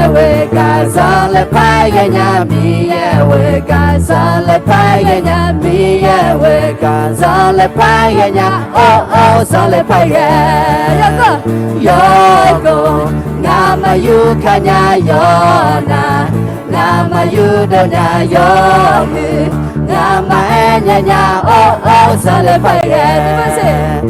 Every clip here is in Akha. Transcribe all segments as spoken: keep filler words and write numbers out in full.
Miqyaer-euq gaq zanqler par ghaenya, Miqyaer-euq gaq zanqler par ghaenya, Miqyaer-euq gaq zanqler par ghaenya, or or zanqler par ghae. Yawqghaq ngamaf yur kaq nya yawqnaq, ngamaf yurdov nya yawqhuiq, ngamaf aer nya nya or or zanqler par ghae.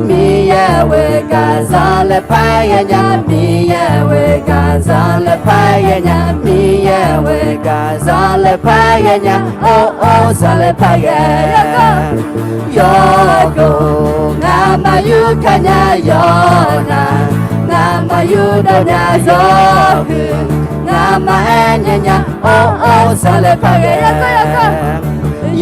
Miqyaer-euq gaq zanqler par ghaenya, Miqyaer-euq gaq zanqler par ghaenya, Miqyaer-euq gaq zanqler par ghaenya, or or zanqler par ghae. Yawqghaq ngamaf yur kaq nya yawqnaq, ngamaf yurdov nya yawqhuiq, ngamaf aer nya nya or or zanqler par ghae.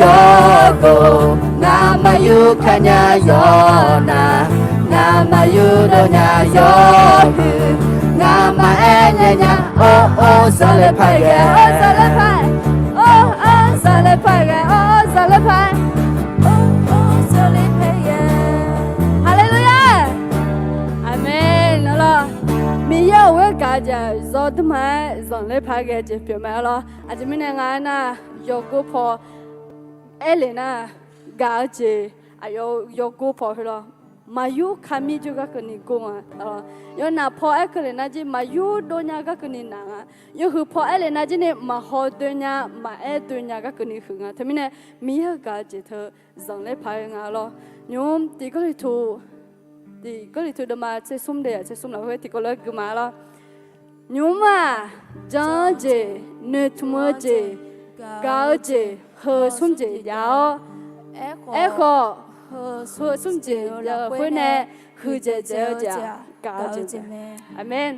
Yawqghaq ngamaf yur kaq nya yawqnaq, ngamaf yurdov nya yawqhuiq, ngamaf aer nya nya or or zanqler par ghae. Or or zanqler par ghae, or or zanqler par, or or zanqler par ghae. Haleluya! Aqmeq. Arlawr, Miqyaer-euq ghoer gaq-eu jeq-aq, zawr dmrma-aer zanqler par ghae jeq pyeuf mae. Arlawr, aqjeq mirnae nga aernar, yawgor paw aer le nar, gaq-eu jeq aqyawf yawgor paw khoerlawr, maqyur kamir jawr gar keuvni gor nga. Yawqnaq paw aer keuvle nar jir maqyur dov nya gar keuvni naq nga. Yawhuiq paw aer le nar jir ni maqhaw doe nya, maqaer doe nya gar keuvni huiq nga. Teumirnae Miqyaer-euq gaq-eu jeq teu zanqler paq-aer nga lawr. Nymq-mr tiq Gawrliqtu, tiq Gawrliqtu deuvma tser smr de-aq tser smr lafkhoer tiqkawv lof-aer gui ma lawr. Nymq-mr-aq, jan-eu jeq, noeqtmq-eu jeq, gaq-eu jeq, heu smr jeq jav-awr, aerkhawf, heu smr jeq jav-eu khoer nae huiqdzaeq dzaeq-eu jeq-aq, gaq-eu jeq mae. Aqmeq.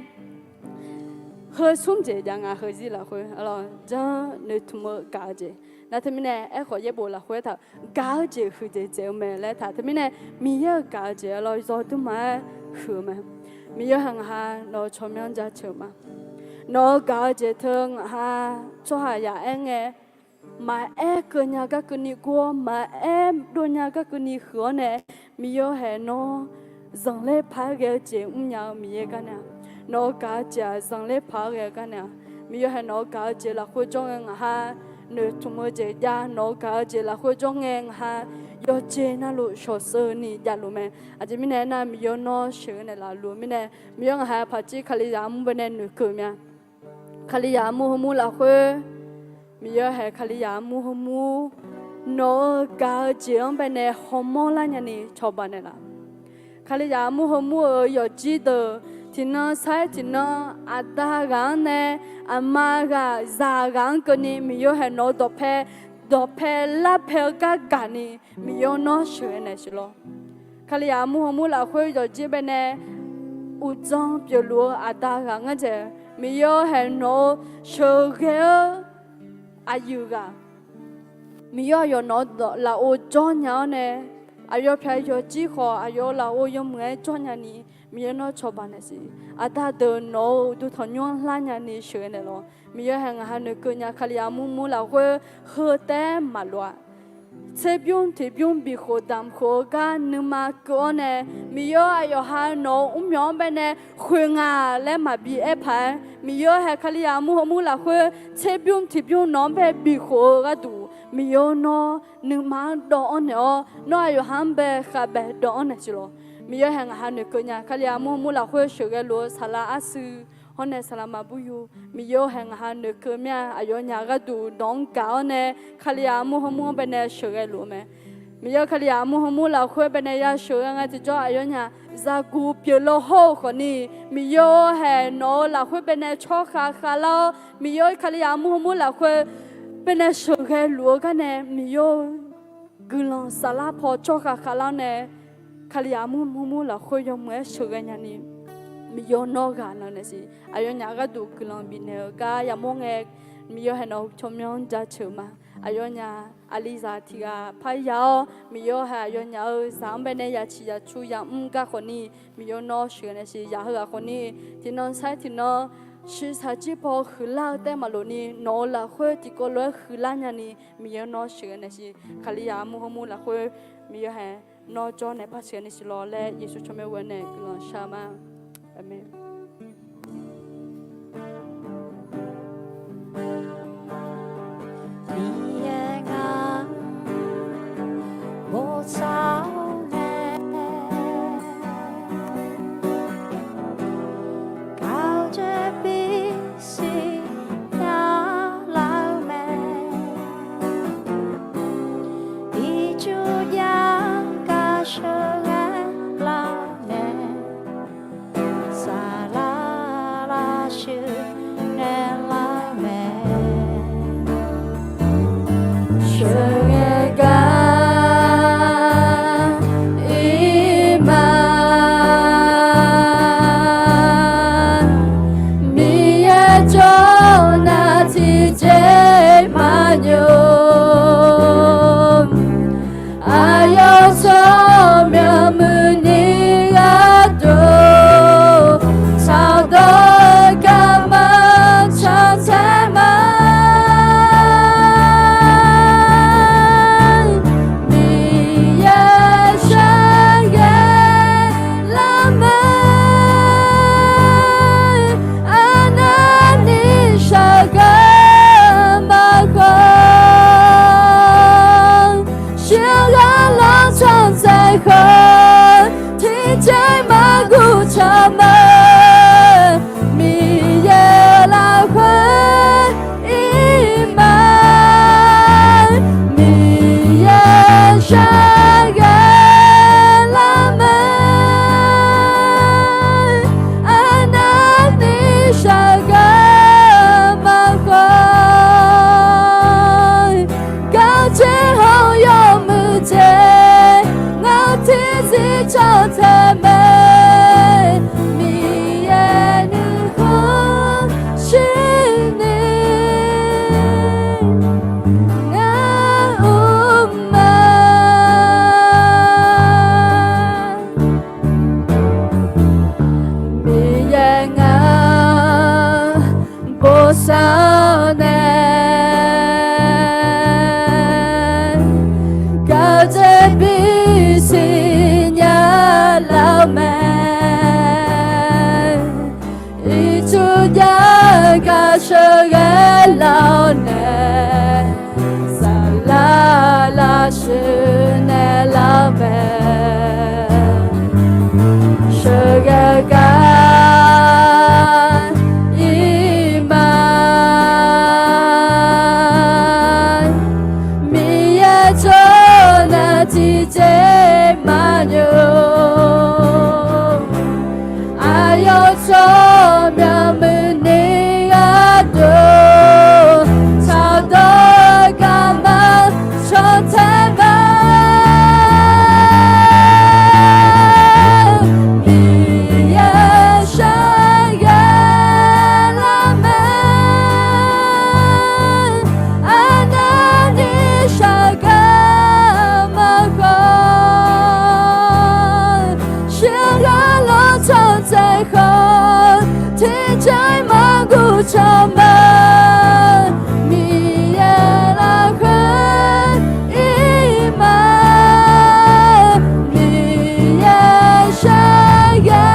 Heu smr jeq jav nga, heuzir lafkhoer, arlawr, jan noeqtmq-eu gaq-eu jeq. Nar teumirnae aerkhawf yaerbof lafkhoer taq gaq-eu jeq huiqdzaeq dzaeq-eu mae laer taq. Teumirnae Miqyaer-euq gaq-eu jeq-aq lawr, zawr dmrma-aer huiq-eu mae. Miqyaer hae ngaq ha nawq-eu tsawrmyanr jaceuq-eu ma. Nawq-eu gaq-eu jeq teu ngaq ha tsawrhaq yaq aer ngae, maqaer keuv nya gar keuvni gor-awr, maqaer dov nya gar keuvni huiq-awr nae, Miqyaer hae nawr zanqler paq-aer ghae-eu jeq mrnya-eu Miqyaer gar nae-aq, nawq-eu gaq-eu jeq-aq zanqler paq-aer ghae-eu gar nae-aq, Miqyaer hae nawq-eu gaq-eu jeq lafkhoer jawr ngae ngaq ha noeqtmq-eu jeq jav, nawq-eu gaq-eu jeq lafkhoer jawr ngae ngaq ha yawqjeq navluf shawqsheuv ni javluf mae. Aqjeq mirnae aernar, Miqyaer nawr sheuqghae naeqlaf luf-eu mirnae, Miqyaer ngaq ha paqjir Kalizaq armur baenae noeqkeuv mya. Kalizaq armur heumur lafkhoer, Miqyaer hae Kalizaq armur heumur nawq-eu gaq-eu jeq-anr baenae hawmawr lar nyani cawba naeqlaf. Kalizaq armur heumur-euq yawqjir deuq tiqnan sair tiqnan aqda ghaq-anr nae aqma ghaq zaq ghaq-anr keuvni Miqyaer hae nawq-eu dawqpae, dawqpae larpae-eu gar gaqni Miqyaer nawr sheuqghae naeq siq lawr. Kalizaq armur heumur lafkhoer yawqjir baenae uqdzan pyeufluf-eu aqda ghaq ngar dzaeq, Miqyaer hae nawq-eu sheuqghae-eu aqyuif ghaq, Miqyaer aqyawf nawq-eu lafov jawr nya-awr nae, aqyawf pyaq yawqjir khawf aqyawf-eu lafov yawmuiq-aer jawr nyani Miqyaer nawr cawba naeq siq. Aqda deuq nawq-eu uqduq tanqnymr-anr lar nyani sheuqghae naeq lawr. Miqyaer hae ngaq ha noeqkeuv nya. Kalizaq armur mur lafkhoer heu taef-aer maqlof-a. Tserbymr tiqbymr bikhof damq khof-eu gar nuima keuv-awr nae, Miqyaer aqyawf ha nawq-eu mrmyawq-anr baenae khoeq nga laer maqbi aer paq-aer, Miqyaer hae Kalizaq armur heumur lafkhoer tserbymr tiqbymr nawq-anr bae bikhof-eu gharduq, Miqyaer nawr nuima-anr dawv-anr naeq-awr, nawr aqyawf ha-anr bae khavbae dawv-anr naeq siq lawr. Miqyaer hae ngaq ha noeqkeuv nya. Kalizaq armur heumur lafkhoer sheuqghae luf-eu saqlaq arsuiv hawr nae saqlaq maqbur yu, Miqyaer hae ngaq ha noeqkeuv mir-a. Aqyawfnyaf gharduq nawq-anr gaq-awr nae Kalizaq armur heumur-anr baenae sheuqghae luf-eu mae. Miqyaer Kalizaq armur heumur lafkhoer baenae ya sheuqghae ngae tiqjawr aqyawfnyaf zaqguq pyeuflar hawr-eu khawfni, Miqyaer hae nawq-eu lafkhoer baenae tsawrkhav khavlar-awr, Miqyaer Kalizaq armur heumur lafkhoer baenae sheuqghae luf-eu gar nae Miqyaer guiqlanq saflar paw tsawrkhav khavlar-awr nae, Kalizaq armur heumur lafkhoer yawmuiq-aer sheuqghae nyani, Miqyaer nawr ghaq nan naeq siq. Aqyawfnyaf gharduq guiqlanq bifnaeq-eu gar yamawr ngae, Miqyaer hae nawq-eu tsawrmyanr jaceuq ma. Aqyawfnyaf aqlizaq tiq ghaq parya-awr, Miqyaer hae aqyawfnyaf-euq zaq-anr baenae yaciq yacu yamr gar khawfni, Miqyaer nawr sheuqghae naeq siq. Zaq heughaq khawfni, tiqnan sair tiqnan shiqshaq jir paw huiqlar-eu taef maqlof ni, nawq-eu lafkhoer tiqkawv lof-aer huiqlar nyani, Miqyaer nawr sheuqghae naeq siq. Kalizaq armur heumur lafkhoer Miqyaer hae nawr jawr nae par sheuqghae naeq siq lawr laer Yeqsur tsawrmyanr ghoer nae guiqlanq shar-eu ma. Aqmeq. Maqguv tsawrmeuq Miqyaer lafkhoer ir ma. Miqyaer shaqghae lar mae. Arnavni shaqghae maqkhawf. Gardzer hawr yawmuiq jeq, ngar tiqzir cantae mae. Miqyaer nuikhanr shirni ngar uqma. Miqyaer ngar bosav nae, gardzer bisiq nya laf mae. Ircuf jav gar sheuqghae laf-awr nae, saflar lavshuif naeqlaf mae. Sheuqghae gar ir ma. Miqyaer tsawrnae tiqjeq maqnymr. Aqyawf tsawrmyanr muiqni gharduq, tsaqdawr garma cantae ma. Miqyaer shaqghae lar mae. Arnavni shaqghae maqkhawf. Shirgharlawr tsawrtsaev khawf, tiqjaer maqguv tsawrmeuq Miqyaer lafkhoer ir ma. Miqyaer shaqghae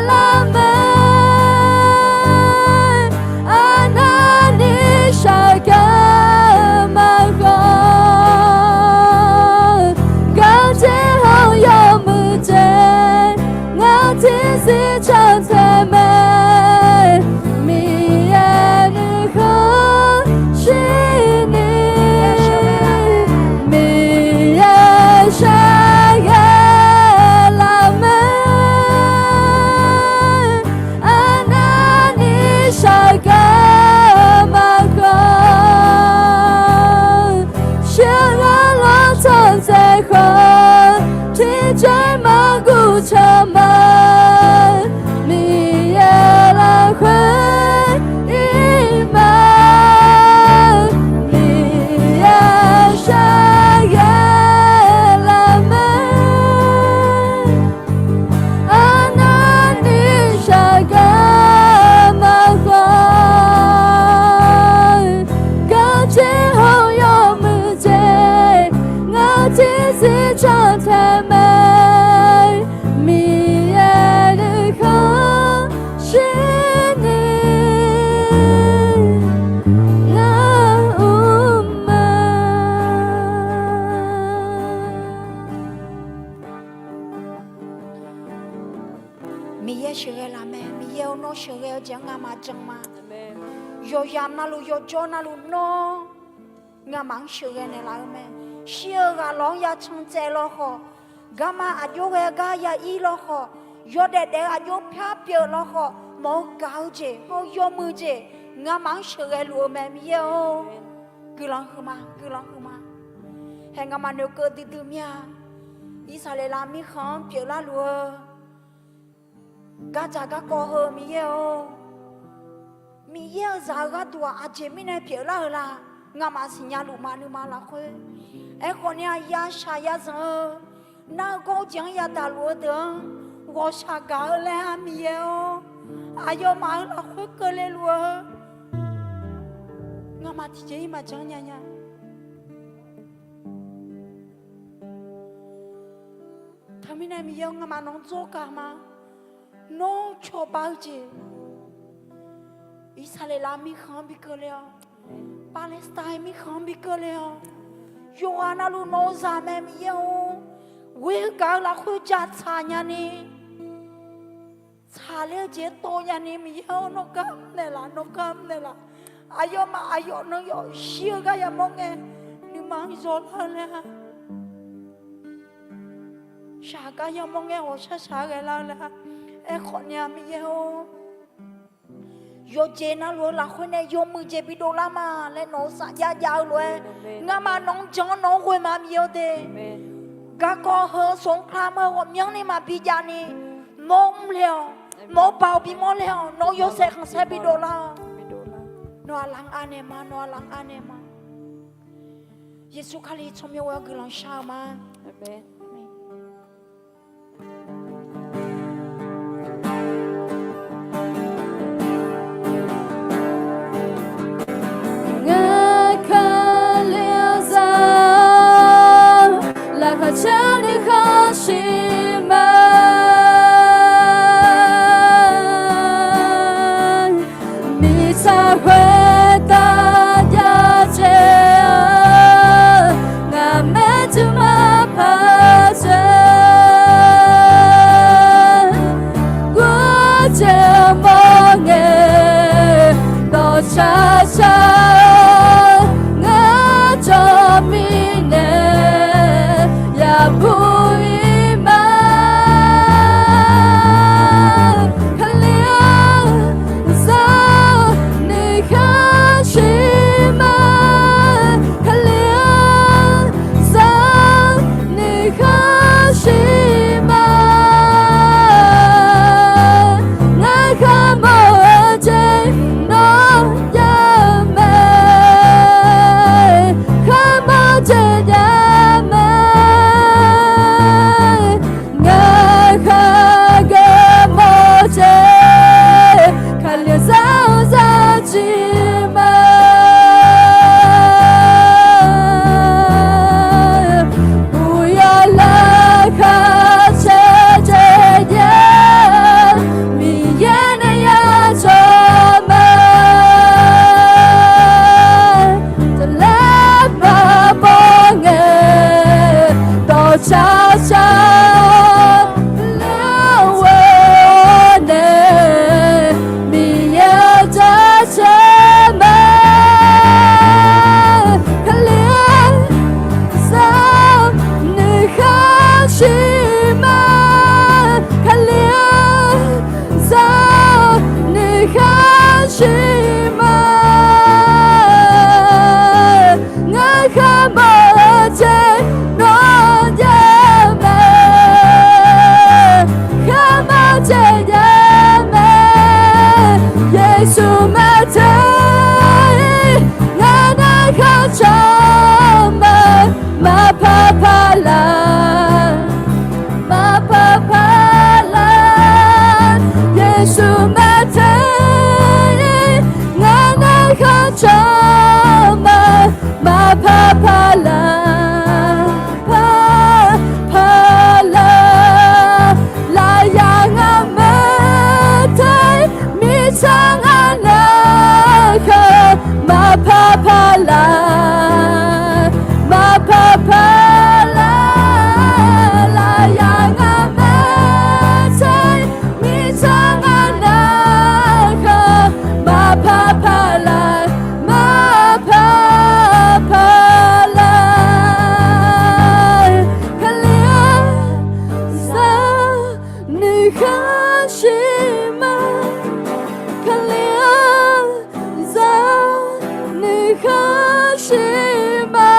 lar mae. Arnavni shaqghae maqkhawf. Gardzer hawr yawmuiq jeq, ngar tiqzir cantae mae. Miqyaer nuikhanr shirni, Miqyaer shaqghae lar mae. Arnavni shaqghae maqkhawf. Shirgharlawr tsawrtsaev khawf, tiqjaer maqguv tsawrmeuq Miqyaer lafkhoer ir ma. Miqyaer shaqghae lar mae. Arnavni shaqghae maqkhawf. Gardzer hawr yawmuiq jeq, ngar tiqzir cantae mae. Miqyaer nuikhanr shirni ngar uqma. Miqyaer sheuqghae laf mae. Miqyaer-or, nawr sheuqghae-eu jeq-anr ngamaf jan ma. Yawqyamq navluf yawqjawr navluf nawr ngamaf-anr sheuqghae naeqlaf-eu mae. Shir-eu ghaq lawq-anr ya can tsaev lawkhawf, garma aqjox ghae gar ya ir lawkhawf, yawdaef daef-eu aqjox pyar pyeuf lawkhawf, mawq-eu gaq-eu jeq hawr-eu yawmuiq jeq ngamaf-anr sheuqghae luf-eu mae. Miqyaer-or, guiqlanq huiqma, guiqlanq huiqma. Hae ngamaf noeqkeuv duidui mir-a. Irsaqleqlav mirkhanq-anr pyeuflar luf-eu gardzaq garkawv heu Miqyaer-or, Miqyaer-euq zaq-eu gharduq-aq aqjeq mirnae pyeuflar-euq la? Ngamaf siqnya luf ma nuima lafkhoer. Aerkhawf ni-aq, yashaq yazanq-eu nar-eu gawr jeq-anr yadaq luf-eu deuq-anr ghawqshaq gaq-eu laer-a Miqyaer-or, aqyawfmaf-euq lafkhoer keuvle luf-eu ngamaf tiqjeq-ir maqjan nya nya. Teumirnae Miqyaer-or, ngamaf nawq-anr dzawrgaq ma. Nawr cawba-eu jeq, Irsaqleqlav mirkhanq-anr bi keuvle-awq. Paqlaersaqtaq mirkhanq-anr bi keuvle-awq. Yawqghaq navluf nawq-eu zaq mae Miqyaer-or. Ghoer-eu gaq-eu lafkhoer ja tsaq nyani, tsaqler-eu jeq tov nyani, Miqyaer-or, nawr gar naeqlaf, nawr gar naeqlaf. Aqyawfmaf aqyawf nan yawf shir-eu gar yamawr ngae, nuima-anr zawlar-eu laer-a. Shaq gar yamawr ngae, ghawqshaq shaq-aer ghaelar-eu laer-a. Aerkhawf ni-a, Miqyaer-or, yawqjeq navluf-eu lafkhoer nae yawmuiq jeq bidov lar ma laer nawq-eu safjav jav-eu lof-aer, ngamaf nawq-anr jan-awr nawq-anr ghoe ma, Miqyaer-or de. Garkawv heu-eu สงคราม heu ghawqmyanrni maqbi jav ni, nawr mrle-awq, nawq-eu baoq bimawr le-awq, nawq-eu yawshaef khanqsaer bidov lar-awq. Nawq-aq lamq anaeq ma, nawq-aq lamq anaeq ma. Yeqsur Kali tsawrmyanr ghoe-awr guiqlanq shar-eu ma. Ngar Kalizaq laqkhaq caer nuikhanr shir ma. Mirtsaq khoertav jav caev-eu, ngaq maerjuq maqpar dzae. Gurjaeq mawr ngae dawqcar shar-eu, ngar jawr mirnae yabur ir ma. Kalizaq nuikhanr shir ma. Kalizaq nuikhanr shir ma. Ngar kharmawr-eu jeq nawr jav mae. Kharmawr jeq jav mae. Ngar khargaq mawr jeq, Kalizaq-or, zaqjir ma. Uqyawf laqkhaq caer caev jav-eu, Miqyaer nae yacawq ma. Taqlaer maqbaw ngae dawqcar shar-awr, laer ghoe-awr nae Miqyaer jaceuq ma. Kalizaq nuikhanr shir ma. Kalizaq nuikhanr shir ma. Ngar kharmawr-eu jeq nawr jav mae. Kharmawr jeq jav mae. Yeqsur maqteu-ir, ngar narhaq cawq ma. Maqpar paq laf, maqpar paq laf. Yeqsur maqteu-ir, ngar narhaq cawq ma. Maqpar paq laf, par paq laf. Lafyaq ngar maeq teu-ir, mirtsaq ngar narhaq, maqpar paq laf, maqpar paq laf. Lafyaq ngar maeq teu-ir, mirtsaq ngar narhaq, maqpar paq laf, maqpar paq laf. Kalizaq nuikhanr shir ma. Kalizaq nuikhanr shir ma.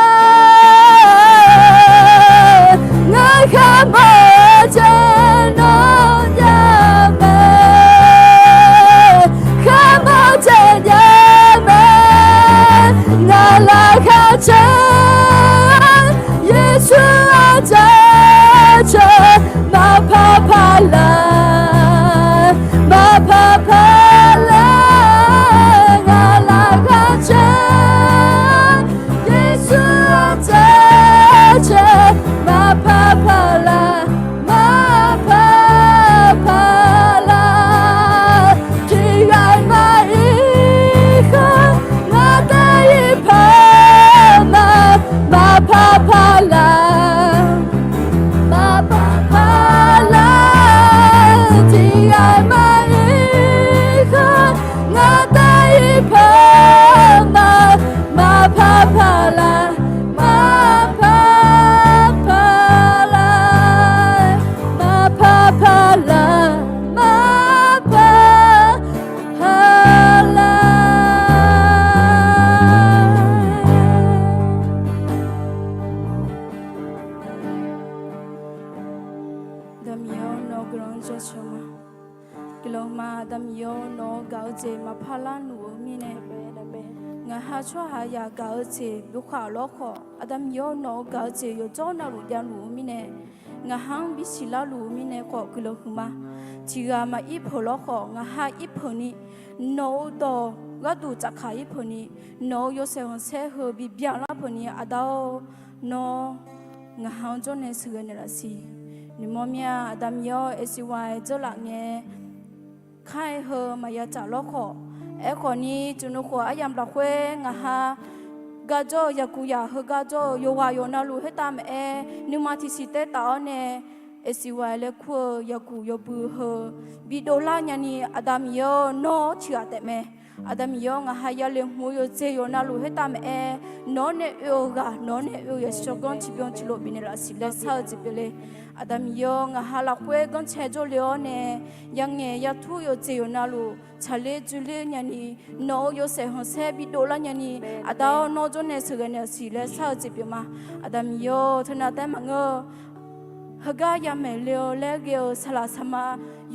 Ngar kharmawr-eu jeq nawr jav mae. Kharmawr jeq jav mae. Ngaq laqkhaq caer-eu Yeqsur-anr jaceuq, maqpar paq laf. Guiqlanq ma Aqda Miqyaer-awr, nawq-euq gaq-eu jeq maqpar larluf-eu mirnae, ngaq ha tsawrhaq yagaq-eu jeq byov khaq lawr khawf, Aqda Miqyaer-awr, nawq-euq gaq-eu jeq yawqjawr navluf javluf-eu mirnae, ngaq ha-anr bisiq larluf-eu mirnae khawf guiqlanq huiqma. Tiqghaq maqir peuq lawr khawf, ngaq ha ir peuq ni, nawq-euq dawq gharduq tsafkaq ir peuq ni, nawq-euq yawshaef khanqsaer heu bi byaqlar peuq ni, Aqda-awr, nawr ngaq ha-anr jawrnae sheuqghae naeqlaf siq. Noeqmawr mir-a, Aqda Miqyaer-awr, Aeqsiqwaq-aer dzeurlaf ngae, kar-aer heu maqya tsaf lawr khawf, aerkhawf ni, tsuif nuikhof aryamq lafkhoer ngaq ha garjawr-eu yaqkuq yaq heugar jawr-eu yawqghaq yawqnavluf khoertav maqaer, nuima tiqsiq taertaf-awr nae, Aeqsiqwaq-aer laer kur-eu yaqkuq yawbui heu bidov lar nyani, Aqda Miqyaer-awr, nawr-awr tiqghaq taef mae. Aqda Miqyaer-awr, ngaq ha yale hmq-eu yawqjeq yawqnavluf khoertav maqaer, nawq-anr nae oe-eu ghaq, nawq-anr nae oe-eu yaqshawr ganr tiqbyan tiqlof bifnaeq laf siq laer shar-eu jeq pyeufle. Aqda Miqyaer-awr, ngaq ha lafkhoer ganrcae jawrle-awr nae, ya'ngaeq yatur yawqjeq yawqnavluf tsaqler dzoerler nyani, nawq-euq yawshaef khanqsaer bidov lar nyani, Aqda-awr, nawr jawrnae sheuqghae naeqlaf siq laer shar-eu jeq pyeufma. Aqda Miqyaer-awr, teunav taer maqngeur-eu heugar yamaeq le-eu laer ghae-eu saqlaq saqma,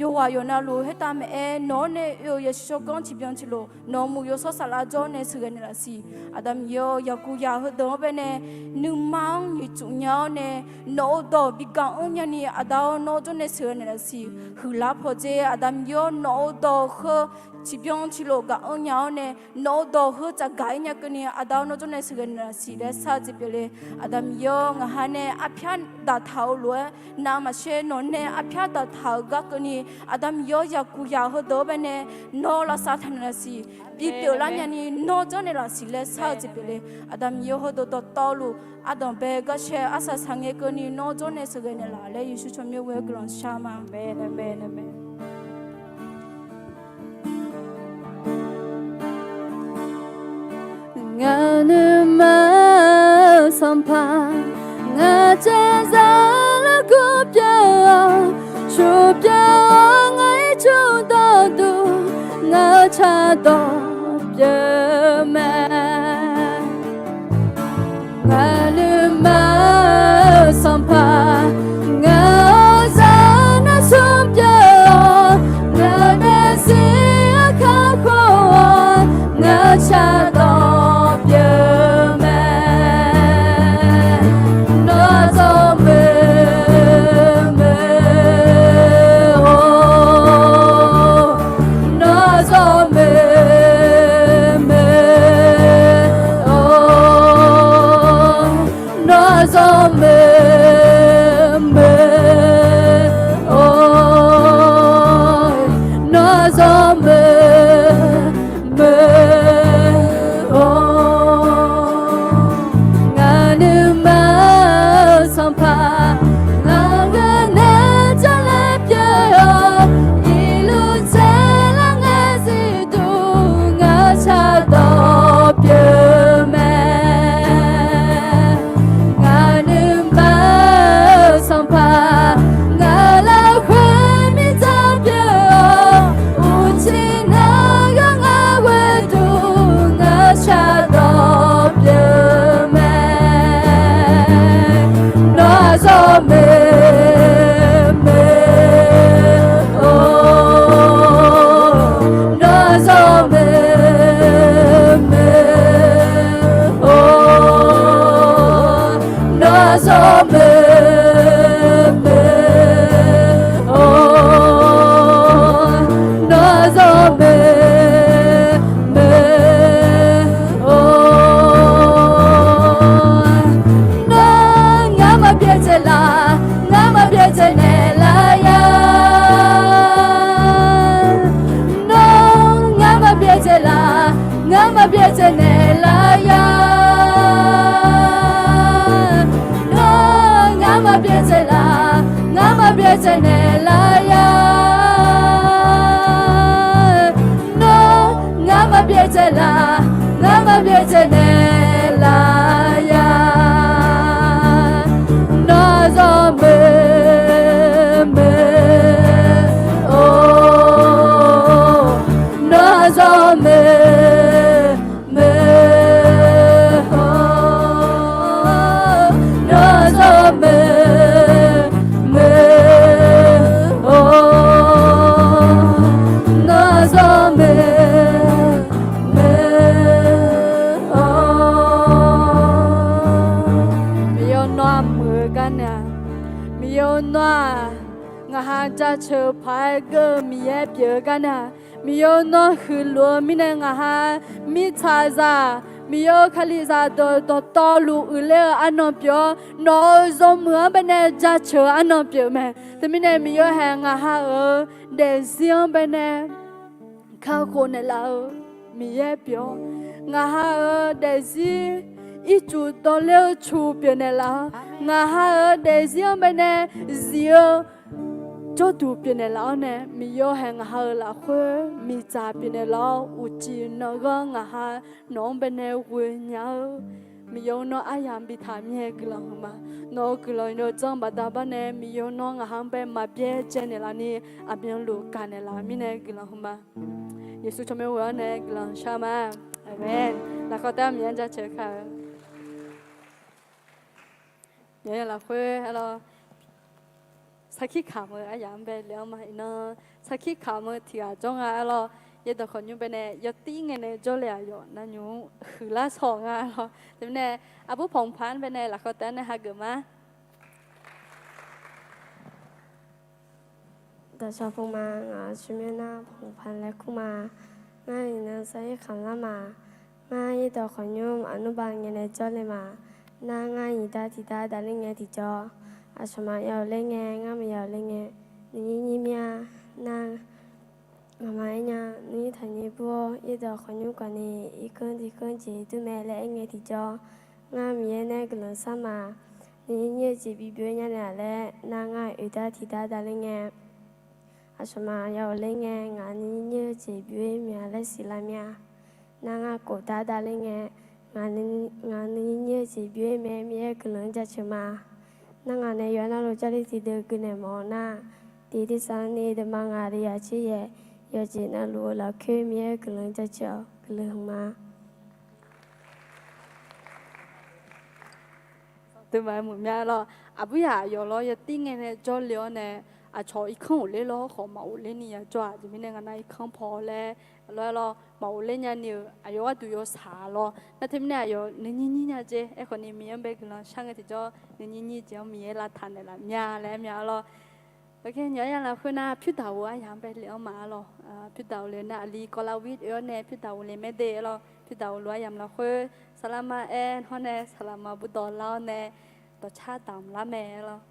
yawqghaq yawqnavluf khoertav maqaer, nawq-anr nae oe-eu yaqshawr ganr tiqbyan tiqlof, nawq-euq muiq yawshawr saflar jawr nae sheuqghae naeqlaf siq. Aqda Miqyaer-awr, yaqkuq yaq heudeuq-anr baenae nuima-anr nyiq tsuf nya-awr nae, nawq-euq dawq bi gaq-anr nyani, Aqda-awr, nawr jawrnae sheuqghae naeqlaf siq. Huiqlar pawdzer, Aqda Miqyaer-awr, nawq-euq dawq heu tiqbyan tiqlof gaq-anr nya-awr nae, nawq-euq dawq heu tsafgaq-ir nya keuvni, Aqda-awr, nawr jawrnae sheuqghae naeqlaf siq laer shar-eu jeq pyeufle. Aqda Miqyaer-awr, ngaq ha nae arpyar daqtaq-eu lof-aer navmaqtser, nawq nae arpyar daqtaq-euq gar keuvni, Aqda Miqyaer-awr, yaqkuq yaq heudeuq-anr baenae nawr lavsav taq naeqlaf siq. Bipyeuf lar nyani, nawr jawrnae laf siq laer shar-eu jeq pyeufle. Aqda Miqyaer-awr, heudeuq dawqtawvluf ardanqbae garsae arsaq saqngae keuvni, nawr jawrnae sheuqghae naeqlaf laer Yeqsur tsawrmyanr ghoer-aer guiqlanq shar ma. Ngaq nuima-eu Sanqpaq, ngaq caevzaq largur pyeuf-awr, cur pyeuf-awr ngaq-ir cur dawqduq, ngaq-eu cardawq pyeuf mae. Ngaq nuima-eu Sanqpaq, ngaq-euq zaq nar smr pyeuf-awr, ngaq-euq daefzir-anr kakhof-awr, ngaq-euq cardawq pyeuf mae. Nawr zawr moeq moeq-or, nawr zawr moeq moeq-or, nawr zawr moeq moeq-or, nawr zawr moeq moeq-or. Ngaq nuima-eu Sanqpaq, ngaq-euq gharduq nae janlaer pyeuf-awr, irluf tsaerlar ngae zifduq, ngaq-euq cardawq pyeuf mae. Ngaq nuima-eu Sanqpaq, ngaq lafkhoer mirdzaq pyeuf-awr, uqcif nar yawr ngar ghoeduq, ngaq-euq cardawq pyeuf mae. Nawr zawr moeq moeq-or, nawr zawr moeq moeq-or, nawr zawr moeq moeq-or, nawr zawr moeq moeq-or. Nawr ngar maqbyav dzaeqlaf, ngar maqbyav dzaeqnaeq lar ya. Nawr ngar maqbyav dzaeqlaf, ngar maqbyav dzaeqnaeq lar ya. Nawr ngar maqbyav dzaeqlaf, ngar maqbyav dzaeqnaeq lar ya. Nawr ngar maqbyav dzaeqlaf, ngar maqbyav dzaeqnaeq lar ya. Nawr zawr moeq moeq-or, nawr zawr moeq moeq-or, nawr zawr moeq moeq-or, geur-eu Miqyaer pyeuf-eu gar nar, Miqyaer-or, nawr huiqluf-eu mirnae ngaq ha mirtsaqzaq, Miqyaer-or, kalizaq dawqdawqtawvluf uiqler-eu arnan pyeuf-awr, nawq-euq yawmuiq-anr baenae jaceuq-eu arnan pyeuf mae. Teumirnae Miqyaer-or, hae ngaq ha-euq daefzir-anr baenae kakhof naeqlaf-eu Miqyaer pyeuf-awr, ngaq ha-euq daefzir ircuf dawqler-eu cuq pyeufnaeq laf-awr, ngaq ha-euq daefzir-anr baenae zif-eu jawrduq pyeufnaeq laf-awr nae, Miqyaer-or, hae ngaq ha-euq lafkhoer miqdzaq pyeufnaeq laf-awr, uqcif nanqghanr ngaq ha nawq-anr baenae ghoe nya-eu Miqyaer-or, nawr aryamq bitaq mir-aer guiqlanq huiqma. Nawq-euq guiqlanq yawdzanr baqda bar nae Miqyaer-or, nawr ngaq ha-anr bae maqbyaer dzaenaeq laf ni aqmyanluf gaqnaeq laf-eu mirnae guiqlanq huiqma. Yeqsur tsawrmyanr ghoe-awr nae guiqlanq shar ma. Aqmeq. Lafkhoer taef-aer Miqyaer jaceuq kar-eu. Yawqha lafkhoer aerlawr, sarkir kamq-eu aryamq-anr bae le-anr ma. Iqnan sarkir kamq-eu tiq ghaq jawr nga aerlawr, yaerdawq khawqnymr baenae yawtir ngae nae jawrle-aq yawf navnymq-mr huiqlar shawr nga aerlawr. Teumirnae aqbur panqpaq-anr baenae lafkhoer taef-aer nae hageuf ma. Dawqshawq puma, ngaq-euq tsawrmyanr nar panqpaq laer kur ma. Ngar iqnan sarkir kamq lar ma. Ngar yaerdawq khawqnymr aqnmr bav ngae nae jawrle ma. Nar ngar nyiq dar tiq dar davler ngae tiqjawr, aqcawq maqya-euq ler ngae, ngar maqya-euq ler ngae, nuinyir nyir mir-a. Nar ngaqma aernya, nuinyir taqnyir bur-awr yaerdawq khawqnymr gawqni irkanr tiq kanr jeq dur mae laer aer ngae tiqjawr, ngar Miqyaer nae guiqlanq shar ma. Nuinyir nyir-eu jeq bibyov-aer nya naeq-a laer nar ngar oeq dar tiq dar davler ngae, aqcawq maqya-euq ler ngae, ngaq nuinyir nyir-eu jeq byov-aer mya laer siqlar mir-a. Nar ngar kof dar davler ngae, ngaq nuinyir nyir-eu jeq byov-aer mae, Miqyaer guiqlanq-anr jaceuq ma. Nar ngaq nae yawqha navluf Jarlif tiqdeuq guinaeq mawf-eu nar, tiqdui saqni deuqma ngaq deuq yaqtser yaeq, yawqjeq navluf-eu lafkhoer Miqyaer guiqlanq-anr jaceuq-awq. Guiqlanq huiqma. Deuqma-aer muiq mya lawr. Aqbur yaq aqyawf lawr yatir ngae nae jawrle-awr nae, aqcawq irkanr ghofler lawr khawf maqghofler ni ya jawr-aq, jeq mirnae ngaq nar irkanr paw laer lawr-aer lawr maqghofler nya ni-euq aqyawf gharduq yawshaq lawr. Nar teumirnae aqyawf nuinyir nyir nya jeq aerkhawf ni Miqyaer-anr bae guiqlanq shar ngae tiqjawr nuinyir nyir jeq-anr Miqyaer lavtaq naeqlaf mya laer aer mya lawr. Nymq-mr aqyawf lafkhoer nar pyurdaq-eu aryamq-anr bae le-anr ma-a lawr. Pyurdaq-eu le nar aqli kawvlar wir oe-awr nae pyurdaq-eu le maerde-a lawr. Pyurdaq-eu lof aryamq lafkhoer saqlaqma aer hawr nae saqlaqma burdawq lar-awr nae dawqcar damq lar mae-a lawr.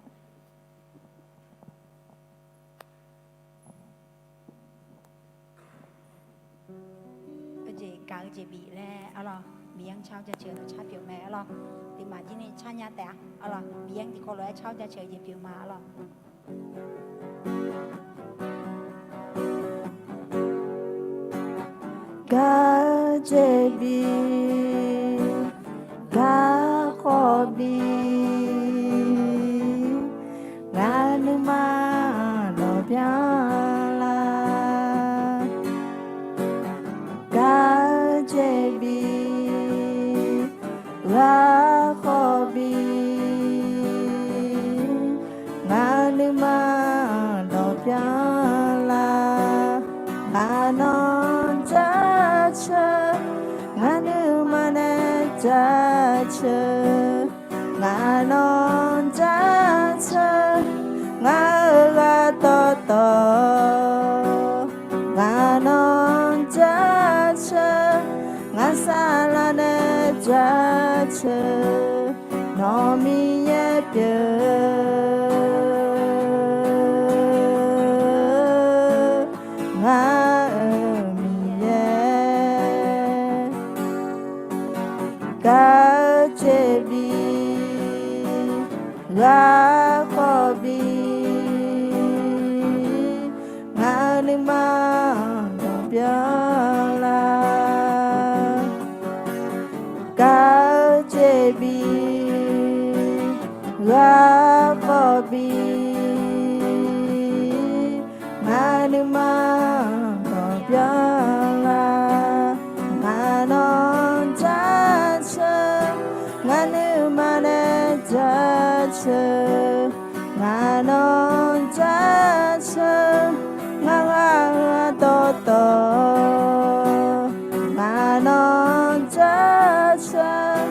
Oejeq gaq-eu jeq bif laer-a lawr. Miqyaer-anr car-awr jaceuq dawqcar pyeuf mae-a lawr. Tiqmaf jir ni car nya taef-a lawr. Miqyaer-anr tiqkawv lof-aer car-awr jaceuq jeq pyeuf ma-a lawr. Gaq-eu jeq bif, gaq-eu khawf bif, ngaq nuima dawq byan lar. Gaq-eu jeq bif, gaq-eu khawf bif, ngaq nuima dawq byan lar. Ngaq nawq-anr jaceuq, ngaq nuima nae jaceuq, ngaq nawq-anr jaceuq, ngaq-euq ghaq dawqtawv. Ngaq nawq-anr jaceuq, ngaq saflar nae jaceuq, nawq Miqyaer pyeuf-eu ngaq-euq Miqyaer. Gaq-eu jeq bif, gaq-eu khawf bif, ngaq nuima dawq byan lar. Gaq-eu jeq bif, gaq-eu khawf bif, ngaq nuima dawq byan lar. Ngaq nawq-anr jaceuq, ngaq nuima nae jaceuq, ngaq nawq-anr jaceuq, ngaq ghaq dawqtawv. Ngaq nawq-anr jaceuq,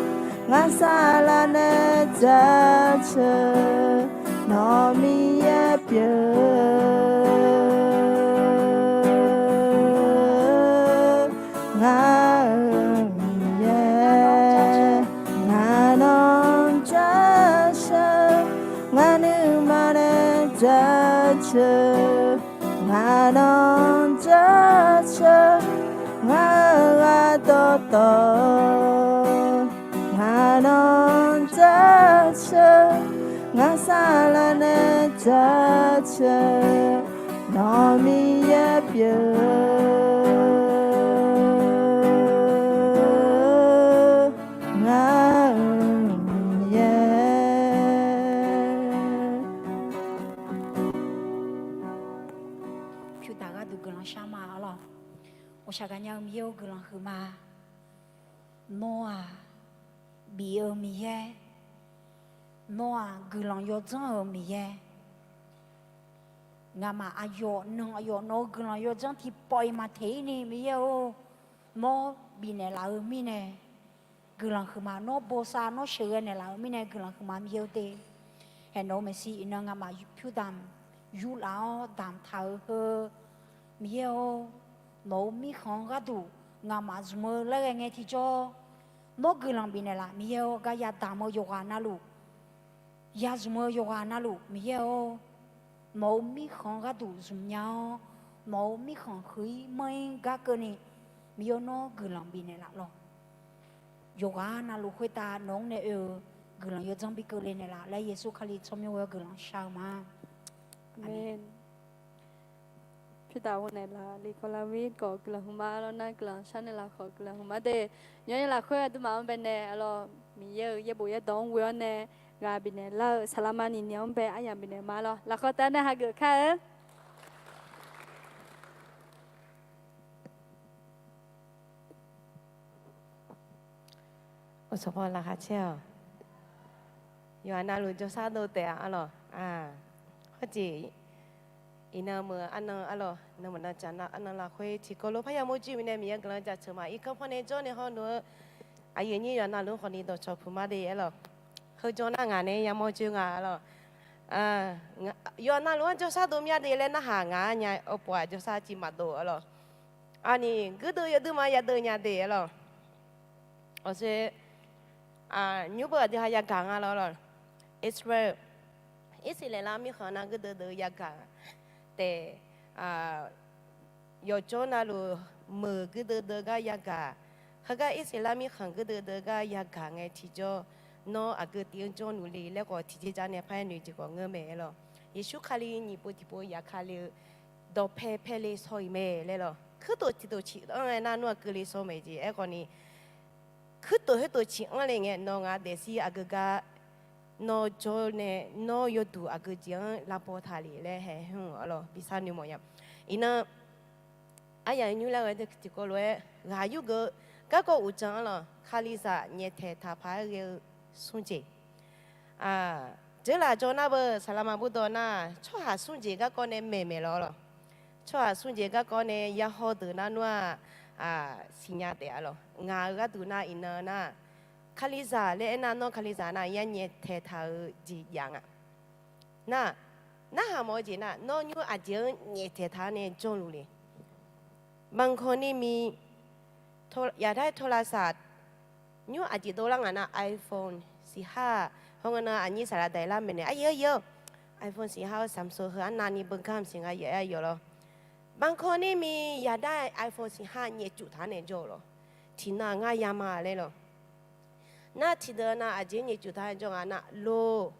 ngaq saflar nae jaceuq, nawq Miqyaer pyeuf-eu Ngaq nan jaceuq, ngaq-euq ghaq dawqtawv. Ngaq nan jaceuq, ngaq saflar nae jaceuq, nawq Miqyaer pyeuf-eu, ngaq-euq Miqyaer. Pyurdaq gharduq guiqlanq shar ma arlawq. Ghawqshaq gaqnya-eu Miqyaer-or, guiqlanq huiqma. Nawr-aq, bif-eu Miqyaer, nawr-aq, guiqlanq yawdzanr-euq Miqyaer. Ngamaf aqyawf nan aqyawf nawq-eu guiqlanq yawdzanr tiqpawf-iq maqteq-ir ni Miqyaer-or, nawr bifnaeq laf-eu mirnae guiqlanq huiqma. Nawr bosav nawr sheuqghae naeqlaf-eu mirnae guiqlanq huiqma Miqyaer-or de. Haeq nawq-eu maeqshi iqnan ngamaf pyurdamq yurlaf-awr damqtaq-eu heu Miqyaer-or, nawq-eu mirkhanq-anr gharduq ngamaf zmq-eu laer ghae ngae tiqjawr, nawr guiqlanq bifnaeq laf Miqyaer-or, gar yadamq-eu yawqghaq navluf, yazmq-eu yawqghaq navluf Miqyaer-or, nawq-eu mirkhanq-anr gharduq zmq nya-awr, nawq-eu mirkhanq huiq-ir manr-ir gar keuvni, Miqyaer-or, nawr guiqlanq bifnaeq laf lawq. Yawqghaq navluf khoertav nawq-anr nae oe-eu guiqlanq yawdzanr bi keuvle naeqlaf laer Yeqsur Kali tsawrmyanr ghoe-awr guiqlanq shar-eu ma. Aqmeq. Pyurdaq ghoe naeqlaf li kawv lar mir khawf guiqlanq huiqma lawr nar, guiqlanq sharnaeq laf khawf guiqlanq huiqma de. Nymr nya lafkhoer aqduimaf-anr baenae arlawq, Miqyaer-euq yaerbof yaerdawq-anr ghoe-awr nae ghaq bifnaeq lar-eu saqlaqma nyiq nyiq-anr bae aryamq bifnaeq ma lawr. Lafkhawf taf nae hageuf kar-eu. Sanqpaq laqkhaq caer-awq. Yawqha navluf jawrshar dov taef-a arlawq. Hawjeq iqnan meuq arnan arlawq, nan maqnan jaq nar arnan lafkhoer tiqkawv lof parya mawrjir mirnae Miqyaer guiqlanq jaceuq ma. Irkanr pawnae jawrnae hawnar-eu aqyuif aqnyir yawqha navluf-anr khawfni dawqcawq puq ma de arlawq. Heujawr nar ngaq nae yamawr joe nga arlawq. Yawqha navluf-anr jawrshar dov mya de laer narhaq ngaq-a nya, awqpov-aq jawrshar civ maqdov arlawq. Aqni guirdeuv yawdui ma yadeuv nya de arlawq. Awqshoe nymr beu aqdui ha yagaq nga lawr lawq. Irsaqleqlav mirkhanq nar guirdeuv deuv yagaq taef. Yawqjawr navluf meuq guirdeuv deuv gar yagaq. Heugar Irsaqleqlav mirkhanq guirdeuv deuv gar yagaq ngae tiqjawr, nawr aqgeu tiv-anr jawrluf le laer khawf tiqjeq ja nae paraer noeq jeq khawf ngeur mae lawq. Yeqsur Kali nyiq pov tiqpov yaf ka le-eu dawqpae pae le shaw-iq mae laer lawq. Kuirtof tiqtof ciq-anr aernar nawr aqgeu le shaw maeq jeq aerkhawfni, kuirtof khoertof ciq-anr le ngae nawr ngaq daefzir aqgeu gar nawr jawr nae nawr yawduq aqgeu jeq-anr lavbaw taq le laer haeq hmq arlawq bi sharnoeq mawf nya. Iqnan aryamq nymr laer ghae tiqkawv lof-aer ghaq yurgeuf-eu garkawv uqdzan arlawq, Kalizaq nyaeftaeq taq paq-aer ghae-eu smrjeq. Dzeurlaf jawr nar beu saqlaqma burdawq nar tsawrhaq smrjeq garkawv nae maeqmaeq lawr lawq. Tsawrhaq smrjeq garkawv nae yahaw deuq nar nawr-aq siqnya taef arlawq. Ngaq-euq gharduq nar iqnan nar, Kalizaq laer aernar nawr Kalizaq nar yanyaef taeq taq-eu jeq jav nga. Nar, narhaq mawf-eu jeq nar nawr nymr aqjeq-anr nyaeftaeq taq-anr nae janrluf le. บางคนนี่มี yaqdar-aer โทรศัพท์ nymr aqjeq dovlar ngaq nar iPhone siqhar-aq, hawr ngeur nar aqnyir saqlaq daeqlar maeqnaeq aryaer aryaer-awr, iPhone siqhar-awr Samsung heu arnavni beugar maqsiq nga yaef-aer yawf lawr. บางคนนี่มี yaqdar-aer iPhone siqhar nyaefcuf taq-anr nae jawr-eu lawr. Tiqnan ngar yama laer lawr. Nar tiqdeuq nav aqjeq nyaefcuf taq-anr jawr nga nar lo,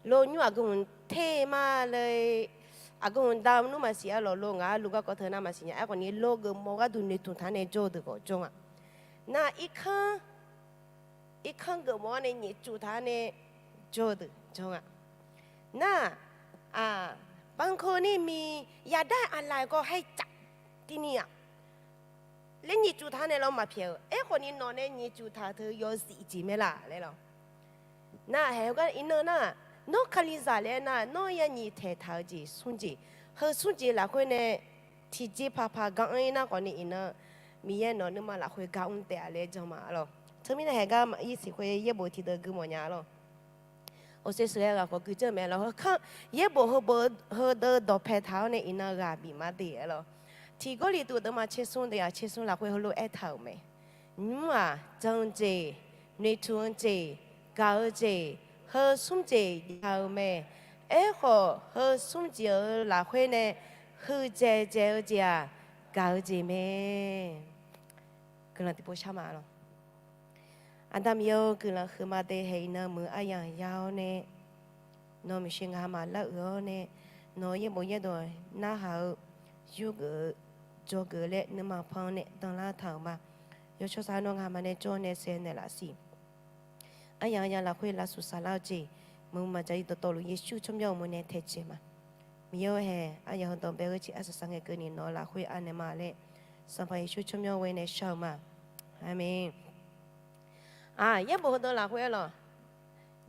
lo nymr aqgeu hmq ter ma le, aqgeu hmq da nmr maqsiq arlawq lo ngaq-anr lo garkawv teu nar maqsiq nya. Aerkhawfni lo geufmawf-eu gharduq noeqtmq taq-anr nae jawr-eu deuq khawf jawr nga. Nar irkanr, irkanr geufmawf-anr nae nyaefcuf taq-anr nae jawr-eu deuq jawr nga. Nar, บางคนนี่มี yaqdar-aer aqlaf-aer gawr haer caf tirni-aq laer nyaefcuf taq-anr nae lawr maqpyaeq-euq. Aerkhawfni nawq nae nyaefcuf taq-eu teu yawzif jeq mae laf laer lawr. Nar haeq heugar iqnan nar, nawr Kalizaq laer aernar nawr yanyaef taeq taq-eu jeq smrjeq, heu smrjeq lafkhoer nae tiqjeq paqpaq ga-anr ir nar khawfni iqnan Miqyaer nawq nuima lafkhoer ga mr taef-a laer jan ma arlawq. Teumirnae haeq gar maqir siq khoer yaerbof tiqdeuq gui mawf nya arlawq. Awqshoe sheuqghae ghaq khawf gui janr mae lawr. Yaerbof heudeuq dawqpae taq-awr nae iqnan ghaq bif ma de arlawq. Tiq Gawrliqtu deuvma tsersmr deuq-aq tsersmr lafkhoer heulof-aer aertaq-euq mae. Nymr-aq jan-eu jeq, noeqtmq-eu jeq, gaq-eu jeq, heu smrjeq jav-eu mae. Aerkhawf heu smrjeq-euq lafkhoer nae Huiqdzaeq dzaeq-eu jeq-aq, gaq-eu jeq mae. Guiqlanq tiqpov shar ma lawq. Aqda Miqyaer-or, guiqlanq huiqma de haeq iqnan muiq aryamq ya-awr nae, nawq maeqshi ngamaf lar-euq-awr nae, nawq-eu yaerbof yaerdawq narhaq-eu yurgeuf-eu dzawgeuf laer nuima pan nae danlar taq-euq ma. Yawshawr sar nawr ngamaf nae jawr nae saev naeqlaf siq. Aryamq aryamq lafkhoer lavsuf saflar-eu jeq, muiq maqdzaq-ir dawqtawvluf Yeqsur tsawrmyanr-eu mq nae taedzaeq ma. Miqyaer-or haeq, aryamq heudawq bae-eu ciq arsaq saq ngae keuvni nawq-eu lafkhoer anaeq ma laer, Sanqpaq Yeqsur tsawrmyanr ghoe nae shar-eu ma. Aqmeq. Aq, yaerbof heudawq lafkhoer-aer lawq,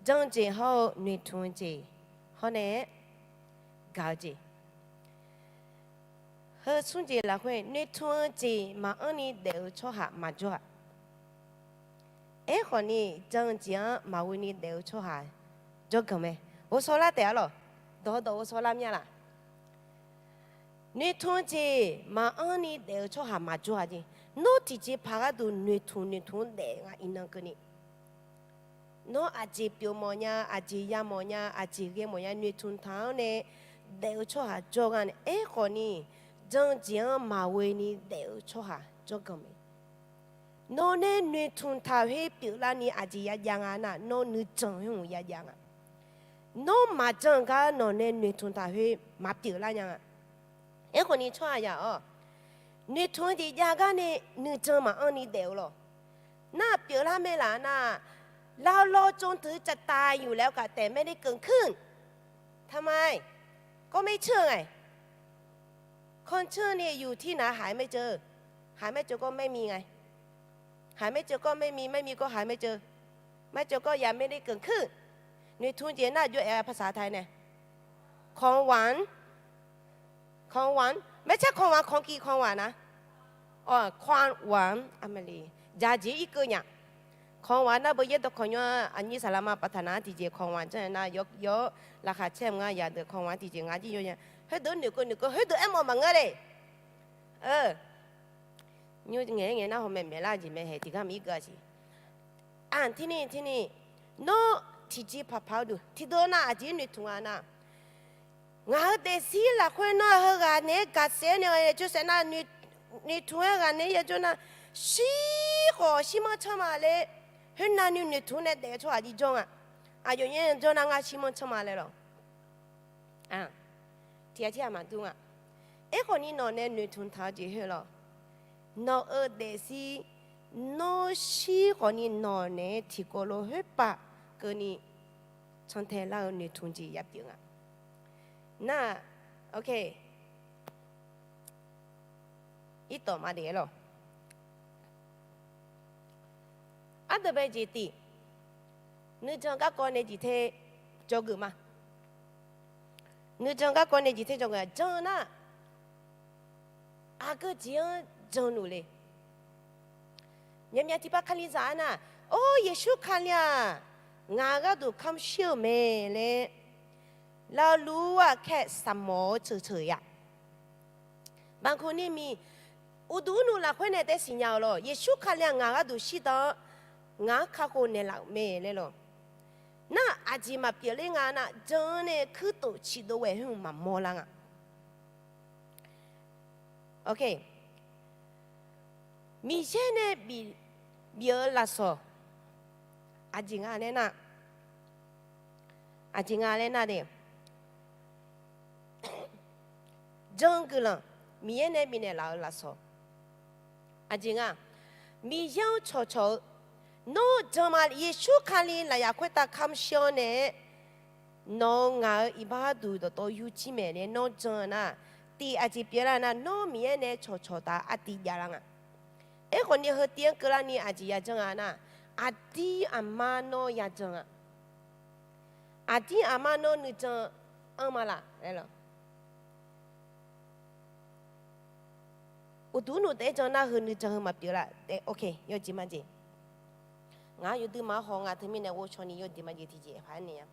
jan-eu jeq hawr-eu noeqtmq-eu jeq, hawr nae gaq-eu jeq. Heu smr jeq lafkhoer noeqtmq-eu jeq maqanr ni daef-eu tsawrhaq maqjawr-aq. Aerkhawf ni, jan-eu jeq-anr maqghoe ni daef-eu tsawrhaq jawrganq mae. Ghovshaw lar taef-a lawq. Dawqdawq ghovshaw lar mya laf. Noeqtmq-eu jeq maqanr ni daef-eu tsawrhaq maqjawr-aq jeq. Nawr tiqjeqpaq gharduq noeqtmq noeqtmq-anr daef nga iqnan keuvni. Nawr aqjeq pyeuf mawf nya, aqjeq ya mawf nya, aqjeq ghae mawf nya noeqtmq taq-anr nae daef-eu tsawrhaq jawr gar nae, aerkhawf ni, jan-eu jeq-anr maqghoe ni daef-eu tsawrhaq jawrganq mae. Nawq nae noeqtmq taq khoer pyeuflar ni aqjeq yajav nga nar, nawr nuijan khoer hmq yajav nga. Nawr maqjan gar nawq nae noeqtmq taq khoer maqpyeuf lar nya nga. Aerkhawf ni tsawrhaq yaq-awr, noeqtmq-eu jeq jav gar nae nuijan maqanr ni daef-eu lawq. Nar pyeuflar mae laf nar, เรารอจนถึงจะตายอยู่แล้ว กลับแต่ไม่ได้เกิดขึ้น ทำไม ก็ไม่เชื่อไง คนเชื่อเนี่ยอยู่ที่ไหน หาไม่เจอ หาไม่เจอก็ไม่มีไง หาไม่เจอก็ไม่มี ไม่มีก็หาไม่เจอ ไม่เจอก็ยังไม่ได้เกิดขึ้น Noeqtmq jeq nar jov-aer ภาษาไทย nae ของหวาน ของหวาน ไม่ใช่ของหวาน ของกิน ของหวานนะ อ๋อ ของหวาน aqmaqli, jaqjeq irkeuv nya. ของหวาน nar beu yaerdawq kawq nymr aqnyir saqlaqma ปรารถนา tiqjeq ของหวาน janr-aer nar, yawr laqkhaq caer mq nga yaq deuq ของหวาน tiqjeq nga jir yawnya. Khoerdeuq noeqkeuv noeqkeuv khoerdeuq aermawf maqngeur le. Nymr ngaeq-aer ngae nar hawmaeq maeqlar jeq mae haeq tiqgar mq irkeuv-a siq. Aq, tirni tirni, nawr tiqjeqpaq paq-eu duq tiqdeuq nar aqjeq noeqtmq-a nar, ngaq-euq daefzir lafkhoer nar heughaq naeq-aer gaqsaef-aer nae yajawr saef nar, noeqtmq-aer ghaq naeq-aer yajawr nar, shir khawf shirmanr canr ma laer, khoernav ni noeqtmq nae daef-eu tsawrhaq jir jawr nga. Aqyawf nyaer jawr nar ngar shirmanr canr ma laer lawq. Tiqghaq tirghaq maqdur nga. Aerkhawf ni nawq nae noeqtmq taq-eu jeq khoer lawq, nawq-euq daefzir, nawr shir khawf ni nawq naeq-aer tiqkawv lof khoerpav keuvni cantae lar-eu noeqtmq jeq yapyeuf nga. Nar, ok, irtawf ma de-aer lawq. Ardeuv bae jeq tif, nuijan garkawv nae jeq te dzawgeuf ma. Nuijan garkawv nae jeq te dzawgeuf-a jan nar, aqgeu jeq-anr jan luf le. Myaqmyaq tiqpav Kalizaq-anr nar, or, Yeqsur Kali-aq, ngaq-euq gharduq kamq shir-euq mae laer, lavlur-aq kae saqmawf-eu ceuqceuq ya. Banqkawq nir miq, uqduq uqnuq lafkhoer nae tae siqnya-euq lawq. Yeqsur Kali-aq ngaq gharduq shirdan-anr, ngaq-anr kakhof naeqlaf-euq mae laer lawq. Nar aqjeq maqpyeuf ler nga nar, jan-anr nae kuirtof ciqdov ghae khoer maqmawr lar nga. Miqyaer nae bif, bif-eu lafsawq aqjeq nga laer nar, aqjeq nga laer nar de, jan guiqlanq, Miqyaer nae bifnaeq laf-eu lafsawq aqjeq nga, Miqyaer-anr cawqcawq-eu, nawr jan ma, Yeqsur Kali lafyaq khoertav kamq shir-awr nae-aer, nawq-eu ngaq-euq iqbax duq dawqtawv yurjir maeq nae nawr jan nar, tif aqjeq pyeuflar nar, nawr Miqyaer nae cawqcawq taf artiv javlar nga. Aerkhawf ni heu tiv-anr keuvlar ni aqjeq yajan nga nar, aqdir aqmar nawr yajan nga. Aqdir aqmar nawr nuijan anr ma laf laer lawq. Uqduq uqnuq taef-aer jan nar heu nuijan heu maqpyeuf laf. Ok, yawjeq majeq. Ngaq-anr yawdui ma-anr haw nga teumirnae ghovshaw ni yawjeq majeq tiqjeq paq-aer naeq-a.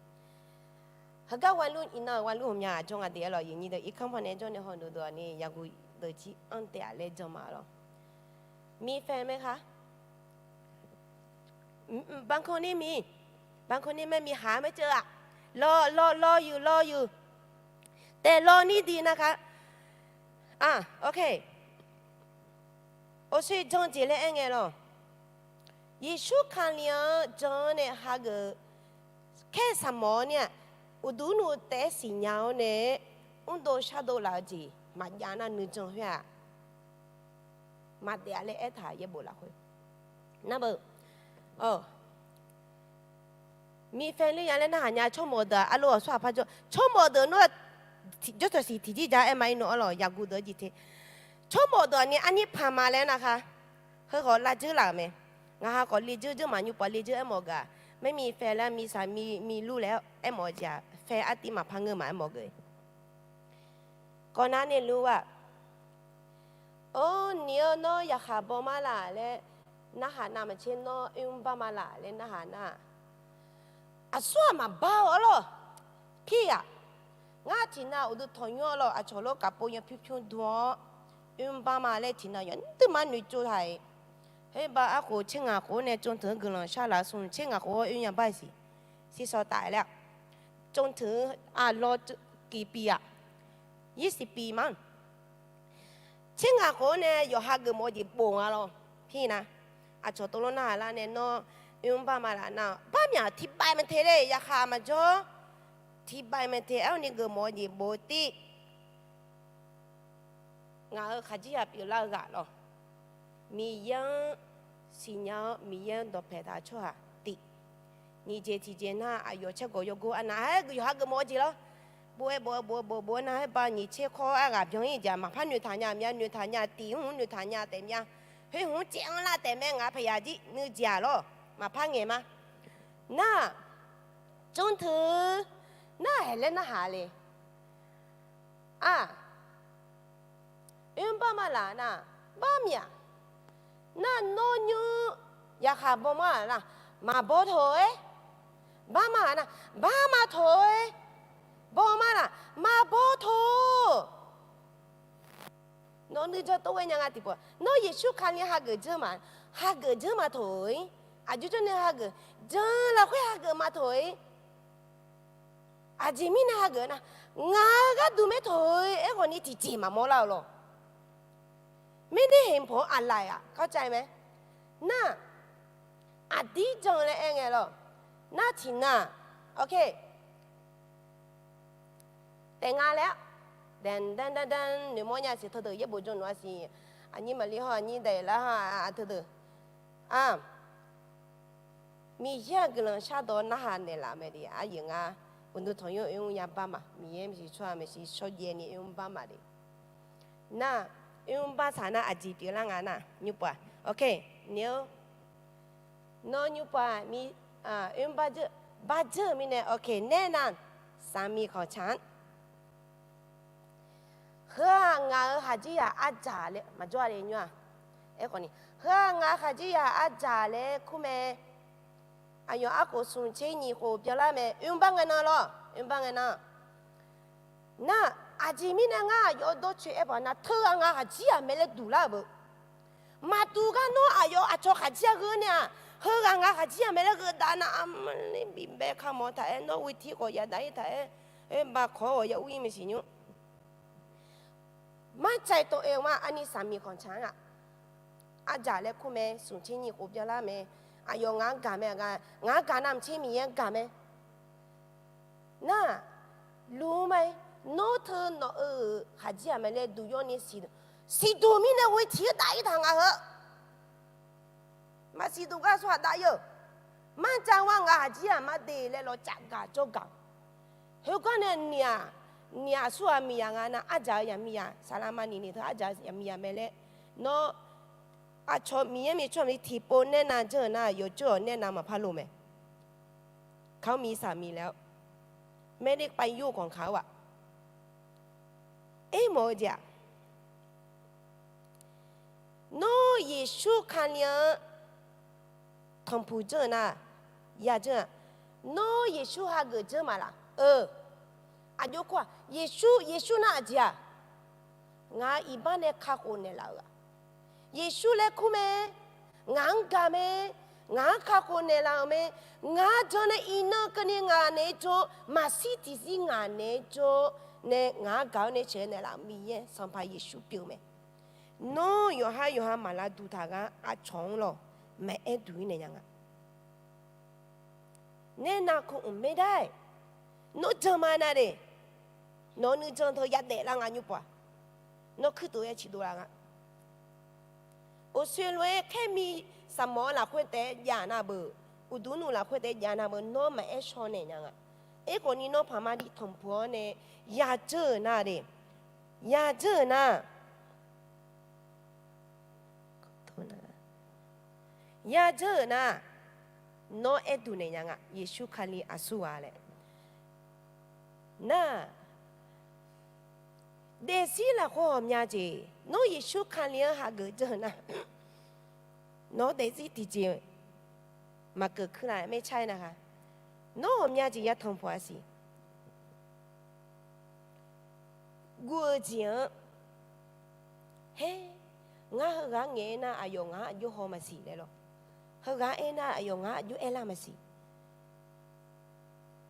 Heugar ghaelur iqnan-euq ghaelur ghawqmya jawr nga de-aer lawq, yawnyir deuq irkanr pawnae jawr nae haw dov dov-a ni yaqguq deuq jir anr taef-a laer jan ma lawq. Miqfaeq mae kha. Banqkawq ni miq, banqkawq ni mae miqhaq mae ceuv-aq, lawq lawq lawq yuq lawq yuq, taef lawq nir diq nav kha. A, ok. Oqsoe jan jeq laer aer ngae lawr. Yeqsur Kali-anr jan-anr nae hageuf kaer saqmawf-awr nar-aq, uqduq nmr taef-aer siqnya-awr nae mrdov shardov laf-eu jeq maqjav nar nuijan khoer-aq, maqdaef-a laer aertaq yaerbof lafkhoer. Nar beu, miqfae ler ya laer narhaq nya. Tsawrmawf deuq-aq, arlov aqsur aqpar jawr, tsawrmawf deuq nawr jawrtawq siq tiqjir ja aer ma ir nawr-ar lawq, yaqguv deuq-anr jir te. Tsawrmawf deuq-aq ni arnir paq ma laer nar khar, heu khawf lavdzeur laf-euq mae. Ngaq ha khawf levdzeur dzeur maqnymr paf levdzeur aermawf-eu gaq, maermi fae laer miqsaq miqlur laer aermawf-eu jeq-aq, fae artiv maqpar ngeur ma aermawf geuf. Kawv nar nae lur-aq, Or, nir-eu nawr yaqkhaq baw mar laf laer narhaq navmaqtser nawr oermr bar ma laf laer narhaq nar-aq, aqsur-aq maqbar-eu arlawr. Pir-aq, ngar tiqnan uqduq tanqnymr arlawr, aqcawq lof kaqpov yan pyurpyur dm-awr, oermr bar ma laer tiqnan yawqdui mar noeqtsov taq-iq. Khoerbar arkhof tser ngaq khof-awr nae tsovteuq-anr guiqlanq shar laf-eu smr, tser ngaq khof-awr oernya bar-iq siq. Siqsawq taf-aer laer-aq, tsovteuq-anr aqlawr kiq piq-aq, yirsiq piq ma. Tser ngaq khof-awr nae yawqha geufmawf-eu jeq bof nga lawr. Pir nar, aqcawq tov lawr narhaq lar nae nawr oermr bar ma laf nar-aq, bar myaq tiqbav mae te le, yaqkhaq maqjawr. Tiqbav mae te, aerkhawf ni geufmawf-eu jeq bof-eu tir. Ngaq-euq khaqdzerzaq pyeuflar-eu ghaq lawr. Miqyaer-anr siqnya-awr Miqyaer-anr dawqpaeq taq-eu tsawrhaq tif. Nyiq jeq tiqjeq nar aqyawf caergawq yawgor arnav-aer yawqha geufmawf-eu jeq lawr. Bof-aer bof-aer bof-aer bof-aer nar-aer ba nyiq tser khawr-aer ghaq byan-ir jeq-aq maqpar noeqtaq nya mya, noeqtaq nya tif hmq noeqtaq nya taef mya. Khoer hmq caev-anr lar taef mae, ngaq paqyaq jir nuijeq-aq lawr maqpar ngaeq ma. Nar, tsovteuq nar haeq laer narhaq le. Aq, oermr bar ma laf nar, bar myaq. Nar nawr nymr yaqkhaq baw mar-aq nar, maqbaw taq-aer. Bar ma-aq nar, bar ma taq-aer. Baw mar nar, maqbaw taq. Nawq nuijan tov ghae nya nga tiqpov, nawr Yeqsur Kali hageuf dzeur ma, hageuf dzeur ma taq-aer. Aqjox jawr nae hageuf, jan lafkhoer hageuf ma taq-aer. Aqjeq mirnae hageuf nar, ngaq-euq gharduq maer taq-aer. Aerkhawf ni tiqjeq maqmawr lar-eu lawr. Mirnae heqpawq-anr aqlaf-aq kawrcav mae. Nar, aqdir jan laer aer ngae lawr. Nar tiqnan, ok. Taef nga laer-a, danqdanqdanqdanq noeqmawr nya siq teudeuq yaerbof jawr nmr-a siq. Aqnyir maqli hawr aqnyir daef lar-a teudeuq. Aq, Miqyaer-aq guiqlanq shardawq narhaq naeqlaf mae de. Aqyuif ngar uqduq tanqnymr oermr ya bar ma. Miqyaer maeqshi tsawrhaq maeqshi shawrjaev ni oermr bar ma de. Nar, oermr bar saq nar aqjeq pyeuflar nga nar nymr pov-aq, ok, nir-or. Nawr nymr pov-aq, oermr bar dzeur, bar dzeur-euq mirnae, ok, nae nar, saqmiq khanqtsanq-anr Heu-aq ngaq-euq khaqdzerzaq ardzaq laer maqjawr-a le nymr-aq. Aerkhawf ni, heu-aq ngaq-euq khaqdzerzaq ardzaq laer kur mae. Aqyawf arkhof smq tser nyiq khof byanlar mae. Oermr bar ngae nan lawr, oermr bar ngae nan. Nar, aqjeq mirnae ngar aqyawf-eu dawrcoeni aerpaq nar, teughaq ngaq-euq khaqdzerzaq mae laer duq lar-euq beu. Maqduq gar nawr aqyawf aqcawq khaqdzerzaq gheu nae-aq, heughaq ngaq-euq khaqdzerzaq mae laer gheu dav nar, armawr ler bif bae kamawf taq-aer nawr ghoe tir khawf yadav-ir taq-aer, aer bav kawq-awr ghawq ya ur-ir maeqshi nymr. Martsaq-iq tov-eu ma, arni saqmiq khanqtsanq-anr-aq, ardzaq laer kur mae, smq tser nyiq khof byanlar mae, aqyawf ngaq-anr gaq mae, ngaq-anr gaq navmaqtser Miqyaer-anr gaq mae. Nar, luf-eu ma-ir, nawr teu nawq-eu khaqdzerzaq mae laer duq yawr ni siqduq, siqduq mirnae ghoe tiq-aer dav-ir taq nga heu. Maqsiq duq gar aqsur-aq dav-ir-eu. Martsaq-a ngaq khaqdzerzaq mar de laer lawcaf gaq jawr gaq. Khoergar nae niq-aq, niq aqsur-aq miqzaq nga nar, ardzaq-eu yaqmiqzaq saqlaq maqniq ni teu ardzaq-eu yaqmiqzaq mae laer. Nawr aqcawq Miqyaer maeqtser-aq tiqpov nae nav dzeur-euq nar, yawqjawr-awq nae nav maqpar lo mae. Kaq-awr miq saq miq laer-awr, maerler pav yur-eu kawq kaq-awr-aq, aermawf-eu jeq-aq, nawr Yeqsur Kali-anr tanqpuq dzeur-eu nar, ya dzeur-a. Nawr Yeqsur hageuf dzeur maqlaq-eu? Aqjox kur-aq, Yeqsur, Yeqsur nar aqjeq-aq, ngaq-euq iqbax nae kakhof naeqlaf-euq-aq, Yeqsur laer kur mae. Ngaq-anr gaq mae. Ngaq-anr kakhof naeqlaf-euq mae. Ngaq-anr jan nae iqnan keuvni ngaq naeq-aer jawr, maqshir tiqzir ngaq naeq-aer jawr, nae ngaq-anr gaq-awr nae sheuq-eu naeqlaf-euq Miqyaer Sanqpaq Yeqsur pyeuf-eu mae. Nawr yawqhar yawqha maqlavduq taq gar aqcawq-anr lawq, maqaer duq-ir naeq nya nga. Nae narkmq mqmaer dar-aer, nawr jan ma na de. Nawq-eu nuijan teu yadaef lar nga nymr pov-aq, nawr kuirtof-aer ciqdov laf nga. Uqsoeq lof-aer khaermi saqmawf-eu lafkhoer taef-aer jav nar beuq, uqduq nuv lafkhoer taef-aer jav nar beuq, nawr maqaer shaw naeq nya nga. Aerkhawf ni nawr paqma diq tanqpuq-awr nae yadzeur-euq nar de, yadzeur-euq nar, yadzeur-euq nar, nawr aer duq naeq nya nga, Yeqsur Kali aqsurghaq laer. Nar, daefzir lafkhoer ghawqmya jeq, nawr Yeqsur Kali-anr hageuf dzeur-eu nar, nawq-anr daefzir tiqjeq maqkeuv kuir la maer car-aer nar ha. Nawr ghawqmya jeq yatanq pawf-a siq. Guv-eu jeq-anr, her, ngar heughaq ngaeq-aer nar aqyawf ngaq-anr aqjox haw maqsiq laer lawr. Heughaq aer nar aqyawf ngaq-anr aqjox aer lar maqsiq.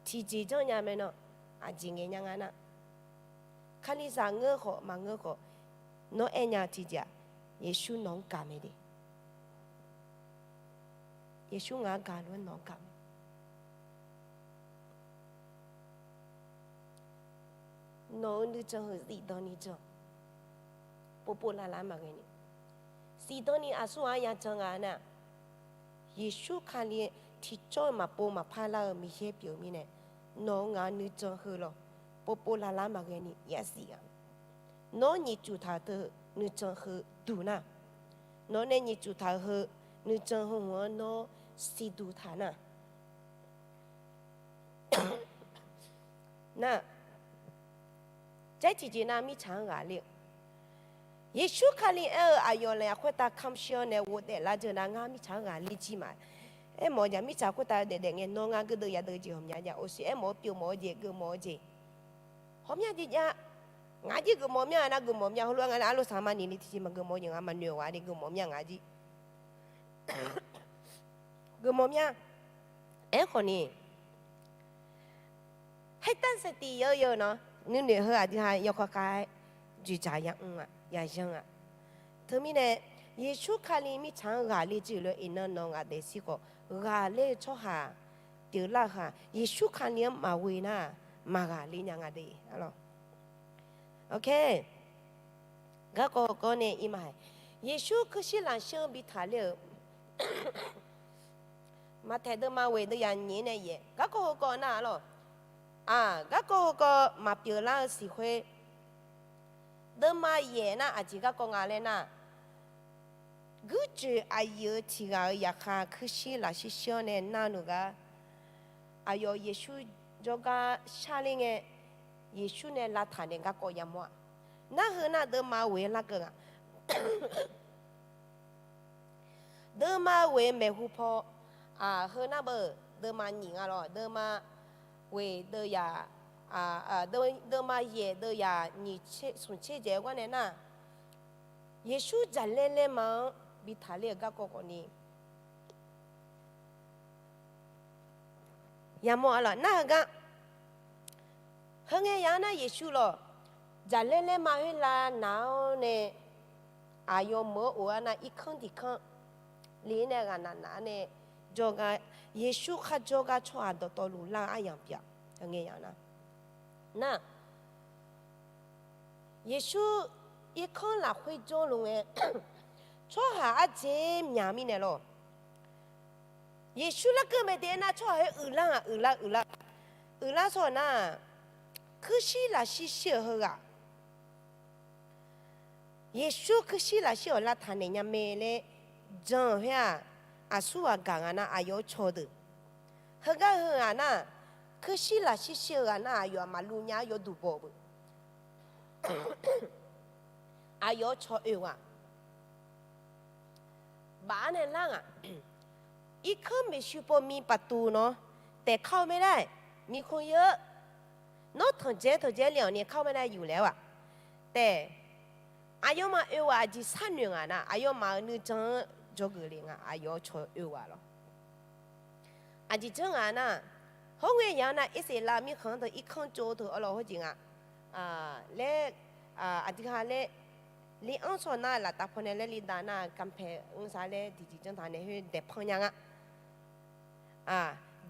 Tiqjeq janrnya mae nan, aqjeq ngaeq nya nga nar, Kalizaq ngeur khawf maqngeur khawf, nawr aer nya tiqjeq-aq, Yeqsur nawq-anr gaq mae de. Yeqsur ngaq-anr gaq lof-aer nawq-anr gaq mae. Nawq-eu nuijan heu zifdan ni jan, povpov lavlav maqghae ni. Zifdan ni aqsurghaq-anr yajan nga nar, Yeqsur Kali tiqjawr-eu maqpov maqpar lar-eu Miqyaer pyeuf-eu mirnae, nawq-eu ngaq-eu nuijan heu lawq, povpov lavlav maqghae ni yazif-a. Nawr nyiq cuf taq-eu teu nuijan heu duq nar, nawq nae nyiq cuf taq-eu heu nuijan heu hmq-anr nawr siqduq taq nar, nar, jar tiqjeq nar mirtsaq-anr ghaqler-eu, Yeqsur Kali aer-eu aqyawf laf-aq khoertav kamq shir-awr nae ghofdaef lar dzeur nar ngar mirtsaq-anr ghaqler jir ma. Aermawf-eu jeq mirtsaq khoertav daefdaef ngae nawr ngar geur deuv ya deuv jeq ghawqmya jav, oqsiq aermawf-eu pyeufmawf-eu jeq geufmawf-eu jeq ghawqmya jeq jav. Ngaq jir geufmawf mya nar geufmawf mya heulof-aer nga nar arlawr saq ma ni ni tiqjeq maqgeufmawf jeq nga maqnoeq-a ni geufmawf mya ngaq jir. Geufmawf mya. Aerkhawf ni, haertanr saeqtif yawr-eu yawr-eu nawr nuinoeq heu aqdui ha yawkawv khav-aer joeqdzaq yamr-a, yayanr-a. Teumirnae, Yeqsur Kali mirtsaq-anr ghaqler jir-euq lof-aer iqnan nawq ngaq daefzir khawf ghaqler-eu tsawrhaq pyeuflar-eu ha, Yeqsur Kali-anr maqghoe nar maqghaqler nya nga de. Arlawr, ok. Garkawv heukawv nae ir ma hae, Yeqsur kuirshir lafshir-anr bi taqler-euq Maqtaeq deuvma ghoeq deuv yaq nyiq nae yaeq garkawv heukawv nar-a lawq. Aq, garkawv heukawv maqpyeuf lar-eu siq khoer, deuvma yaeq nar aqjeq garkawv nga laer nar, guirjoeq aqyuif-eu tiq ghaq-euq yaqkhav kuirshir lafshir shir-awr nae narluf gar, aqyawf Yeqsur jawrgar sharler ngae, Yeqsur nae lavtaq naeq garkawv yamawr-a. Nar heu nar deuvma ghoeq larkeuv nga. Deuvma ghoeq maeqhu paw, aq, heu nar beu, deuvma nyiq nga lawq, deuvma ghoeq deuv yaq, aq, deuvma yaeq deuv yaq nyiq tser smq tser jaeq-eu gar nae nar, Yeqsur jaqlaer laerma-anr bi taqler-euq garkawv khawfni yamawr-a lawq. Nar heugar, heu ngae yaq-anr nar Yeqsur lawq, jaqlaer laerma khoer lavnaq-awr nae, aqyawf meuq-eu of-aer nar irkanr tiq kanr le-aer nae ghaqnaq naq-awr nae, jawrgar, Yeqsur kharjawr gar tsawrhaq dawqtawvluf lar-eu aryamq pyeuf-a. Heu ngae yaq-anr nar, nar Yeqsur irkanr lafkhoer jawrluf ngae, tsawrhaq ardzer myaq mirnae lawq. Yeqsur larkeuv mae de-aer nar tsawrhaq khoer uiqlar-aq uiqlar uiqlar, uiqlar sawq nar, kuirshir lafshir shir-euq heughaq, Yeqsur kuirshir lafshir-awq lavtaq naeq nya mae laer jan-euq khoer-aq, aqsurghaq gaq nga nar aqyawf-anr caw deuq. Heugar heughaq nar, kuirshir lafshir shir-eu ghaq nar aqyawf-aq maqluv nya-aer yawduq baw-eu beu. Aqyawf-anr caw oe ghaq baf-awr nae lar ngaq. Irkanr maeqshi paw mi paqtuv nawr taef kar-eu maer nar, miqkmq yeu-eu, nawr tanqdzaer tanqdzaer le-awq ni kar-eu maer nar yuf laer-awr-aq, taef, aqyawfmaf oe ghaq aqjeq sharnoeq ngaq nar, aqyawfmaf-euq nuijan-anr dzawgeuf le nga, aqyawf-anr caw oe ghaq lawq. Aqjeq janr ngaq nar, hawr ngae yaq-anr nar Irsaqleqlav mirkhanq-anr teu irkanr tsov teu arlawq hawr jeq nga. laer, aqdui ha laer, li anr tsawrhaq nar laftav paw nae laer li dav nar, kanpaeq anr sar laer tiqjeq janr taq nae khoer daeqpanr nya nga.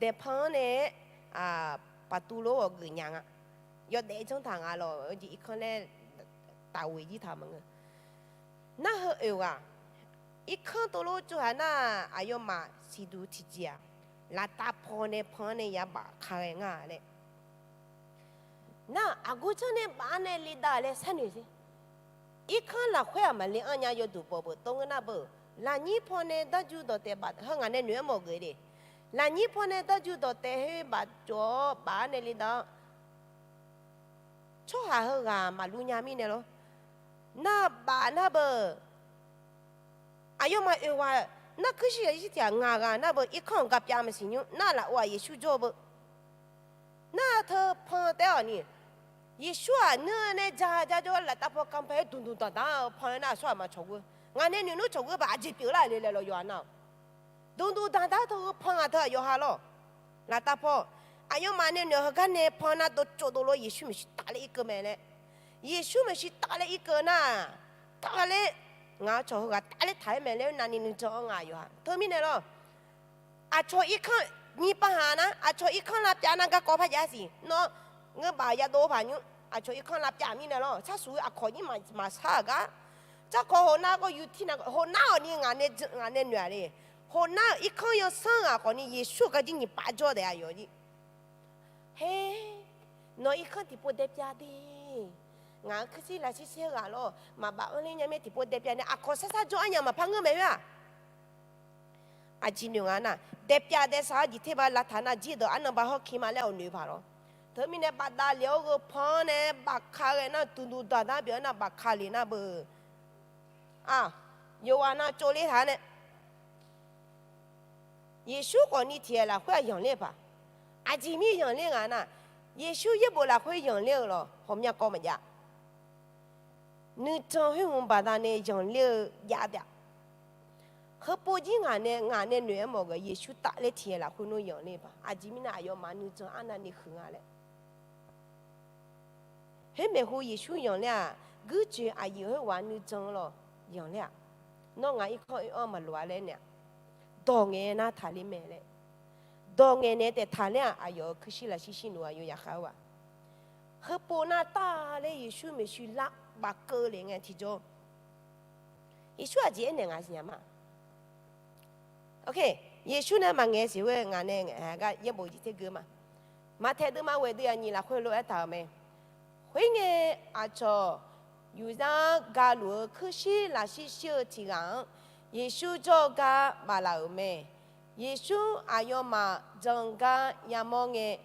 Daeqpanr-anr nae-aer, paqtuv lof-aer ghawqgeuf nya nga. Yawdaef janr taq nga lawq, jeq irkanr laer tafghoeq jir taq maqngeur. Nar heu oeq ghaq, irkanr tov lof tsov haq nar, aqyawfmaf siqduq tiqjeq-aq, laftav paw nae pan-anr nae yabaf ka ghae nga laer. Nar aqgeu janr nae baf-anr nae li dav laer sharnoeq sher. Irkanr lafkhoer-aq maqle anr nya yawduq bawq beuq tov ngeur nar beuq, lafnyir paw nae darju dawqtaeq baf, heu ngaq nae noeq-aer mawf geuf le. Lafnyir paw nae darju dawqtaeq khoer baf cawv-awr baf-anr nae li dav-awr, tsawrhaq heughaq maqluv nya mirnae lor. Nar baf nar beuq, aqyawfmaf oeq ghaq, nar kuirshir yaqshir tiq ghaq ngaq ghaq nar beuq, irkanr-anr gapyav maqsiq nymr nar lafov-aq Yeqsur jawr-eu beuq. Nar teu pan taef-awq ni, Yeqsur-aq nuir-eu nae ja ja jawr-aer laftav paw kanpaeq-aer dmqdmq danqdanq-eu pan-eu nar aqsur aqma cawq ghoer, ngaq nae noeq nmr cawq ghoer baf aqjeq pyeuflar le laer lawq yawqha nar-awq. Dmqdmq danqdanq teu-eu pan-aq teu-aq yawqha lawq. Laftav paw, aqyawfmaf nae noeq heugar nae pan nar dov tsov dov lof Yeqsur maeqshi taf laer irkeuv mae laer. Yeqsur maeqshi taf laer irkeuv nar, taf laer, ngaq-eu cawq heughaq taf laer taq-aer mae laer navni nuijan-anr nga yawqha. Teumirnae lawr, aqcawq irkanr, nyiq pav haq nar aqcawq irkanr lavpyav nar garkawv par jav siq. Nawr ngeur baf yadov paq nymr aqcawq irkanr lavpyav mirnae lawr, sharsuq-eu aqkawq nyir maqshar-euq gar. Tsarkawv hawnar gawr yutir na hawnar-awq ni ngaq nae noeq-aq le. Hawnar-euq irkanr yawsanr ghaq khawfni Yeqsur-euq garjir nyiq pav jawr daef aqyawf jir. Her, nawq irkanr tiqpov daepyav de. Ngaq-euq kuirshir lafshir shir-eu ghaq lawr maqbaf anr ler nya mae tiqpov daepyav nae aqkawq sarsar jawr arnyaf maqpar ngeur mae khoer-aq. Aqjeq noeq nga nar, daepyav daesar-awr jeq ter ba lavtaq nar jir dawq arnan ba hawr ki ma laer awq noeq paq lawr. Teumirnae bafdav lef-awr gheu pan-anr nae bafka ghae nar, dmqdmq danqdanr pyeuf-awr nar bafka le nar beuq. Aq, yawqghaq nav tsovler taq-a nae Yeqsur khawfni tiqghaq lafkhoer-aq yanqler-eu paq. Aqjeq mir yanqler nga nar, Yeqsur yaerbof lafkhoer yanqler-eu lawq hawqmya kawv maqjav. Nuijan khoer hmq baqdanae yanqler-eu jav taef-a. Heupov jir ngaq nae ngaq nae noeq-aer mawf-eu Yeqsur taf laer tiqghaq lafkhoer nmr yanqler-eu paq. Aqjeq mirnae aqyawfmaf nuijan arnavni huiq nga laer. Khoermaeq hu Yeqsur yanqler-aq, guirjoeq aqyuif khoerghaq nuijan lawq yanqler-aq, nawr ngaq irkanr oe-anr maqloq-a laer naeq-aq, dawq ngaeq nar taqler mae laer. Dawq ngaeq naeq taef taqler-aq, aqyawf-euq kuirshir lafshir shir noeq aqyawf yaqkhav-eu ghaq. Heupov nar tar laer Yeqsur maeqshi lar bafkeuv le ngae tiqjawr. Yeqsur aqjeq aernaeq nga siqnya ma. Yeqsur nae maqngaeq siq khoer ngaq nae gar yaerbof jeq tergeu ma. Maqtaeq deuvma ghoeq deuv-aq nyiq lafkhoer lof-aer taq-euq mae. Khoerngae, aqcawq yufzar galuf-eu kuirshir lafshir shir-eu tiq ghaq-anr Yeqsur jawr-eu gar baflaf-euq mae. Yeqsur aqyawfmaf jan gar yamawr ngae,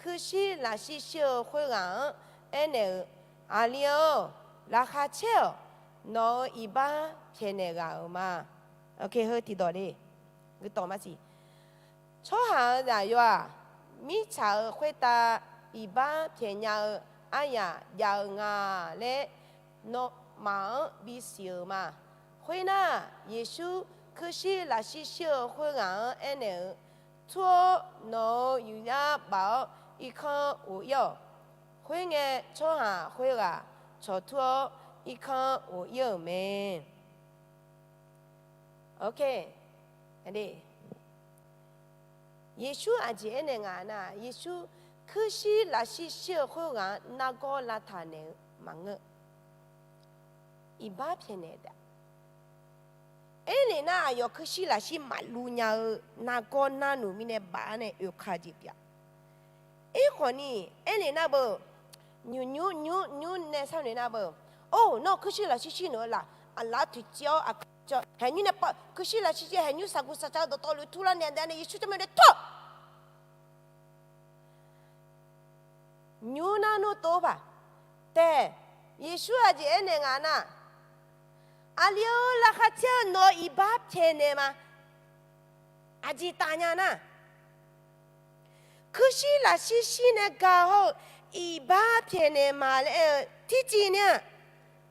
kuirshir lafshir shir-eu khoerghaq-anr aernaeq-euq, Aqli-or, laqkhaq caer-awq. Nawq-euq iqbax pyaeqnaeq ghaq-euq ma. Heu tiqdawq le, guitawq maqsiq. Tsawrhaq-euq zaqyo-aq, mirtsaq-euq khoertav iqbax pyaeqnya-eu aryaq jav-eu nga laer nawmaf-anr bisiq-euq ma. Khoernar, Yeqsur kuirshir lafshir shir-eu khoerghaq-anr aernaeq-euq, Tur-awr, nawq-euq yufzar baf-awr irkanr ghof-ir-awq. Khoerngae, tsawrhaq khoerghaq cawqtur-awr irkanr ghof-ir-euq mae. Yeqsur aqjeq aernaeq nga nar, Yeqsur kuirshir lafshir shir-eu khoerghaq-anr nargawr lavtaq naeq-eu maqngeur. Iqbax pyaeqnaeq taef. Aernaeq nar, aqyawf kuirshir lafshir maqluv nya-eu nargawr narnuq mirnae baf-anr nae oeka jeq pyeuf-a. Aerkhawfni, aernaeq nar beu, nymq nymr nymq nymr nae sharnoeq nar beu, or, nawr kuirshir lafshir shir naeq-eu laf, aqlaf tiqcaev-awr aqkar caev-awr haeqnymr nae pav, kuirshir lafshir shir haeqnymr saqguq saqca-eu dawqtawvluf turlar nae daef nae Yeqsur jawr mae dae tawr. Nymr nar nmr tov-ar paq. Taef, Yeqsur aqjeq aernaeq nga nar, Aqli-or, laqkhaq caer-eu nawq-euq iqbax pyaeqnaeq ma. Aqjeq taf nya nar, kuirshir lafshir shir nae gaq hawr-eu iqbax pyaeqnaeq ma laer aer-eu tirciv nar-aq,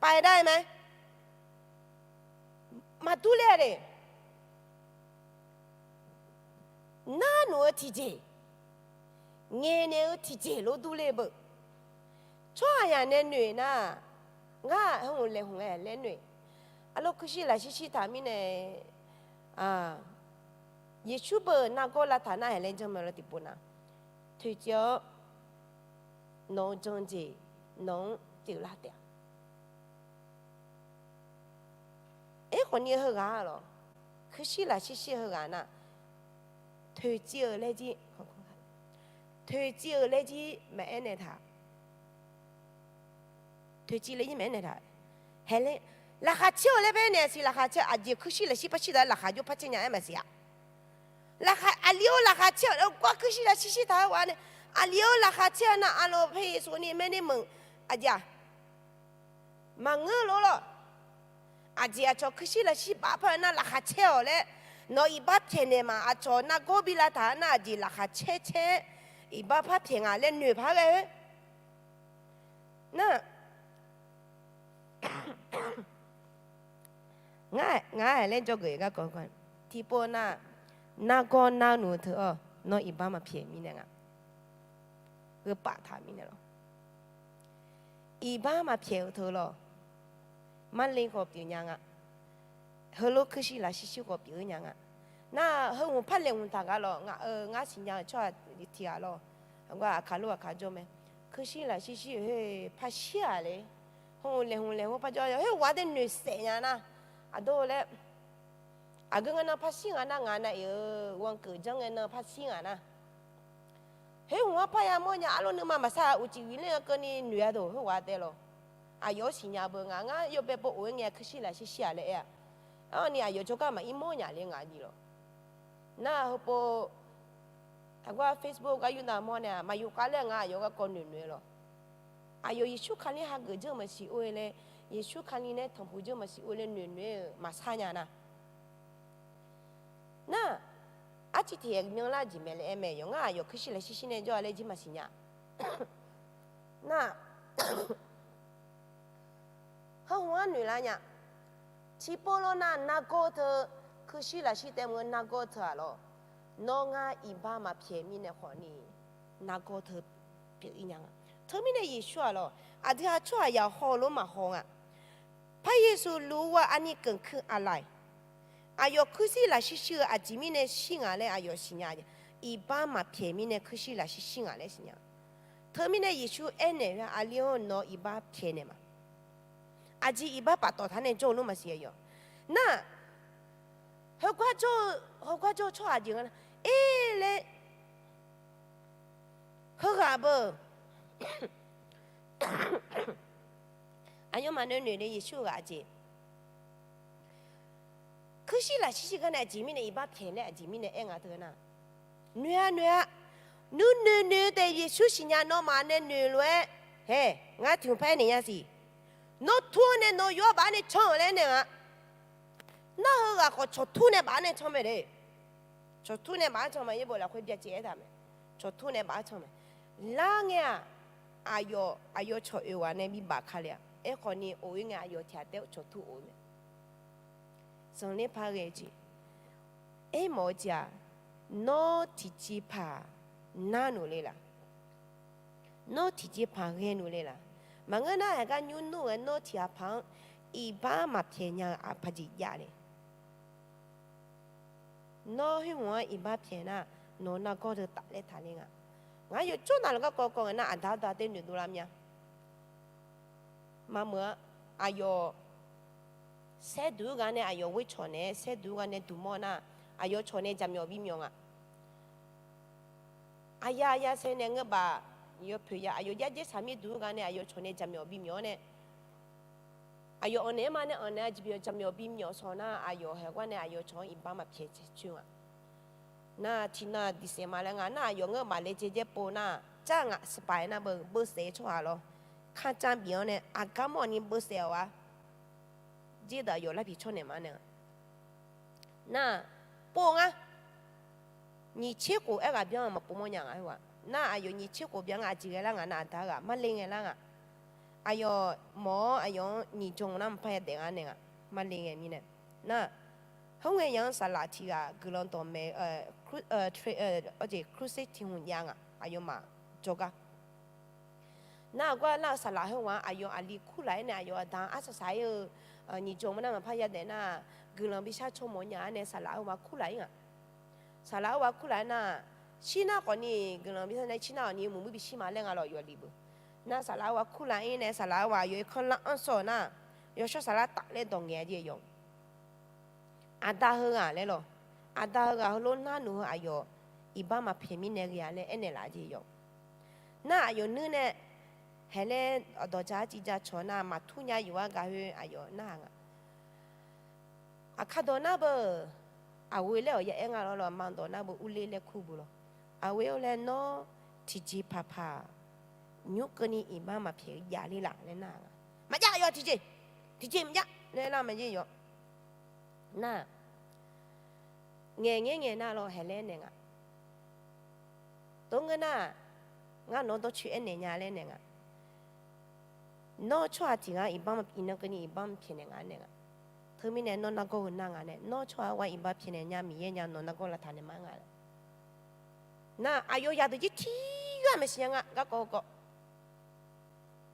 paf-aer dar-aer mae. Maqdur ler-a le. Narnuq-eu tiqjeq, ngaeqnaeq-eu tiqjeq lof dur ler beu. Tsawrhaqzaq nae noeq nar, ngar hmq laeqhmq-aer laer noeq. Arlawr kuirshir lafshir shirtaq mirnae, Yeqsur beu nargawr lavtaq nar haeq laer janrmae lawr tiqpov nar, toeqciv-awr nawq-eu janjeq nawq-anr pyeuflar taef-a. Aerkhawf ni heughaq-a lawq, kuirshir lafshir shir-eu heughaq nar, toeqciv-euq laer jir, toeqciv-euq laer jir maqaer naeq taq. Toeqciv laer jir maqaer naeq taq. Haeq laer, laqkhaq caer-eu laer bae naeq siq, laqkhaq caer aqjeq kuirshir lafshir par shir taq-aer laqkhaq jawr par caer nya-aer maqsiq-a. Laqkhaq aqli-or laqkhaq caer-euq gar kuirshir lafshir shir taq-aer ghaq nae, aqli-or laqkhaq caer-eu nar arlawr paer yesov ni maerner meuq aqjeq-aq maqngeur lof lawq. Aqjeq aqcawq kuirshir lafshir baf par-eu nar laqkhaq caer-awq laer, nawq iqbax pyaeqnaeq ma. Aqcawq nargawr bi lavtaq-a nar aqjeq laqkhaq caer caer iqbax par pyaeq nga laer noeq par ghae-eu. Nar, ngar, ngar-aer laer jawrgeuf garkawv, tiqpov nar, nargawr narnuq teu-awr nawr iqbax maqpyaeq mirnae nga. Gheu paftaq mirnae lawq. Iqbax maqpyaeq-eu teu lawq. Marle khawf pyeuf nya nga. Heulof kuirshir lafshir shir khawf pyeuf-eu nya nga. Nar heu hmq par laeqhmq taq gaq lawq. Ngaq-euq ngar siqnya-eu tsawrhaq tiq ghaq lawq. Aqgar aqkaq lof aqkaq jawr mae. Kuirshir lafshir shir-euq her par shir-aq le. Heu laeqhmq laeqhmq par jawr, khoerghaq tae noeqsaef nya nar, aqdawr laer, aqgeu ngae nan par shir nga nar, ngaq nav-euq ghanrkeuv janr ngae nan par shir nga nar, khoerghaq-anr parya mawrnya arlawr nuima maqsar-a uqcif uiqler-a keuvni noeq-a deuq khoerghaq tae lawq. Aqyawf-anr siqnya beu nga, ngar yawbae pov of-aer ngae kuirshir lafshir shir-aq laer aer-a. Arni aqyawf jawrgar maqir mawrnya le ngaq jir lawq. Nar heupov aqgar Facebook gar yurnav mawr nae-aq maqyuf khav laer nga aqyawf garkawv noeqnoeq-eu lawq. Aqyawf Yeqsur Kali hageuf jawr-eu maqsiq or-e laer, Yeqsur Kali nae tanqpuq jawr-eu maqsiq or laer noeqnoeq-eu maqsar nya nar. Nar, arciv tiq myanrlar jeq mae laer aer mae, yawqngar aqyawf kuirshir lafshir shir nae jawr-a laer jir maqsiq nya. Nar, heu hmq-anr noeqlar nya. Tiqpov lawr nar nargawr teu, kuirshir lafshir taef mq-eu nargawr teu-aq lawq, nawr ngar iqbax maqpyaeq mirnae khawfni nargawr teu pyeuf-ir nya nga. Teumirnae Yeqsur-aq lawq, aqdui-aq tsawrhaq yaq haw-eu lof maqhaw nga. Par Yeqsur luf-eu arni keuvkuv aqlaf-iq, aqyawf kuirshir lafshir shir-eu aqjeq mirnae shir ngaq laer aqyawf siqnya, iqbax maqpyaeq mirnae kuirshir lafshir shir ngaq laer siqnya. Teumirnae Yeqsur aernaeq-eu, aqli-or nawq iqbax pyaeqnaeq ma. Aqjeq iqbax paftawf taq nae jawr-eu lof maqsiq aqyawf. Nar, heugar jawr-eu, heugar jawr-eu tsawrhaq jeq nga nar, er laer, heughaq beu aqyawfmaf noeqnoeq le Yeqsur-eu ghaq aqjeq. Kuirshir lafshir shir gar nae aqjeq mirnae iqbax pyaeq laer aqjeq mirnae aer nga teu nar, noeq-a noeq-a. Nuinoeq noeq-eu taef Yeqsur siqnya nawmaf nae noeq lof-aer, hae, ngar tiq hmq par aernaeq nya siq. Nawr tur-awr nae nawq yawr baf-awr nae can-euq laer aernaeq nga. Nar heughaq khawf cawqtur nae baf-awr nae can mae de. Cawqtur nae baf-awr can mae, yaerbof lafkhoer byacaev aertaq mae. Cawqtur nae baf-awr can mae. Lar ngae-aq, aqyawf, aqyawf cawq oeq ghaq nae bibaf ka le-a. Aerkhawf ni of-ir ngae aqyawf tiq ghaq taef-aer cawqtur of-eu mae. Zanqler par ghae jeq. Aermawf-eu jeq-aq, nawr tiqjeqpaq narnuq le laq? Nawr tiqjeqpaq ghaenuq le laq? Maqngeur nar, haegar nymr nmr-aer nawr tiq ghaq paq-anr iqbax maqpyaeq nya-eu aqpaq jeq jav le. Nawr khoer hmq-anr iqbax pyaeq nar, nawq nargawr teu tafler taqler nga. Ngar yawjawr navluf garkawv kawv ngae nar, aqda arda taer noeqdov lar mya. Maqmeuq-a. Aqyawf saerduq-eu gar nae aqyawf ghoer cawq naeq-aer saerduq-eu gar nae duq mawr nar, aqyawf cawq nae jaqmyawf bimyawf nga. Aqya aqya saer nae ngeur baf, yawpoeq ya aqyawf jarjaer saqmir duq-eu gar nae aqyawf cawq nae jaqmyawf bimyawf-awr nae, aqyawf anqnaeq-aer ma nae anqnaeq-a jeq bif-awr jaqmyawf bimyawf shawq nar, aqyawf haeq gar nae aqyawf cawq-anr iqbax maqpyaeq coer nga. Nar tiqnan diqsaef ma laer nga nar, aqyawf ngeur baf le jaejaer pov nar, car ngaq saqpaq-aer nar beu beusaef-eu tsawrhaq lawr, karcav bif-awr nae aqgar mawr ni beusaef-awq-a. Jerdaq aqyawf larpiq tsawrnaeq ma nae nga. Nar, pov ngar, nyiq tser khof aerghaq byan-eu maqpov mawrnya nga. Nar aqyawf nyiq tser khof byan nga, aqjeq ghae lar ngaq nar, aqda ghaq marle ngae lar ngaq. Aqyawf mawf-awr aqyawf-anr nyiq jan nar maqpar yadaef ngar nae nga. Marle ngae mirnae. Nar, khoerngae yaq-anr saqlaq tiq ghaq guiqlanq dawqmaeq, crusade tiq hmq jav ngaq, aqyawfmaf jawrgar. Nar-aq gar nar-eu saqlaq heughaq-anr aqyawf aqli kurlaq-ir nae aqyawf aqda-anr arsaq saq-ir-eu nyiq jawr-eu nar maqpar yadaef nar-aq, guiqlanq bi sharcaw mawf nya-ar nae saqlaq heughaq kurlaq-ir nga. Saqlaq heughaq kurlaq-ir nar-aq, shir nar khawfni guiqlanq bi shar nae shir nar khawfni muiq muir bi shir ma laer nga lawq yawqli beu. Nar saqlaq heughaq kurlaq-ir nae saqlaq heughaq aqyawf irkanr lar-anr sawr-eu nar, yawshawr saqlar tafler dawq ngaeq-a jeq yawq. Aqda heughaq laer lawq. Aqda heughaq heulof nar nuq heu aqyawf iqbax maqpyaeq mirnae ghae-a laer aernaeq laf jeq yawq. Nar aqyawf nuir nae haeqlaer dawqja arciv ja cawq nar maqtur nya yuf-ar gaq khoer aqyawf narhaq nga. Aqkar dawq nar beu, aqghoe laer awq ya aer nga lawr lawq, aqma dawq nar beu urler laer kur beu lawq. Aqghoe-or laer nawr tiqjeq paqpaq nymr keuvni iqbax maqpyaeq-eu javler laf laer nar-aq, maqjav yawq tiqjeq, tiqjeq maqjav laer nar maqjir yawq. Nar-aq, ngaeq ngaer ngae nar lawr haeqlaer naeq nga. Tov ngeur nar-aq, ngar nawq-anr dawrcoeni aernaeq nya laer naeq nga. Nawr tsawrhaq tiq ghaq iqbax iqnan keuvni iqbax pyaeqnaeq nga naeq nga. Teumirnae nawr nargawr heu nar nga nae, nawr tsawrhaq-anr iqbax pyaeqnaeq nya Miqyaer nya nawq nargawr lavtaq naeq ma nga laer. Nar aqyawf yadeuq jir tiq ghaq maeqshi nya nga garkawv heukawv.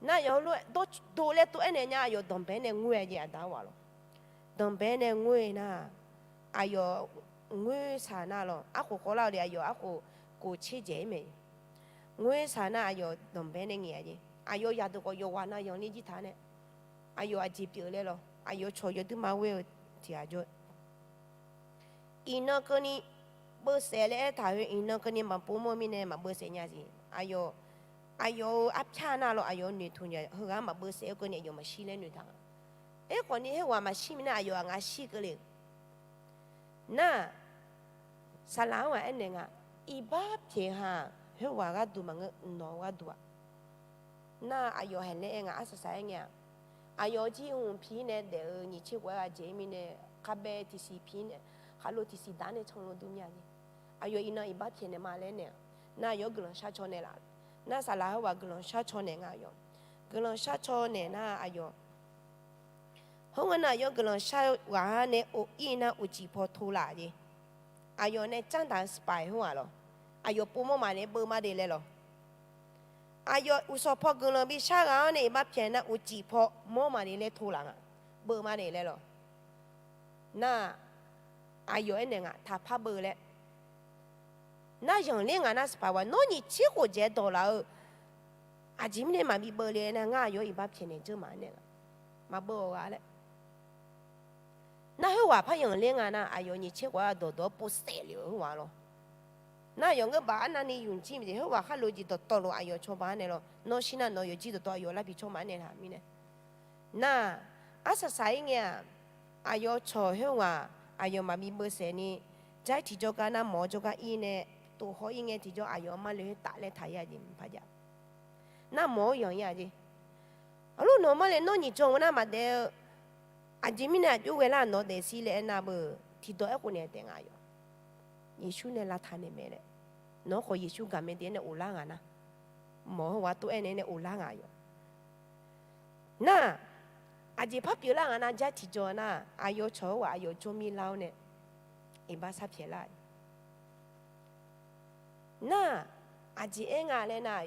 Nar yawf heulof-aer dawr do laer tov aernaeq nya aqyawf danqbae nae ngoer-a jeq aqda-anr ghaq lawq. Danqbae nae ngoer nar, aqyawf ngoer saq nar lawq arkhof khawvlar-eu de aqyawf arkhof kof tser dzaeq-ir mae. Ngoer saq nar aqyawf danqbae nae ngaeq-a jeq aqyawf yadeuq khawf yawqghaq nav yanqler jir taq nae, aqyawf aqjeq pyeuf laer lawq aqyawf cawq yawduir ma ghoer-eu tiq ghaq jawr. Iqnan keuvni beusaef laer aertaq-eu iqnan keuvni maqpov mawr mirnae maqbeusaef nya siq. Aqyawf, aqyawf-euq arpyar nar lawq aqyawf noeqtmq nya heughaq-anr maqbeusaef-eu keuvni aqyawf maqshir laer noeqtaq nga. Aerkhawfni khoerghaq maqshir mirnae aqyawf aqngaq shir keuvle-euq. Nar-aq, saqlaq-anr ghaq aernaeq nga, iqbax pyaeq ha-aq khoerghaq gharduq maqngeur nawq-eu gharduq-aq. Nar aqyawf haeqlaer aer nga arsaq saq-aer ngae-aq, aqyawf jir hmq pi-ir nae daef-eu nyiq tser khof-aer ghaq jeq-ir mirnae, khabae tiqsiq pi-ir nae, khaqlo tiqsiq daq-ar nae canlov dur mir-a jeq. Aqyawf iqnan iqbax pyaeqnaeq ma laer naeq-aq, nar aqyawf guiqlanq sharcaw naeqlaf. Nar saqlaq khoerghaq guiqlanq sharcaw naeq nga aqyawf. Guiqlanq sharcaw naeq nar aqyawf, khoerngae nar aqyawf guiqlanq shar ghaq-anr nae of ir nar uqcif paw to laf jeq. Aqyawf nae canr daq-eu spy khoerghaq lawq. Aqyawf pov mawr maqle beuv ma de laer lawq. Aqyawf uqsawq paw guiqlanq bi shar ghaq-anr nae iqbax pyaeq nar uqcif paw mawr maqle laer to laf nga. Beuv ma de laer lawq. Nar aqyawf aernaeq nga taqpar beuv laer. Nar yanqler nga nar spy ghaq nawr nyiq tser khof dzaeq dawq laf-eu aqjeq mirnae maqbi beuv le nar ngar aqyawf-anr iqbax pyaeqnaeq dzeur ma nae nga. Maqbeuv-awq ghaq laer. Nar khoerghaq par yanqler nga nar aqyawf nyiq tser khof-aer dawqdawq-aer povsaef le-euq khoerghaq lawr. Nar aqyawf ngeur baf arnavni yumq jir maqjeq khoerghaq khar lo jeq dawqtawvluf aqyawf cawba-ar nae lawr. Nawr shir nar nawq yawqjir dawqtawv aqyawf lar bi cawba-ar nae laq mirnae. Nar-aq, arsaq saq-ir ngae-aq, aqyawf cawq khoerghaq aqyawf maqbi beusaef ni, jar tiqjawr gar nar mawq-eu jawrgar ir nae, tov haw-ir ngae tiqjawr aqyawf-anr marle khoertav laer taq-ir-a jeq maqpar jav. Nar mawq-awr yanq-ir-a jeq. Arlawr nawq-anr marle nawr nyiq jawr-eu nar maqdaef-eu, aqjeq mirnae aqjox ghae lar nawq daefshir laer aernar beu, tiqdawq aerkhof naeq daef nga yawq. Yeqsur nae lavtaq naeq mae laer. Nawq-anr khawf Yeqsur gaqmae de-aer nae of lar ngaq nar, mawq-eu heughaq tov-aer nae nae of lar ngaq yawq. Nar, aqjeq par pyeuflar ngaq nar jar tiqjawr nar, aqyawf cawq-eu ghaq aqyawf jawr mir lar-awr nae, iqbax sar pyaeq lar. Nar, aqjeq aer nga laer nar,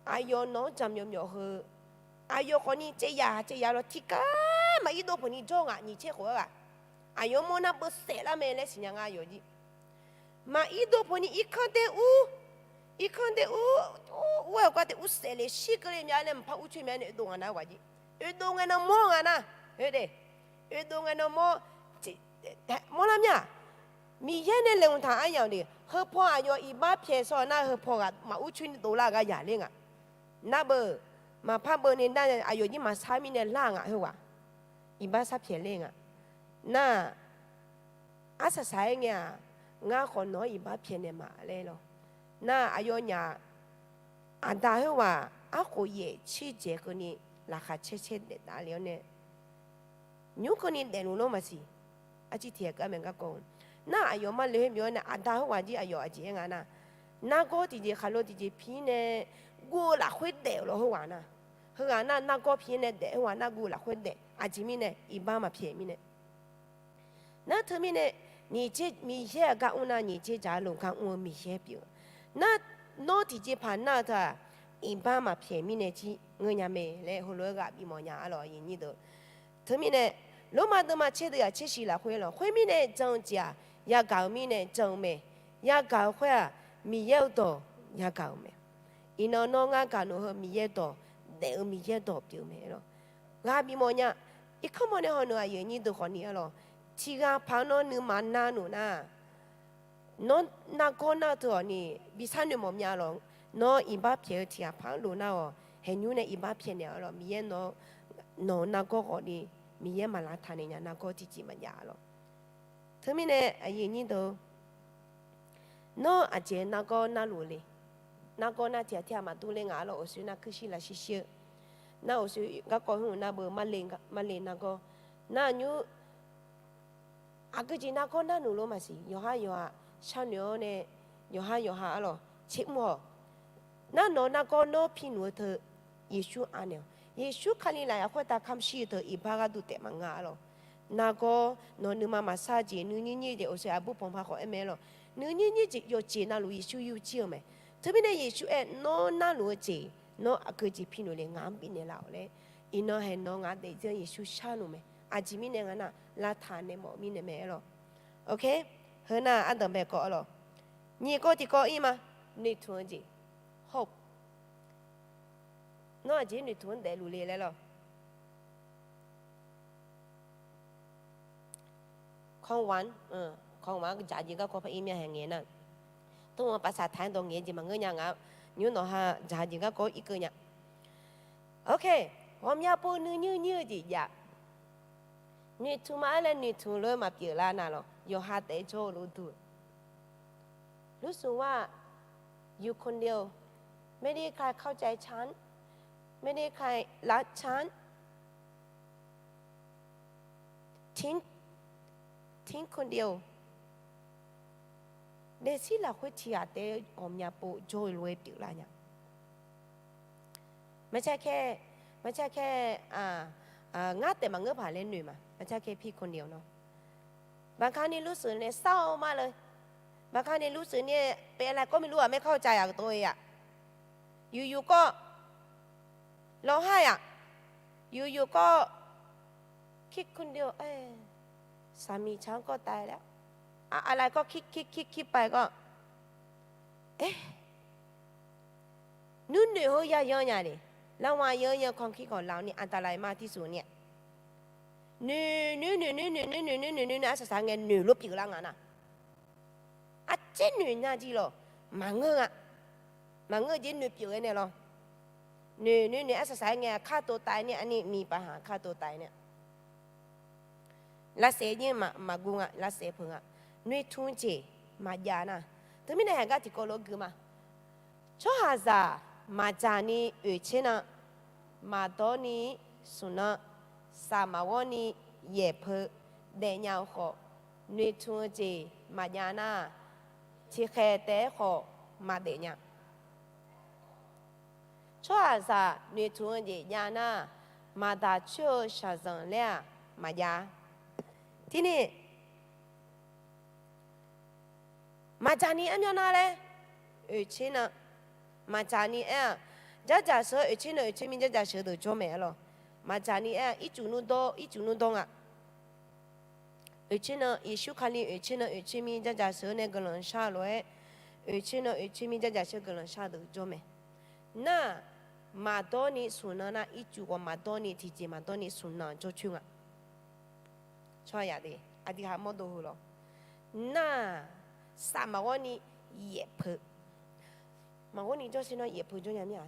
aqyawf nawq-anr jaqmyawf myawf heu, aqyawf khawfni caev yaq caev yaq lawr tiqkar maqir dov peuqni jawr ngaq nyiq tser khof-aer ghaq, aqyawf mawr nar beusaef lar mae laer siqnya nga yawq jir. Maqir dov peuqni irkanr daer ur, irkanr daer ur, ur-aer-euq gar taef ur saef le shir keuvle mya laer maqpar ur coer mya nae oedov ngaq nar ghaq jir. Oedov ngae nan mawr ngaq nar, oede, oedov ngae nan mawr, mawrlar mir-aq, Miqyaer nae laeqhmq taq aryamq de, heu paw aqyawf iqbax pyaeq sawq nar heu paw ghaq maqur coer ni dovlar-eu gar yaqler ngaq. Nar beu, maqpar beu ni nar aqyawf jir maqsar mirnae lar ngaq khoerghaq, iqbax sar pyaeq ler ngaq. Nar, arsaq saq-aer ngae-aq, ngar khawf nawq-anr iqbax pyaeqnaeq ma laer lawr. Nar aqyawfnyaf aqda khoerghaq arkhof yaef tser dzaeq keuvni laqkhaq caer caer daef taf le-awr nae, nymr keuvni daefluf lor maqsiq. Arciv tiq ghaq keuv-a mae garkawv. Nar aqyawf marle khoer byov-awr nae aqda khoerghaq jir aqyawf aqjeq aer nga nar, nargawr tiqjeq khaqlo tiqjeq pi-ir nae guv-eu lafkhoer daef-euq lawr khoerghaq nar, heughaq nar nargawr pi-ir nae daef khoerghaq nar guv-eu lafkhoer daef aqjeq mirnae iqbax maqpyaeq mirnae. Nar teumirnae, nyiq tser Miqyaer-aq gar mr nar nyiq tser dzaq-a lof gar mr-eu Miqyaer pyeuf. Nar, nawr tiqjeqpaq nar-eu teu-aq, iqbax maqpyaeq mirnae jir ngeur nya mae laer heulof-aer ghaq bifmawf nya arlawq, aqyuif aqnyir deuq. Teumirnae, Lormav deuvma tser deuv yaq tser shiq lafkhoer lawq, khoermirnae jan-eu jeq-aq, yagaq-eu mirnae jan-eu mae. Yagaq-eu khoer-aq, Miqyaer-eu dawq yagaq-euq mae. Iqnan nawr ngar gaqnmr heu Miqyaer dawq, daef-eu Miqyaer dawq pyeuf mae lawq. Ghaq bifmawf nya. Irkanr mawr nae hawneuq aqyuif aqnyir deuq khawfni arlawq, tiqghaq paq-anr nawr nuima narluf nar, nawr nargawr nar-eu teu-awq ni bi sharnoeq mawf mya lawq. Nawr iqbax pyaeq-eu tiqghaq paq-anr lof nar-awq, haeqnymr nae iqbax pyaeqnaeq-awq lawq. Miqyaer nawq-eu nargawr khawfni, Miqyaer maqlavtaq naeq nya nargawr tiqjeq maqjav lawq. Teumirnae aqyuif aqnyir deuq, nawr aqjeq nargawr narluf le? Nargawr nar tiqghaq tiqghaq maqdur le ngaq arlawq, uqshoe nar kuirshir lavshir shir-eu, nar uqshoe garkawv hmq nar beu, marle nargawr, nar nymr aqgeujeq nargawr narluf lo maqsiq. Yawqhar yawqha sharnoeq-awr nae, yawqhar yawqha arlawq tser mr-awq. Nar nawq-eu nargawr nawr piluf-eu teu Yeqsur anaeq-awq. Yeqsur Kali lafyaq khoertav kamq shir-eu teu iqbax gharduq taef maqnga arlawq. Nargawr nawq nuima maqsar jeq, nuinyir nyir jeq, uqshoe aqbur panq paq khawf aer mae arlawq. Nuinyir nyir jeq yawqjeq navluf Yeqsur yur jir-eu mae. Teumirnae Yeqsur aer, nawr narluf-eu jeq, nawr aqgeujeq piluf le, ngaq-anr bifnaeq laf-awq laer. Iqnan haeq nawq ngaq-anr daefzir-anr Yeqsur sharluf mae. Aqjeq mirnae nga nar, lavtaq naeq mawf mirnae mae arlawq. Ok, heu nar ardanq bae kawv arlawq. Nyiq kawv tiqkawv ir ma, noeqtmq-eu jeq, hope. Nawr aqjeq noeqtmq-anr daefluf le laer lawq. คำหวาน คำหวาน dzaq jeq garkawv par ir mya hae ngae nar, tmr-anr paqsaq taq-aer dawq ngaeq-eu jeq maqngeur nya nga. Nymr nawq ha dzaq jeq garkawv irkeuv nya. Ok, ghawqmya pov nuinyir nyir-eu jeq jav. Noeqtmq ma-aer laer noeqtmq lof-aer maqpyeuf lar nar lawq, yawqha taef-aer jawr-eu lof-aer dur-eu. รู้สึกว่า อยู่คนเดียว ไม่มีใครเข้าใจฉัน ไม่มีใครรักฉัน ทิ้ง ทิ้งคนเดียว daefzir lafkhoer tiqghaq taef-aer ghawqmya pov jawr-eu lof-aer pyeuflar nya. Maqcav kae, maqcav kae, ngar taef maqngeur paq laer noeq ma. Maqcav kae พี่คนเดียว nawr บางครั้งนี่รู้สึกเนี่ยเศร้ามากเลย บางครั้งนี่รู้สึกเนี่ยเป็นอะไรก็ไม่รู้อะ ไม่เข้าใจอะ ตัวเองอะ อยู่ๆก็ร้องไห้อะ อยู่ๆก็คิดคนเดียว เอ๊ะ สามีฉันก็ตายแล้ว อะไรก็ คิดคิดคิดคิดไปก็ เอ๊ะ nuinoeq heu ya yanr nya le. ระวังเยอะๆ ความคิดของเรานี่อันตรายมากที่สุดเนี่ย noeq noeq noeq noeq noeq noeq noeq noeq noeq noeq noeq arsaq saq ngae noeq lof pyeuflar nga nar, arcaer noeq nar jir lawq, maqngeur-a. Maqngeur jeq noeq pyeuf-aer nae lawr. Noeq noeq noeq arsaq saq-aer ngae aqkar tov tav-aer nae arni miqpav haq aqkar tov tav-aer nae lavsaef nyir maqguv nga, lavsaef peuq nga. Noeqtmq-eu jeq maqjav nar, teumirnae haeq gar tiqkawv lof-aer gui ma. Tsawrhaqzaq maqdzaq ni oeqtser nan, maqdawr ni smq nan, saqmaqghawr ni yaeqpeu daefnya-eu khawf, noeqtmq-eu jeq maqjav nar, tiqkhaeq taef-aer khawf maqdaef nya. Tsawrhaqzaq noeqtmq-eu jeq jav nar, maqdaq coer-eu shaqzanq laer-aq maqjav. Tirni maqdzaq ni aer myanr nar laer, oeqtser nan, maqdzaq ni aer-aq, dzardzaq sheuq-eu oeqtser nan oeqtser mir dzardzaq sheuq-eu deuq jawr mae-a lawq. Maqdzaq ni aer-aq, ircuf nmr dawr ircuf nmr dawr nga. Oeqtser nan Yeqsur Kali oeqtser nan oeqtser mir dzardzaq sheuq-eu nae guiqlanq shar-eu lof-aer, oeqtser nan oeqtser mir dzardzaq sheuq-eu guiqlanq shar-eu deuq jawr mae. Nar, maqdawr ni smq nan nar, ircuf ghawq maqdawr ni tiqjeq maqdawr ni smq nan jawrcoer nga. Tsawrhaq aqdui ha mawrdo heu lawq. Nar, saqmaqghawr ni yaeqpeu, maqghawr ni jawrsher nar yaeqpeu jawr nya mir-a.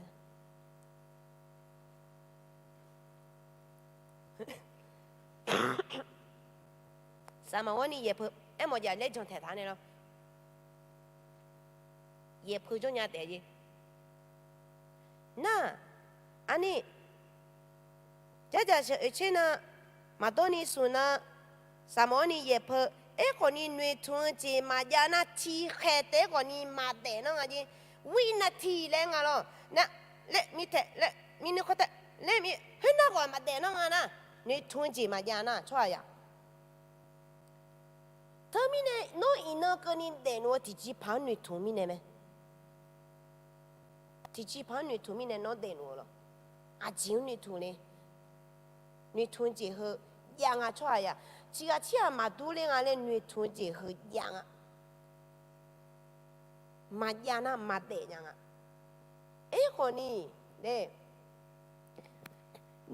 Saqmaqghawr ni yaeqpeu, aermawf jaf laer jantaeq taq nae lawr, yaeqpeu jawr nya taef jeq. Nar, arni, dzardzaq sheuq oeqtser nan, maqdawr ni smq nan, saqmaqghawr ni yaeqpeu, aerkhawf ni noeqtmq-eu jeq maqjav nar, tiqkhaeq taef-aer khawf ni maqdaef nanr nga jeq. วินาที laer nga lawr. Nar, laer mirtaeq laer mirnuir khawr tae laer mir khoernar khawf maqdaef nanr nga nar, noeqtmq-eu jeq maqjav nar tsawrhaq yaq. Teumirnae nawr iqnan keuvni daefluf-eu tiqjeqpaq-anr noeqtmq mirnae mae. Tiqciv paq-anr noeqtmq mirnae nawr daefluf-eu lawq. Aqjeq-anr noeqtmq le. Noeqtmq-eu jeq heu jav nga tsawrhaq yaq. Tiqghaq tirghaq maqdur ler nga laer noeqtmq-eu jeq heu jav nga. Maqjav nar maqdaef nya nga. Aerkhawf ni,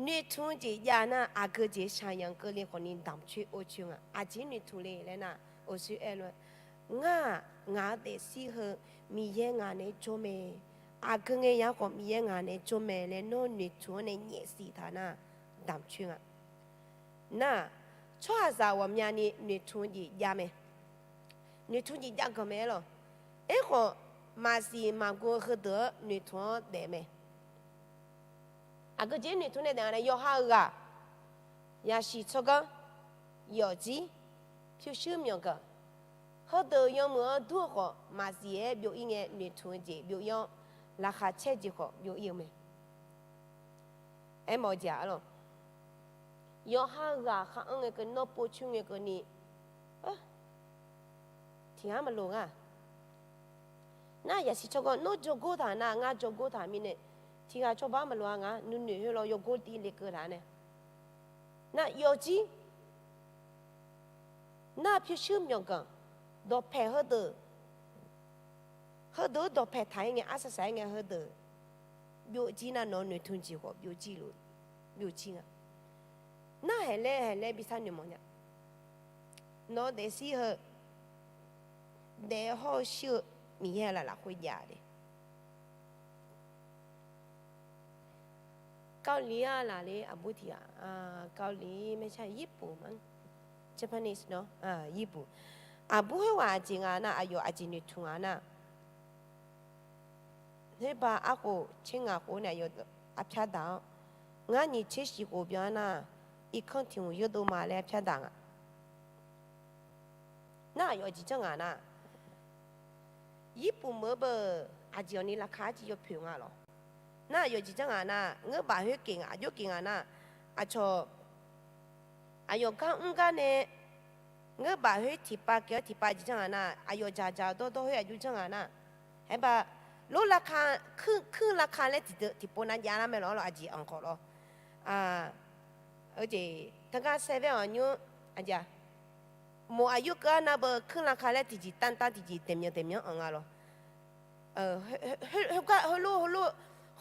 noeqtmq-eu jeq jav nar aqgeu jeq shaqyanq keuvle khawf ni damqcoer orcoer nga. Aqjeq noeqtmq le laer nar, orcoer aer lof-aer, ngar-aq ngaq-eu daefzir heu Miqyaer ngaq naeq-aer jawr mae. Aqgeu ngae ya khawf Miqyaer ngaq naeq-aer jawr mae laer nawr noeqtmq-anr nae nyaefsiq taq nar, damqcoer nga. Nar-aq, tsawrhaqzaq ghawqmyani noeqtmq-eu jeq jav mae. Noeqtmq jeq jav ganq mae-aer lawq. Aerkhawf, maqsiq maqguv-eu heudeuq-anr noeqtmq-anr daef mae. Aqgeu jeq noeqtmq nae daef nga nae yawqha-eu ghaq, yaqsiq tsawrganr, yawfjir, pyurshuir myawqganq, heudeuq yawmuiq-anr dur-eu khawf maqsiq-aer byov-ir ngae noeqtmq-eu jeq byov-ir-awr, laqkhaq caer jeq khawf byov-ir-eu mae. Aermawf-eu jeq-aq lawq. Yawqha-eu ghaq khar-anr ngae keuvni nawr povcoer ngae keuvni, tiq ghaq maqloq nga. Nar yaqsiq tsawrganr nawr jawrgor taq nar ngar jawrgor taq mirnae, tiq ghaq cawba maqloq-a nga nuinoeq khoerlof yawgor tiv lekeuv taq nae. Nar yawfjir, nar pyurshuir myawqganq, dawqpaeq heudeuq, heudeuq-anr dawqpaeq taq-ir ngae arsaq saq-aer ngae heudeuq byovjir nar nawq-eu noeqtmq jeq khawf byovjir luf, byovjir nga. Nar haeq laer haeq laer bi sharnoeq mawf nya. Nawq-eu daefzir heu daef hawr-eu shir-eu Miqyaer laf lafkhoer jav le. เกาหลี-a laf le aqbur tiq ghaq, เกาหลี ไม่ใช่ Japanese nawr, Japan. Aqbur khoerghaq aqjeq nga nar aqyawf aqjeq noeqtmq nga nar, khoerba arkhof tser ngaq khof nae aqyawf arpyar daq-awr, ngar nyiq tser shif khof byan nar, irkanr tiq hmq yurdov ma laer arpyar daq nga. Nar aqyawf jeq janr ngaq nar, Yirpuf meuq-eu beu aqjeq awqni laqkhaq arciv yawpoeq nga lawq. Nar aqyawf jeq janr ngaq nar, ngeur baf khoer keq ngaq, aqjox keq ngaq nar, aqcawq, aqyawf gar mr gar nae, ngeur baf khoer tiqpav keq-awr tiqpav jeq janr ngaq nar, aqyawf dzaqdzaq dawrdawr khoer aqjox janr ngaq nar, aerba, lor laqkhaq, ขึ้นราคา laer tiqdeuq tiqpov nav jav lar mae lawq, aqjeq anq khawf lawr. Jeq tanqgar saev baer-awq nymr, aqjeq-aq, moq aqyur keuv-ar nar beu ขึ้นราคา laer tiqjeq tanqtanq tiqjeq daeqmyanq daeqmyanq anq nga lawq. Heugar heulof heulof,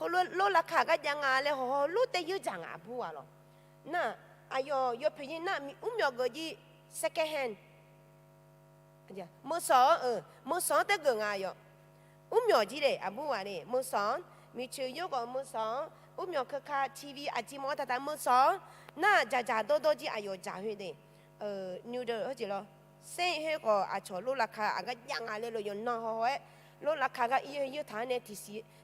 heulof lor laqkhaq gar jav nga laer hawhaw lor tae yeur dzaq ngaq aqbur ghaq lawq. Nar, aqyawf yawpoeq jir nar mrmyawf geuf jir, second hand. Meusanq-anr, meusanq-anr taer geuf nga yawf. Mrmyawf jir le aqbur ghaq le, meusanq-anr, miqcoeq yawr khawf meusanq-anr, mrmyawf keuka TV aqjeq mawf-awr taqtaq meusanq-anr, nar dzaqdzaq dawrdawr jir aqyawf dzaq khoer de. Noodle heujeq lawr, saer khoer khawf aqcawq lor laqkhaq aqgar jav nga le lof yawqnan hawhaw-aer, lor laqkhaq gar ir yeur taq-anr nae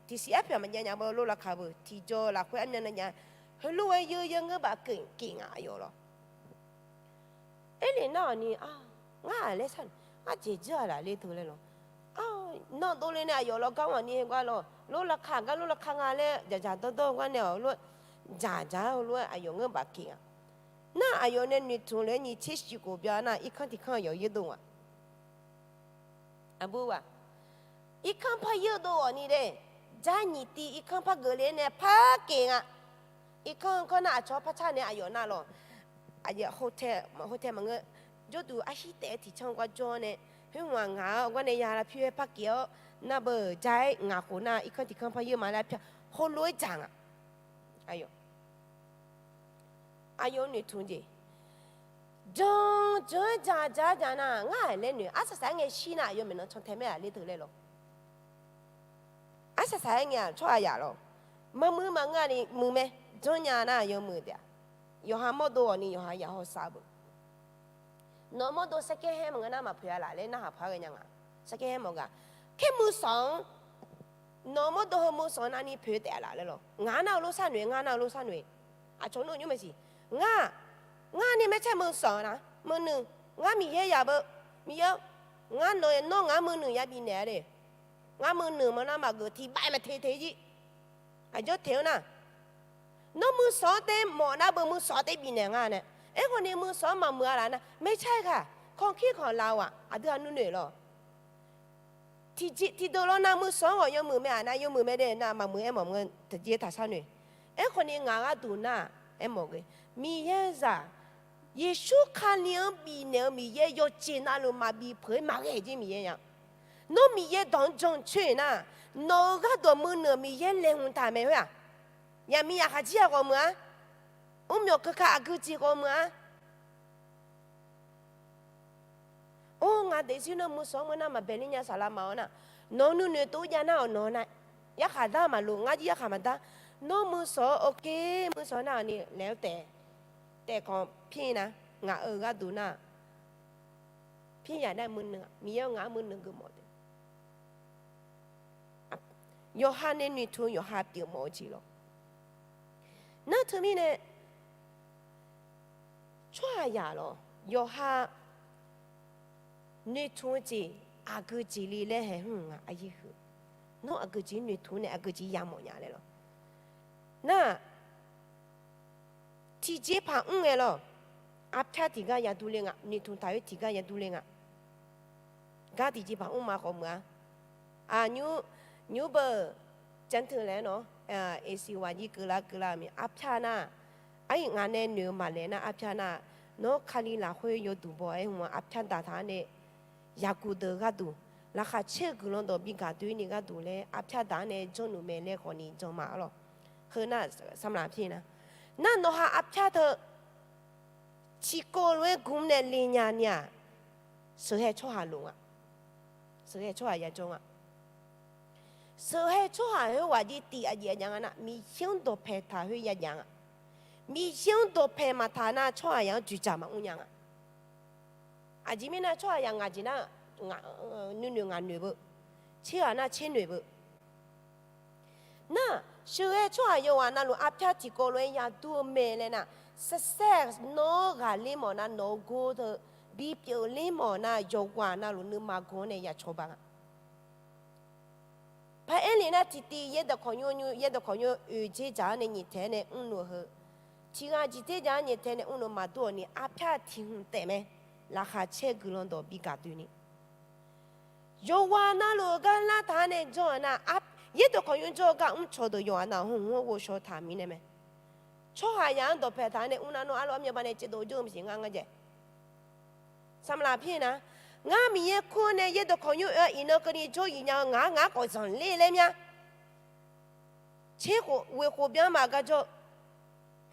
tiqsiq aer pyaq maqjav nya beu lor laqkhaq beu tiqjaw lafkhoer armyan na jav. Heulof-aer yeur yeur ngeur baf keq keq ngaq aqyawf lawq. Aerle nar-awq ni, ngar-aq laer sar, ngar jeq dzeur-aq laf ler teu laer lawq. Nar dovle nae aqyawf lawr gar maqni heugar lawr, lor laqkhaq gar lor laqkhaq nga laer dzaqdzaq dawrdawr gar nae-awq lof-aer, dzaqdzaq-aer heulof-aer aqyawf ngeur baf keq nga. Nar aqyawf nae noeqtmq le-aer nyiq tser shif khof bya nar irkanr tiq kanr aqyawf yurdov nga. Aqbur ghaq, irkanr par yurdov ghawqni le, jar nyiq tiv irkanr par geuf le-aer nae par keq nga. Irkanr kanr nar aqcawq-anr par car nae aqyawf nar lawq, hotel maqngeur, jawrduq arshir taef-aer tiqcanr gar jawr nae, khoer ngaq ngaq-awr gar nae ya lav pyur-aer par keq-awr, nar beu jar-aer ngaq khof nar irkanr tiq kanr par yur ma laer pyur heulof-aer dzaq nga. Aqyawf noeqtmq jeq, janr janr-aer dzaq dzaq-aer dzaq nar ngar-aq laer noeq, arsaq saq-aer ngae shir nar aqyawf maeqnan cantae maer-aq ler teu laer lawq. Arsaq saq-aer ngae-aq tsawrhaq yaf lawq. Maqmuiq maqngeur-a ni muiq mae, janrnya nar aqyawf muiq taef-a. Yawqha mawrdo ghawqni yawqha yaf hawsav-eu beu. Nawq-eu mawrdo สแกนแฮนด์ maqngeur nar maqpoeq-a laf laer narhaq paq-aer ghae nya nga. สแกนแฮนด์ mawf gaq. Kher meusanq-anr, nawq-eu mawrdo heu meusanq navni poeq taef-a laf laer lawq. Ngaq nar-eu lof sharnoeq, ngar nar-eu lof sharnoeq. Aqcawq nar nymr maeqsiq. Ngar, ngar ni maercaer meusanq nar meunuiq, ngar Miqyaer yaf beu, Miqyaer, ngar nawq-aer nawr ngaq-anr meunuiq ya bifnaeq-a le. Ngar meunuiq maqnar maqgeuf tiq bav maqteq teq jir. Aqjawr teq-anr nar, nawr meusanq-anr tae mawf nar beu meusanq-anr tae bifnaeq nga nae. Aerkhawf ni meusanq-anr maqmuiq-a laf nar maercaer ghaq, ของขึ้นของลง-aq aqdui-aq nuinoeq lawq. Tiqdeuq lawr nar muiq sawq-anr ghawq yawmuiq mae-aq nar, yawmuiq mae de nar maqmuiq aermawf maqngeur, tiqjeq taqshar noeq. Aerkhawf ni ngaq gharduq nar aermawf ghae, Miqyaer-eu zaq Yeqsur Kali-anr bifnaeq-eu Miqyaer yawqjeq navluf maqbif peuq-aer maqghae jir Miqyaer nya. Nawr Miqyaer dawq-anr jan coer-eq nar, nawq-euq gharduq muiqnuiq Miqyaer laeqhmq taq mae khoer-aq, yaqmiq yaqkhaq jir-aq ghawqmeuq-ar, mrmyawq keuka aqgeu jeq ghawqmeuq-ar. Or, ngaq daefzir nar muiq sawq-anr meuq nar maqbaeq ler nya saqlaq maq-awr nar, nawq-eu nuinoeq tov jav nar-awq nawq-eu nar, yarkhaq dar maqlof ngar jir yarkhaq maqdar. Nawr muiq sawq-awr awqkir muiq sawq nar-awq ni laeq-awr taef, taef kanq pir nar, ngaq-euq gharduq nar, pir yaq nar muiqnuiq-aq Miqyaer-awr ngaq-anr muiqnuiq geufmawf taef. Yawqha nae noeqtmq yawqha pyeufmawf-eu jeq lawr. Nar teumirnae tsawrhaqzaq lawr yawqha noeqtmq-eu jeq aqgeu jeq li laer haeq mr nga aqyuif heu. Nawr aqgeu jeq noeqtmq nae aqgeu jeq yamawf nya laer lawr. Nar tiqjeqpaq mr ngae lawr, arpyar tiqgar yadur ler nga, noeqtmq taq-aer tiqgar yadur ler nga. Gar tiqjeqpaq mr ma khawf meuq-a. Aqnymr, nymr beu, janteu laer nawr, eqsiq waqjir keuvlar keuvlar-eu mir arpyar nar, aqyuif ngaq nae noeq-eu maqlaeq nar arpyar nar, nawr Kali lafkhoer yawduq baw-aer hmq-anr arpyar daq taq-anr nae, yaqguq deuq gharduq, laqkhaq caer-eu guiqlanq dawq bi gaq doeni gharduq laer arpyar daq-anr nae janrluf mae laer khawf ni jan ma-ar lawr. Heu nar samlaq pir nar, nar nawqha arpyar teu tiqkawv lof-aer gmr nae le nya ni-aq, sheuqhae tsawrhaq lof nga. Sheuqhae tsawrhaq yajawr nga. Sheuqhae tsawrhaq khoerghaq jir tiq aqjeq aqjav nga nar, Miqyaer-anr dawqpae taq khoer yajav nga. Miqyaer-anr dawqpae maqtaq nar tsawrhaqzaq-anr dzoeqdzaq maqmr nya nga. Aqjeq mirnae tsawrhaqzaq ngaq jeq nar, nuinoeq ngaq noeq beu, tser ghaq nar tser noeq beu. Nar, sheuqghae tsawrhaq yawqghaq navluf arpyar tiqkawv lof-aer yadur-eu mae laer nar, sarsaer nawr ghaqler mawf nar nawq-eu gor teu bipyeuf ler mawf nar yawqghaq navluf nuima gor-anr nae yacawba nga. Paq-aer lef nar tiqtiv yaerdawq kawqnymr nymr yaerdawq kawqnymr oeq dzer dzaq-anr nae nyiq taeq-aer nae mrluf-eu heu, tiq ghaq jeq dzer dzaq-anr nyiq taeq nae mrluf maqdur-awq ni arpyar tiq hmq taef mae. Laqkhaq caer guiqlanq dawq bi gaq doeni yawqghaq navluf-eu gar lartaq-anr nae janr-eu nar, yaerdawq kawqnymr jawr-eu gar mr cawqdeuq yawqghaq navluf hmq hmq-anr ghovshaw taq mirnae mae. Tsawrhaqzaq-anr dawqpae taq-anr nae mr nar nawr arlawr armyavba nae caevdov jawr-eu maqsiq ngar ngar jae. Samlaq pir nar, ngar Miqyaer kur-eu nae yaerdawq kawqnymr oe-awr iqnan keuvni jawr-ir nya-eu ngaq-anr ngaq-anr khawf zanqler laer mya. Tser khof ghoeq khof byan maqgar jawr.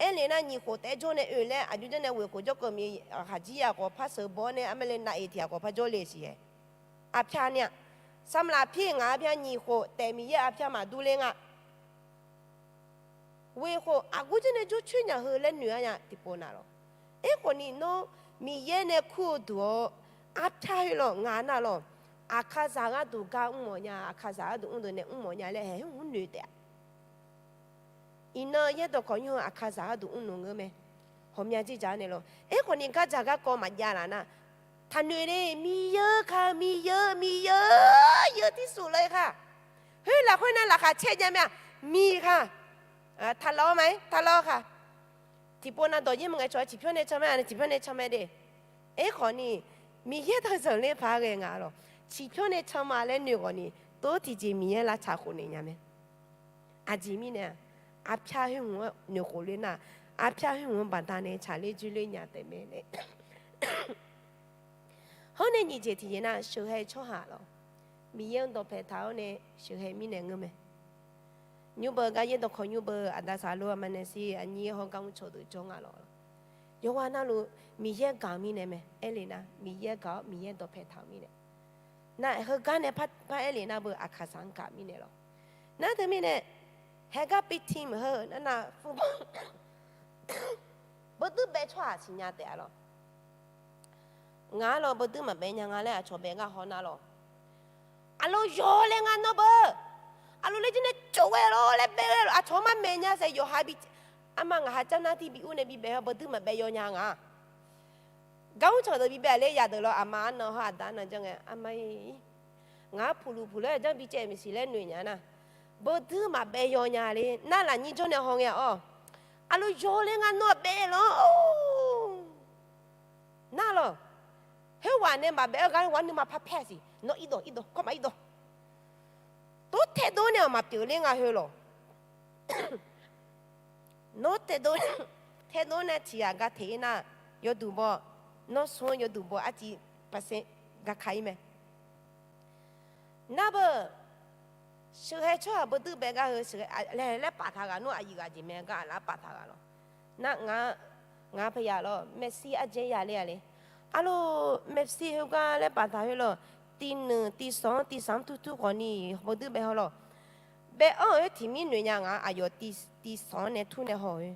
Aerlef nar nyiq khof taef-aer jawr nae oe laer aqjox janr nae ghoeq khof jawrkeuv miq aqkhaq jir yaq khawf par sheuq baw-awr nae armar le nav-iq tiq ghaq khawf par jawr le siq-aer. Arpyar ni-aq, samlaq pir ngaq arpyar nyiq khof taef Miqyaer arpyar maqdur ler nga. Ghoeq khof aqgur janr nae jawr coer nya heu laer noeq-ar nya tiqpov nav lawr. Aerkhawf ni nawr Miqyaer nae kur-eu duq-awr arpyar khoer lawr ngaq nar lawr, aqkaqzaq gharduq gar mr mawf nya, aqkaqzaq gharduq mr deuq nae mr mawf nya laer haeq hmq hmq noeq taef-a. Iqnan yaerdawq kawqnymr heu aqkaqzaq gharduq mrluf ngeur mae. Ghawqmya dzerdzaq-anr nae lawr. Aerkhawf ni gardzaq garkawv maqjav laf nar, taqnoeq le. Miqyaer-eu ka, Miqyaer-eu, Miqyaer-eu, yeu tirsuf law-ir ka. Khoer lafkhoer nar laqkhaq caer jav mae-aq, miq ka. Taqlawr ma-aer taqlawr ka. Tiqpov nav dawq yaer maqngae cawq-aer ciqpyawr nae can mae, aqnae ciqpyawr nae can mae de. Aerkhawf ni, Miqyaer taq zanqler paq-aer ghae nga lawr. Ciqpyawr nae can ma laer noeq ghawq ni, tov tiqjeq Miqyaer lavtsaq khofnaeq nya mae. Aqjeq mirnae-aq, arpyar khoer hmq-anr noeqkhof ler nar, arpyar khoer hmq-anr baqdanae tsaqler dzoerler nya taef mae laer. Hawr nae nyiq jeq tiqjeq nar sheuqhae tsawrhaq lawr, Miqyaer-anr dawqpae taq-awr nae sheuqhae mirnae ngeur mae. Nymr beu gar yaerdawq kawqnymr beu aqda saqlo aqma naeqshi aqnyir hawr gar mr cawqdeuq jawr nga lawr. Yawqghaq navluf Miqyaer gaq-eu mirnae mae. Aerlef nar Miqyaer gaq-awr Miqyaer dawqpae taq-eu mirnae. Nar heugar nae par aerlef nar beu aqkaqzaq-anr gaq mirnae lawr. Nar teumirnae, haegar pi tiq mq heu nar nav fur beuduir bae tsawrhaq siqnya taef-a lawr. Ngaq-ar lawr beuduir maqbae nya nga laer aqcawq bae ngar haw nar lawr. Aqlof yawq laer ngar nawr beu. Aqlof laer jir nae cawv ghae lawr laer bae ghae lawr aqcawq-anr mar maeq nya saef yawqha bi. Arma ngaq ha jar nar tir bi ur nae bi bae-awr beuduir maqbae yaw nya ngaq. Gar mr cawqdeuq bi bae-aq ler yadeuq lawr aqma arnan hawr aqda arnan janr ngae arma-ir. Ngaq-ar puqluq puq laer janr bi caev maqsiq laer noeq nya nar, beuduir maqbae yaw nya le nar lafnyir jawr nae haw ngae-awr. Aqlof yawq laer ngar nawr-aq bae lawr. Nar lawr. Khoerghaq nae maqbae-awr gar ghaq nuima par paer siq nawr irdawq irdawq kawrma irdawq. Tov taedov nae-awq maqpyeuf ler nga heu lawq. Nawr taedov, taedov nae tiq ghaq ga teq-ir nar, yawduq baw, nawr smr-anr yawduq baw arciv percent gaka-ir mae. Nar beu, sheuqghae tsawrhaq beuduir bae gar heu sheuqghae laer paf taq ghaq nmr aqyuif ghaq jeq mae gar aqlaf paf taq ghaq lawq. Nar ngaq, ngaq paqyaq lawq, Mepsi arjaer ya ler-a le. Arlawr, Mepsi heugar laer paf taq heu lawq. Tiq nuiq tiq sanq-anr tiq sanq-anr turtur khawfni beuduir bae haw lawq. Bae-anr-eu tiq mir noeq nya ngaq-anr aqyawf tiq sanq-anr nae tur nae haw-eu.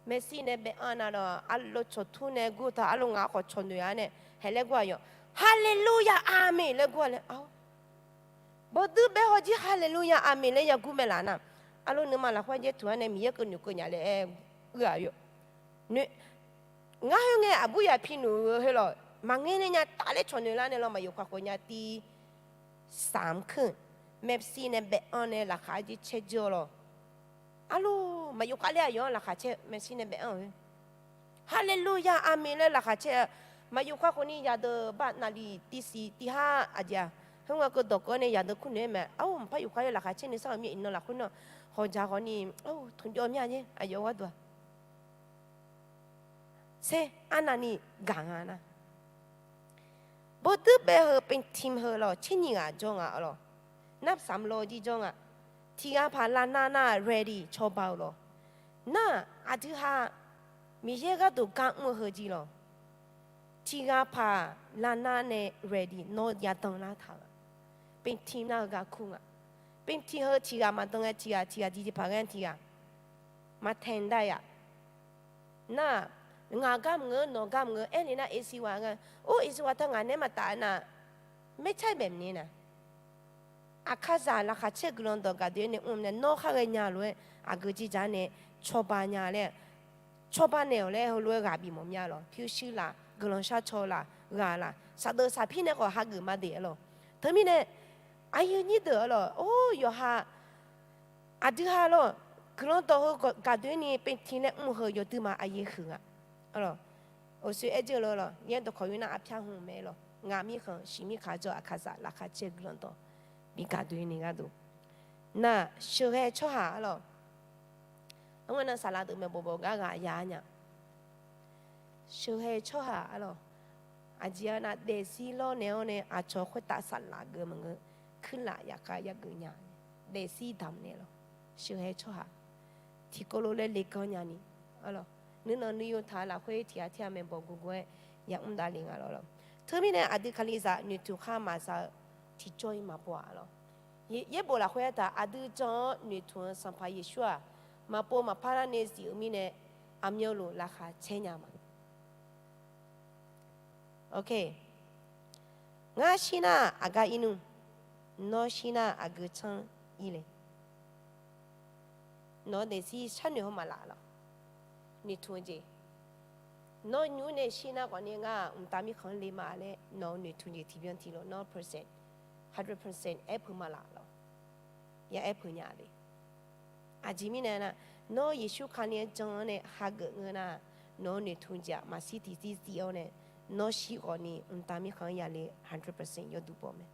Mepsi nae bae-anr nar lawq, arlawr cawq tur nae gur taq arlawr ngaq khawf cawq noeq-a nae haeq laer gur-aq yawq, Haleluya, Aqmeq laer gur-a laer-a. Beuduir bae haw jir Haleluya, Aqmeq laer ya gur mae laf nar, arlawr nuima lafkhoer jaer tuq-ar nae Miqyaer keuv noeqkeuv nya laer aer-eu-aq yawq. Ngar khoerngae aqbur yaq pi nuq-eu heu lawq, maqngeur nae nya taf laer cawq noeq lar nae lawq, maqyawf kakhof nya tiv saq-anr keuv, Mepsi nae bae-anr nae laqkhaq-aer jir caer jir-awr lawq. Arlawr, maqyawf khav ler-aq yawq-anr laqkhaq caer Mepsi nae bae-anr-eu. Haleluya, Aqmeq laer laqkhaq caer-a. Maqyawf kakhof ni yaqdeuq bar naqliq tiv siq tiv har aqjeq-aq, khoerngae keuv dawq keuv-awr nae yaqdeuq kur noeq-aer mae. Arlawr, maqpar yawf khav-aer laqkhaq caer nuisar-euq mir iqnan laqkhoer nar, hawqjaq khawfni, tmqjawr mya-aer aqyawf gharduq-aq Tser arnavni gaq nga nar. Bawduir bae heu painting heu lawq, tser nyiq ghaq jawr nga-a lawq. Nar saqmq law jir jawr nga. Tiq ghaq paq lavnar nar ready cawba-eu lawq. Nar aqdui ha Miqyaer gharduq gar mr-eu heu jir lawq. Tiq ghaq paq lavnar nae ready nawr yadan lar taq-eu. Painting nar-eu gar kur nga. Painting heu tiq ghaq maqdan ngae tiq ghaq, tiq ghaq tiqjeqpaq ghae tiq ghaq. Maqtaeq dav-a. Nar, ngaq gar mq-eu nawq gar mq-eu aer le nar, Esiwa nga, or Esiwa teu ngaq naeq-aer maqtaf nar, maercar baef maqni nar. Aqkaqzaq laqkhaq caer-eu guiqlanq dawq gaqdoe nae mr nae nawr khar ghae nya lof-aer aqgeu jir ja nae cawba nya laer, cawba naeq-awq laer heulof-aer ghaq bif mawf mya lawq. Pyurshuir laf, guiqlanq shar caw laf, ghaq laf, saqdeuf saqpir nae khawf hageuf ma deq-a lawq. Teumirnae aqyuif nyir deuq-a lawq, or yawqha aqdui ha lawq, guiqlanq dawq heu gaqdoe ni painting laer mr heu yawduima aqyuif huiq nga. Awqsoe aer jeuq lawq, yaer dawqkawq yur nar arpyar hmq mae lawq, ngaq mirkhanq shiq mirkhanq jawr aqkaqzaq laqkhaq caer-eu guiqlanq dawq bi gaqdoe ni gharduq. Nar sheuqghae tsawrhaq-a lawq. Arngae nar saqlaq deuq maeqbawq bawq gar ghaq ya nya. Sheuqghae tsawrhaq-a lawq. Aqjeq-a nar daefzir lawr naeq-awr nae aqcawq khoertav saqlaq geuf maqngeur. Kuirlaf yaqkhav yageuf nya. Daefzir damq naeq lawq. Sheuqghae tsawrhaq tiqkawv lof laer leganr nyani, nuinanq nuiyu taq-eu lafkhoer tiq ghaq tir-a maeqbawq guvguv-aer yamr davle nga lawq. Teumirnae aqdui Kalizaq noeqtmq khar maqza-eu tiqjawr-ir maqbaw-a lawq. Yaerbof lafkhoer aertaq aqdui jan-awr noeqtmq-eu Sanqpaq Yeqsur-aq, maqpov maqpar lar nae zif-eu mirnae aqmyanluf laqkhaq caer nya ma. Ngar shir nar aqgar ir nmr, nawr shir nar aqgeu tsanr ir le. Nawq-eu daefzir sharnoeq haw maqlaf lawq. Noeqtmq-eu jeq, nawr nymr nae shir nar khawfni ngar-aq mqtav mirkhanq-anr le ma laer nawq-eu noeqtmq jeq tiqbyan tiqlof nawr percent, hundred percent aer peuq maqlaf lawq. Ya aer peuq nya le. Aqjeq mirnae nar, nawr Yeqsur Kali-anr jan-anr nae hageuf ngeur nar, nawq-eu noeqtmq jeq-aq maqshir tiqzir zir-awr nae, nawr shir khawfni mqtav mirkhanq-anr yale hundred percent yawduq baw mae.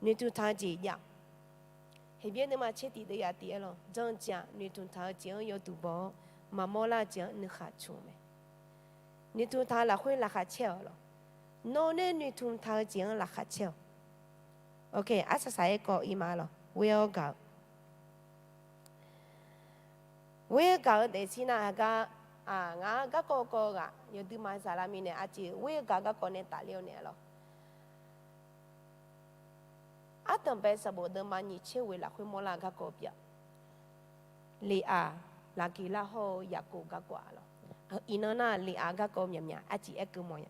Noeqtmq taq-eu jeq jav. Heqbyaer nuima tser tiq deuv yaf tiq-aer lawq, jan-eu jeq-aq noeqtmq taq-eu jeq-anr yawduq baw-awr, maqmawr lar-eu jeq-anr nuikhaq tsmq-eu mae. Noeqtmq taq-eu lafkhoer laqkhaq caer-awq lawq. Nawq nae noeqtmq taq-eu jeq-anr laqkhaq caer-awq. Arsaq saq-aer kawv ir ma lawq, ghoer-awr gaq-eu. Ghoer-eu gaq-eu daefzir nar hagar, ngaq-anr garkawv kawv ghaq yawduima zaq lar mirnae arciv ghoer-eu gaq garkawv nae tafler-awr naeq-a lawq. Ardanqbae sanqbof deuvma nyiq tser ghoeq lafkhoer mawrlar-eu garkawv pyeuf-a. Leqaq, Laqgeqlar hawr-eu Yaqkov garkawv-a lawq. Iqnan nar leqaq garkawv myaqmyaq arciv aerkeuv mawf-a.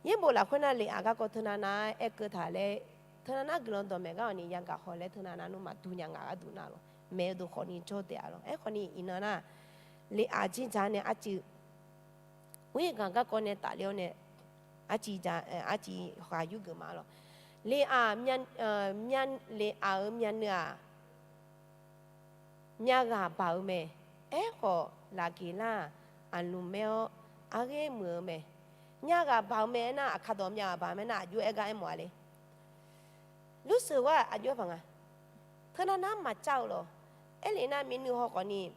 Yaerbof lafkhoer nar leqaq garkawv teunav nav-aer aerkeuv taq laer, teunav nar guiqlanq dawqmaeq gar awqni yagaq haw laer teunav nav nmr maqdur nya ngaq gharduq nar lawq. Maeq-eu deuq khawfni jawr taef-a lawq. Aerkhawfni iqnan nar leqaq jirdzaq nae arciv ghoer-eu gaq garkawv nae tafler-awr nae arciv, arciv ghaq yurgeuf ma lawq. Leqaq, leqaq-euq myavnuiv-aq, myav ghaq baq-eu mae. Aerkhawf Laqgeqlar-aq, aqlmq maer-awr argher muiq-eu mae. Myav ghaq baq-eu mae aernar, aqkar dawq myav ghaq baq-eu mae aernar, aqjox-aer gar aermawf-a le. Lurseuq gha aqjox-aer paq nga. Teunav nar maqcav-euq lawq. Aerlef nar myavnuiv haw khawfni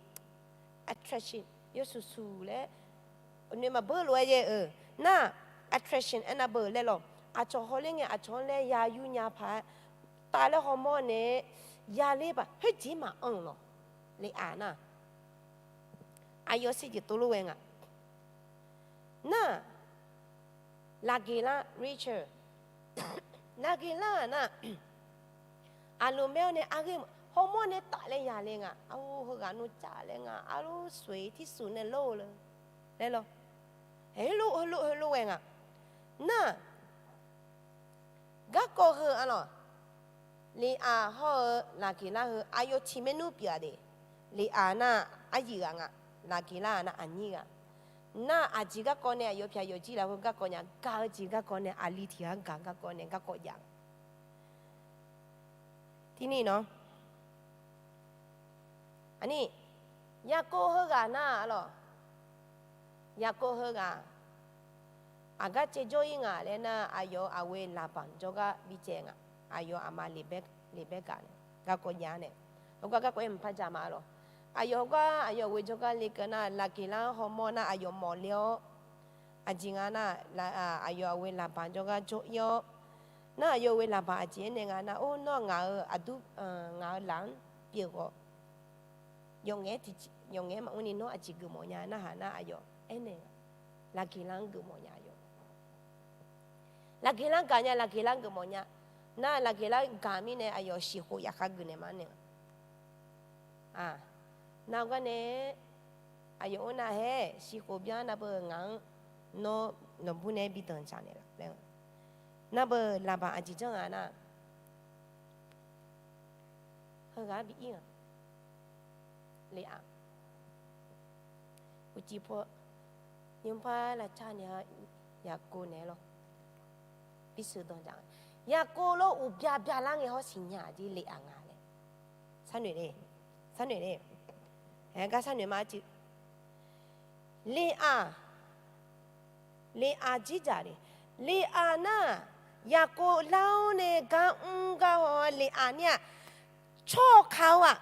attraction yawshuif shuif laer noeq maqbeur lof-aer jae-eu nar, attraction aernar beu laer lawq. Aqcawq hawler ngae aqcawq-anr laer ya yur nya paq-aer taf laer hawmawr nae yaler baq khoerjeq maqanr-euq lawq. Lef-aq nar, aqyawf sirjeq tov lof ghae nga. Nar, Laqgeqlar Rachel, Laqgeqlar-aq nar, aqloq maer-awr nae arghaer hawmawr nae taf laer yaler nga. Arhu heughaq nmr caf laer nga. Arhu soeq tirsuf nae lor-eu le laer lawr. Heulof heulof heulof ghae nga. Nar, garkawv heu-aq lawq, Lef-aq hawr-eu Laqgeqlar heu aqyawf tiq maernmr pyeuf-a de. Lef-aq nar, aryuif ghaq nga. Laqgeqlar-aq nar aqnyir ghaq. Nar aqjeq garkawv nae aqyawf pyaq yawfjir lafkhoer garkawv nya gaq-eu jeq garkawv nae aqli tiq ghaq gaq garkawv nae garkawv jav-a. Tirni nawr, aqni, Yaqkov heughaq nar-aq lawq, Yaqkov heughaq aqgar caevjawr-ir nga laer nar, aqyawf-euq aqghoe Laqbanq jawrgar bicaev nga. Aqyawf aqma Leqbaergaq nae garkawv jav nae, heugar garkawv-aer maqpar ja ma-a lawq. Aqyawf heugar aqyawf ghoe jawrgar lekeuv nar, Laqgeqlar-anr hawmawr nar aqyawf mawf le-awr, aqjeq nga nar, aqyawf aqghoe Laqbanq jawrgar jawr-ir-awr, nar aqyawf ghoe Laqbanq aqjeq aernaeq nga nar, or nawr ngaq-euq aqdur, ngaq-euq laf-anr pyeuf ghawq, yawf ngaef-aer maqmr ni nawr aqjeq geufmawf nya narhaq nar aqyawf aernaeq nga. Laqgeqlar-anr geufmawf nya aqyawf. Laqgeqlar gaq nya, Laqgeqlar geufmawf nya. Nar Laqgeqlar gaq mirnae aqyawf shiqkhof yaqkhav geufnaeq ma naeq-a. Nar-eu gar nae aqyawf or nar haer shiqkhof byan nar beu ngaq-anr nawr nawqbur nae-aer bi danqdzaq naeq laf laer, nar beu Laqbanq aqjeq janr nga nar, heughaq-anr bi ir nga. Lef-aq, uqcif paw nymrpar lavcar naeq-a, Yaqkov naeq-aer lawr, bi sheuq danqdzaq. Yaqkov lawr uqbya byalar ngae hawr siqnya-aq jeq Lef-aq nga laer sharnoeq le, sharnoeq le. Aer gar sharnoeq ma cuiv. Lef-aq, Lef-aq jirdzaq le. Lef-aq nar, Yaqkov lar-awr nae gar mr gar haw Lef-aq ni-aq, tsawrhaq ka-eu-aq,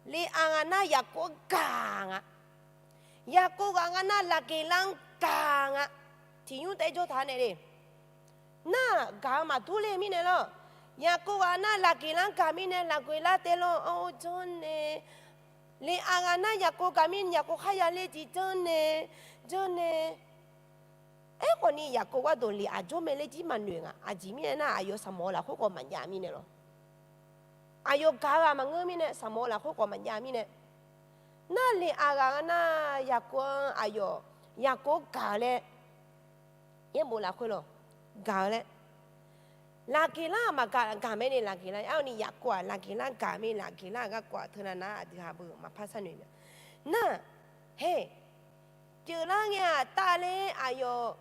Lef-aq ghaq nar Yaqkov-anr gaq nga. Yaqkov ghaq nga nar Laqgeqlar-anr gaq nga. Tiq nymr taef-aer jawr taq nae le. Nar gaq-eu maqdur le mirnae lawr. Yaqkov ghaq nar Laqgeqlar-anr gaq mirnae Laqgeqlar taef lawr-anr or janrnae, Lef-aq ghaq nar Yaqkov gaq mirnae Yaqkov kharya ler jeq janrnae, janrnae. Aerkhawfni Yaqkov gharduq Lef-aq jawr mae laer jir maqnoeq nga. Aqjeq mirnae nar aqyawf sanqmawf-eu lafkhoer khawf maqjav mirnae lawr. Aqyawf gaq-eu ghaq maqngeur mirnae sanqmawf-eu lafkhoer khawf maqjav mirnae. Nar Lef-aq ghaq nga nar Yaqkov-anr aqyawf, Yaqkov-anr gaq-eu laer yaerbof lafkhoer lawr, gaq-eu laer. Laqgeqlar-aq maqgaq, gaq mae ni Laqgeqlar, arni Yaqkov-aq Laqgeqlar gaq mae, Laqgeqlar-aq garkawv-aq teunav nar aqdui ha beu maqpar sharnoeq ma. Nar, he, pyeuflar ngae-aq tavler aqyawf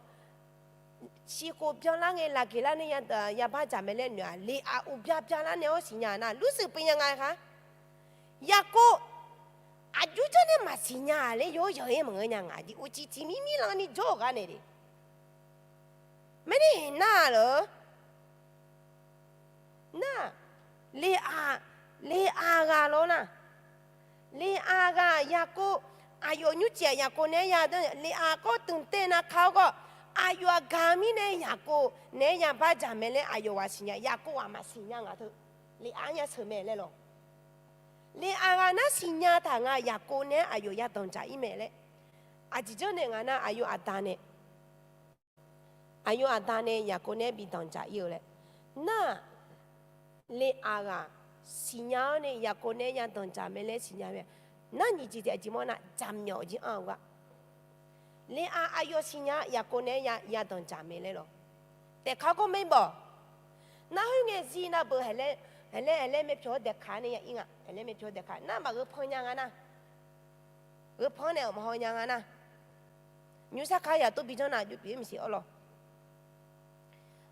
shiqkhof byanlar ngae Laqgeqlar nae ya, yabar dzaq mae laer noeq-aq, Lef-aq uqbya byalar nae-awr siqnya nar lurshuif puiv nya nga kha. Yaqkov aqjox janr nae maqsiq nya-aq laer yawr yaq-aer maqngeur nya ngaq jeq uqcif tiq mir mir lan ni jawr-euq gar nae le. Maerni heq nar-a lor. Nar, Lef-aq, Lef-aq ghaq lawr nar, Lef-aq ghaq Yaqkov, aqyawf nymrcif-aq Yaqkov naeq-aer ya, Lef-aq kawr dmq taev nav ka-awr khawf, aqyawf-aq gaq mirnae Yaqkov naeq-aer yabar dzaq mae laer aqyawf ghaq siqnya, Yaqkov ghaq maqsiq nya ngaq teu, Lef-aq-anr ya sheuq mae laer lawr. Lef-aq ghaq nar siqnya taq nga Yaqkov naeq-aer aqyawf ya danqdzaq-ir mae laer. Aqjeq janr nae nga nar aqyawf aqda nae aqyawf aqda nae Yaqkov naeq-aer bi danqdzaq-ir-eu laer. Nar, Lef-aq ghaq siqnya-awr nae Yaqkov naeq-aer ya danqdzaq mae laer siqnya mae. Nar nyiq jeq tiq aqjeq mawr nar jaqmyawf jir anr-eu gar. Lef-aq aqyawf siqnya Yaqkov naeq-aer ya danqdzaq mae laer lawr. Daefka-awr kawr maer bawq. Nar khoerngae zir nar beu haqlaer, haqlaer haqlaer maerpyawq-awr daefka nae ya ir nga, haqlaer maerpyawq-awr daefka nar maqgheu pan nya nga nar. Gheu pan-anr nae-euq maqhaw nya nga nar. Nymr sarkar yaq tov bi janr nar aqjox pyeuf-ir maqsiq-awr lawr.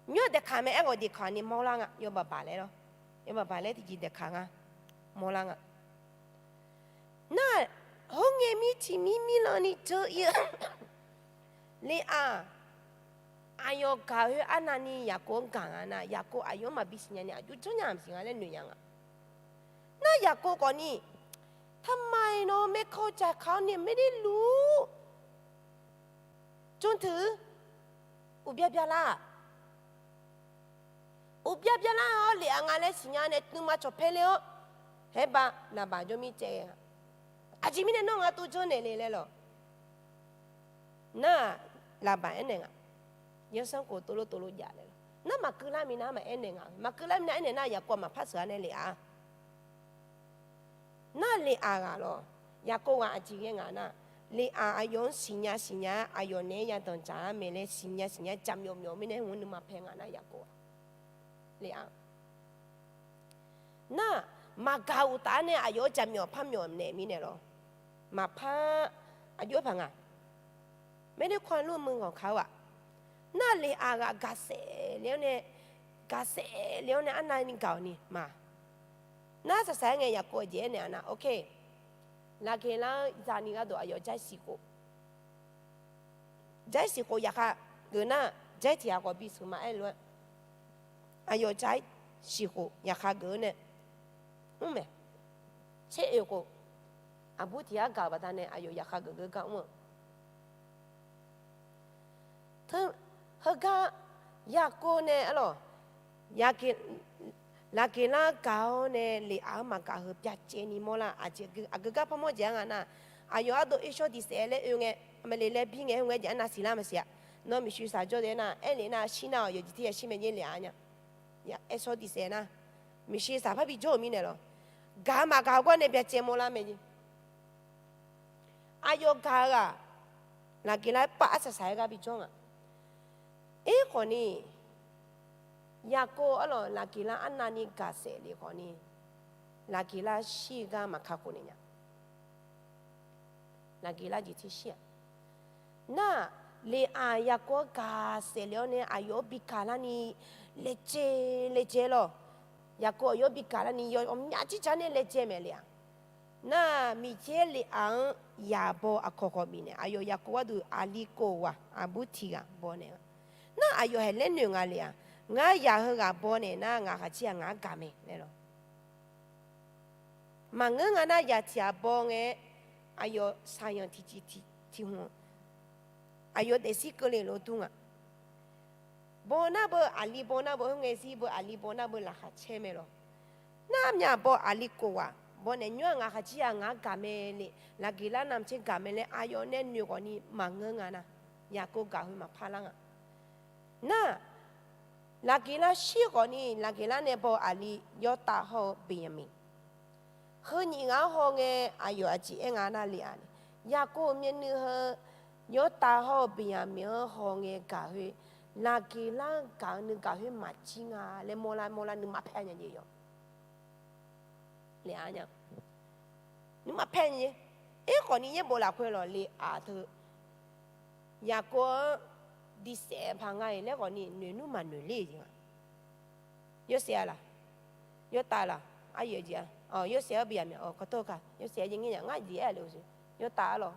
Nymr-aq daefka mae aerghawq jeq kaq ni mawrlar nga, yawbaq baq laer lawr. Yawbaq baq laer tiqjeq daefka nga, mawrlar nga. Nar, khoerngae mir tiq mir mir lan ni dzeur ir-eu Lef-aq, Aqyawf gaq-eu khoer arnavni Yaqkov-anr gaq nga nar, Yaqkov aqyawf-anr maqbi siqnya ni aqjox janrnya maqsiq nga laer noeq nya nga. Nar Yaqkov khawfni, ทำไม nawr maerkawr jaka-awr ni ไม่ได้รู้ จนถึง uqbya byalar-aq, uqbya byalar-awr lef-aq nga laer siqnya nae nuima cawq paer ler-awr, haer ba Laqbaq jawr mir caev ghae nga. Aqjeq mirnae nawr nga tov janrnaeq le laer lawq. Nar-aq, Laqbaq aernaeq nga. Yawsanr khof tovlov tovlov jav laer lawq. Nar maqkeuv lar minav maqaer naeq nga. Maqkeuv lar minav aernaeq nar Yaqkov maqpar sheuq-a nae lef-aq. Nar lef-aq ghaq lawq. Yaqkov ghaq aqjeq ghae nga nar, lef-aq aqyawf-anr siqnya siqnya-aer aqyawf naeq-aer yadanq dzaq-ar mae laer siqnya siqnya-aer jaqmyawf myawf mirnae hmq-anr nuima paer nga nar Yaqkov-aq. Lef-aq nar, maqgaq uqtaf-ar nae aqyawf-anr jaqmyawf par myawf naeq mirnae lawq. Maqpar aqjox-aer paq nga. ไม่ได้ความร่วมมือของเขา-aq. Nar lef-aq ghaq gaqsaef le-awr nae, gaqsaef le-awr nae arnavni gaq-awq ni ma. Nar saqsaq-aer ngae Yaqkov aqjeq aernaeq-a nar, ok, Laqgeqlar-anr zani gharduq aqyawf jar-aer siqkhof, jar-aer siqkhof yaqkhav geuf nar, jar-aer tiq ghaq khawf bisheuq ma aer lof-aer, aqyawf jar-aer siqkhof yaqkhav geuf-awr nae mr mae. Tser oeq khof, aqbur tiq ghaq gaq-euq baqdanae aqyawf yaqkhav geuf geur gar mr-eu. Teu, heugar Yaqkov nae arlawq, Laqgeqlar gaq-awr nae lef-aq-anr maqgaq heu byacaevni mawrlar. Aqgeu gar parmawr jeq-ar nga nar, aqyawf ardov aershawr diqsaef laer oe ngae, maqle laer bir ngae, heu ngae jeq-anr navsiq lar maqsiq-a. Nawr miqshuir saq jawr daef nar, aerlef nar shir nar-awq, yawqjeq tir yashir mae nyer lef-aq nya. Aershawr diqsaef nar, miqshuir saq par bijawr-euq mirnae lawq. Gaq maqgaq-eu gar nae byacaev mawrlar mae jeq. Aqyawf gaq-eu ghaq, Laqgeqlar-aer pav arsaq saq-aer gar bijawr nga. Aerkhawfni, Yaqkov arlawq Laqgeqlar arnavni gaqsaef lef khawfni, Laqgeqlar shir-eu gar maqkakhof naeq nya. Laqgeqlar jeq tir shir-aq. Nar, lef-aq Yaqkov-anr gaqsaef lef-awr nae aqyawf-anr bigaq larni laejae laejae lawq. Yaqkov aqyawf-anr bigaq larni yawmyav jirjar nae laejae mae lef-aq. Nar, Miqyaer lef-aq-anr yaq baw aqkawq khawf bifnaeq, aqyawf Yaqkov gharduq aqli kof ghaq aqbur tiq ghaq baw naeq-a. Nar, aqyawf haeq laer noeq nga lef-aq, ngar yaq heu ghaq baw naeq nar ngaq khaqjir-aq ngaq-anr gaq mae laer lawq. Maqngeur nga nar yaq tiq ghaq baw ngae-aer, aqyawf saqyanq tiqcif tiq hmq, aqyawf daefzir keuvle lof dur nga. Baw nar beu aqli baw nar beu khoerngae zir beu aqli baw nar beu laqkhaq caer mae lawq. Nar myav baw aqli kof ghaq baw naeq nymr-aq ngaq khaqjir-aq ngaq-anr gaq mae le, Laqgeqlar navmaqtser gaq mae laer aqyawf nae noeq ghawqni maqngeur nga nar, Yaqkov gaq heu maqpar lar nga. Nar, Laqgeqlar shir khawfni Laqgeqlar nae baw aqli Yawrtav hawr-eu Beqyaqmiq, heu nyiq ghaq-anr hawngae aqyawf aqjeq aer nga nar lef-aq, Yaqkov-euq myavnuiv heu Yawrtav hawr-eu Beqyaqmiq-anr hawngae gaq khoer, Laqgeqlar-anr gaq-eu nuigaq khoer maqjir nga laer mawrlar mawrlar nuima paer nya jeq yawq. Lef-aq nya, nuima paer nya. Aerkhawfni yaerbof lafkhoer lawq lef-aq teu Yaqkov-anr diqsaef paq nga-iq laer khawfni noeqnmr maqnoeq ler-eu jeq nga. Yawshaef-a laq? Yawrtav laq? Aryaef jeq-a. Yawshaef-anr Beqyaqmiq-a. Kawrtawr-eu ka Yawshaef yaer ngir nya ngar jeq aer-a le-eu. Yawrtav-a lawq.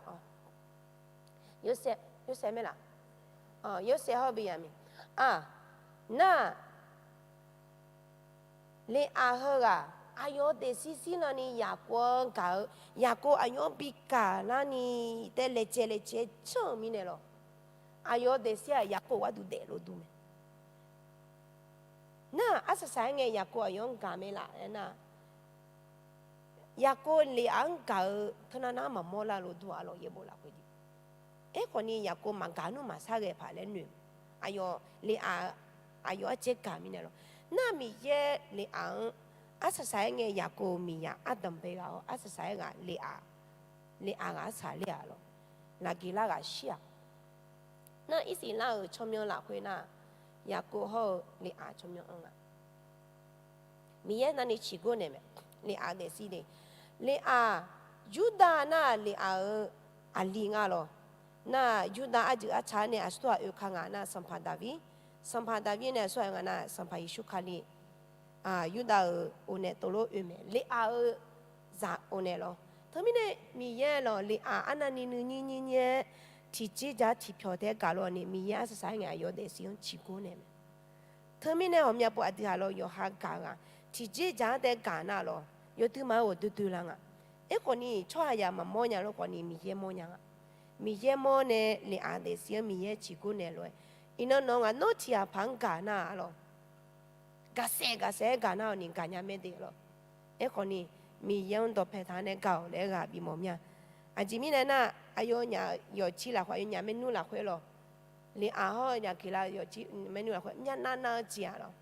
Yawshaef, Yawshaef mae laq? Yawshaef hawr Beqyaqmiq-a. Nar, lef-aq heughaq aqyawf daefzir zir navni Yaqkov-anr gaq-eu, Yaqkov aqyawf-anr bigaq larni taef laejae laejae janr-eu mirnae lawq. Aqyawf daefzir-aq Yaqkov gharduq daef lof dur mae. Nar, arsaq saq-aer ngae Yaqkov aqyawf-anr gaq mae laf aernar, Yaqkov lef-aq-anr gaq-eu teunav nav-anr maqmawr lar lof dur-a lawq yaerbof lafkhoer jeq. Aerkhawfni Yaqkov maqgaq nmr maqsar ghae paq laer noeq. Aqyawf lef-aq, aqyawf arcaer gaq mirnae lawq. Nar Miqyaer lef-aq-anr arsaq saq-aer ngae Yaqkov miqyaq ardanqbae ghaq-awr arsaq saq-aer ghaq lef-aq, lef-aq ghaq arsaq ler-aq lawq. Laqgeqlar ghaq shir-aq. Nar Irsaqleqlav-euq tsawrmyanr lafkhoer nar, Yaqkov hawr-eu lef-aq tsawrmyanr anr nga. Miqyaer navni ciqgor naeq mae. Lef-aq daefzir le. Lef-aq, Yurdav nar lef-aq-euq aqli nga lawq. Nar Yurdav arjeuq arca nae aqsur ghaq oe ka nga nar Sanqpaq Daqvir, Sanqpaq Daqvir nae aqsur ghaq oe nga nar Sanqpaq Yeqsur Kali, Yurdav-euq onaeq tov lof oe mae. Lef-aq-euq zaq onaeq lawq. Teumirnae Miqyaer lawq lef-aq arnavni nuinyir nyir nyir-aer tiqjeq dzaq-anr tiqpyawq taef-aer gaq lof-awq ni, Miqyaer arsaq saq-aer ngae aqyawf daefzir-anr ciqgor naeq mae. Teumirnae ghawqmya pov aqdui haq lawr yawqha gaq ghaq tiqjeq dzaq-anr taef-aer gaq nar lawr, yawduima-aer ghawqdoer doer lar nga. Aerkhawf ni tsawrhaqzaq maqmawr nya lof khawf ni Miqyaer mawr nya nga. Miqyaer mawr nae lef-aq daefzir-anr Miqyaer ciqgor naeq lof-aer, iqnan nawq-eu ngaq nawr tiqghaq paq-anr gaq nar-a lawr, gaqsaef gaqsaef-aer gaq nar-awq ni gaqnya mae de lawr. Aerkhawf ni Miqyaer-anr dawqpae taq-anr nae gaq-awq laer ghaq bimawf mya. Aqjeq mirnae nar, aqyawfnyaf-euq yawqjir lafkhoer, aqyawfnyaf maernmr lafkhoer lawr, lef-aq hawr-eu nyaf keqlav yawqjir maernmr lafkhoer myavnav nav-eu jeq-aq lawr,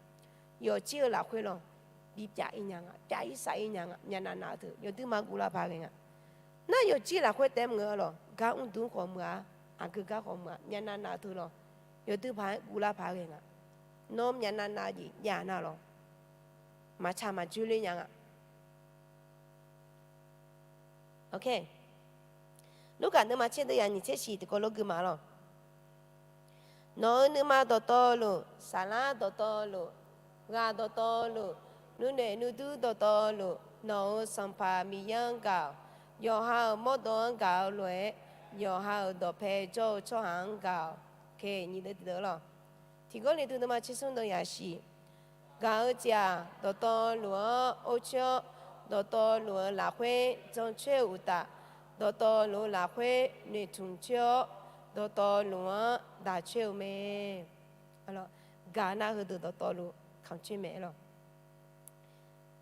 yawqjir-eu lafkhoer lawr, bipyav-ir nya nga, pyav-ir sav-ir nya nga, myavnav nav-eu teu yawduima guvlar paq ghae nga. Nar yawqjir lafkhoer taef-aer mr-eu lawr, gar mr dmr khawf meuq-a, aqgeu gar khawf meuq-a, myavnav nav-eu teu lawr, yawduima guvlar paq ghae nga. Nawr myavnav nav jeq jav nar lawr, maqtsaq maqjoer ler nya nga. Lurkaf nuima tser deuv yaf nyiq tser shiq tiqkawv lof gui ma lawr. Nawq-euq nuima dawqtawvluf, saflar dawqtawvluf, ghaq dawqtawvluf, nuinoeq nuidur dawqtawvluf, nawq-euq Sanqpaq Miqyaer-anr gaq-awq. Yawqha-euq mawrdov-anr gaq-eu lof-aer, yawqha-euq dawqpae jawr-eu tsawrhaq-anr gaq-awq. Nyiq deuv tiqdeuv lawr. Tiq Gawrliqtu nuima tser smr deuv yaf shiq. Gaq-eu jeq-aq, dawqtawvluf-anr or coer-awr, dawqtawvluf-euq lafkhoer jancoer-eu uqtaf, dawqtawvluf-eu lafkhoer noeqtmq coer-awr, dawqtawvluf-anr daq coer-eu mae. Gaq nar heudeuq dawqtawvluf kamq coer mae lawr.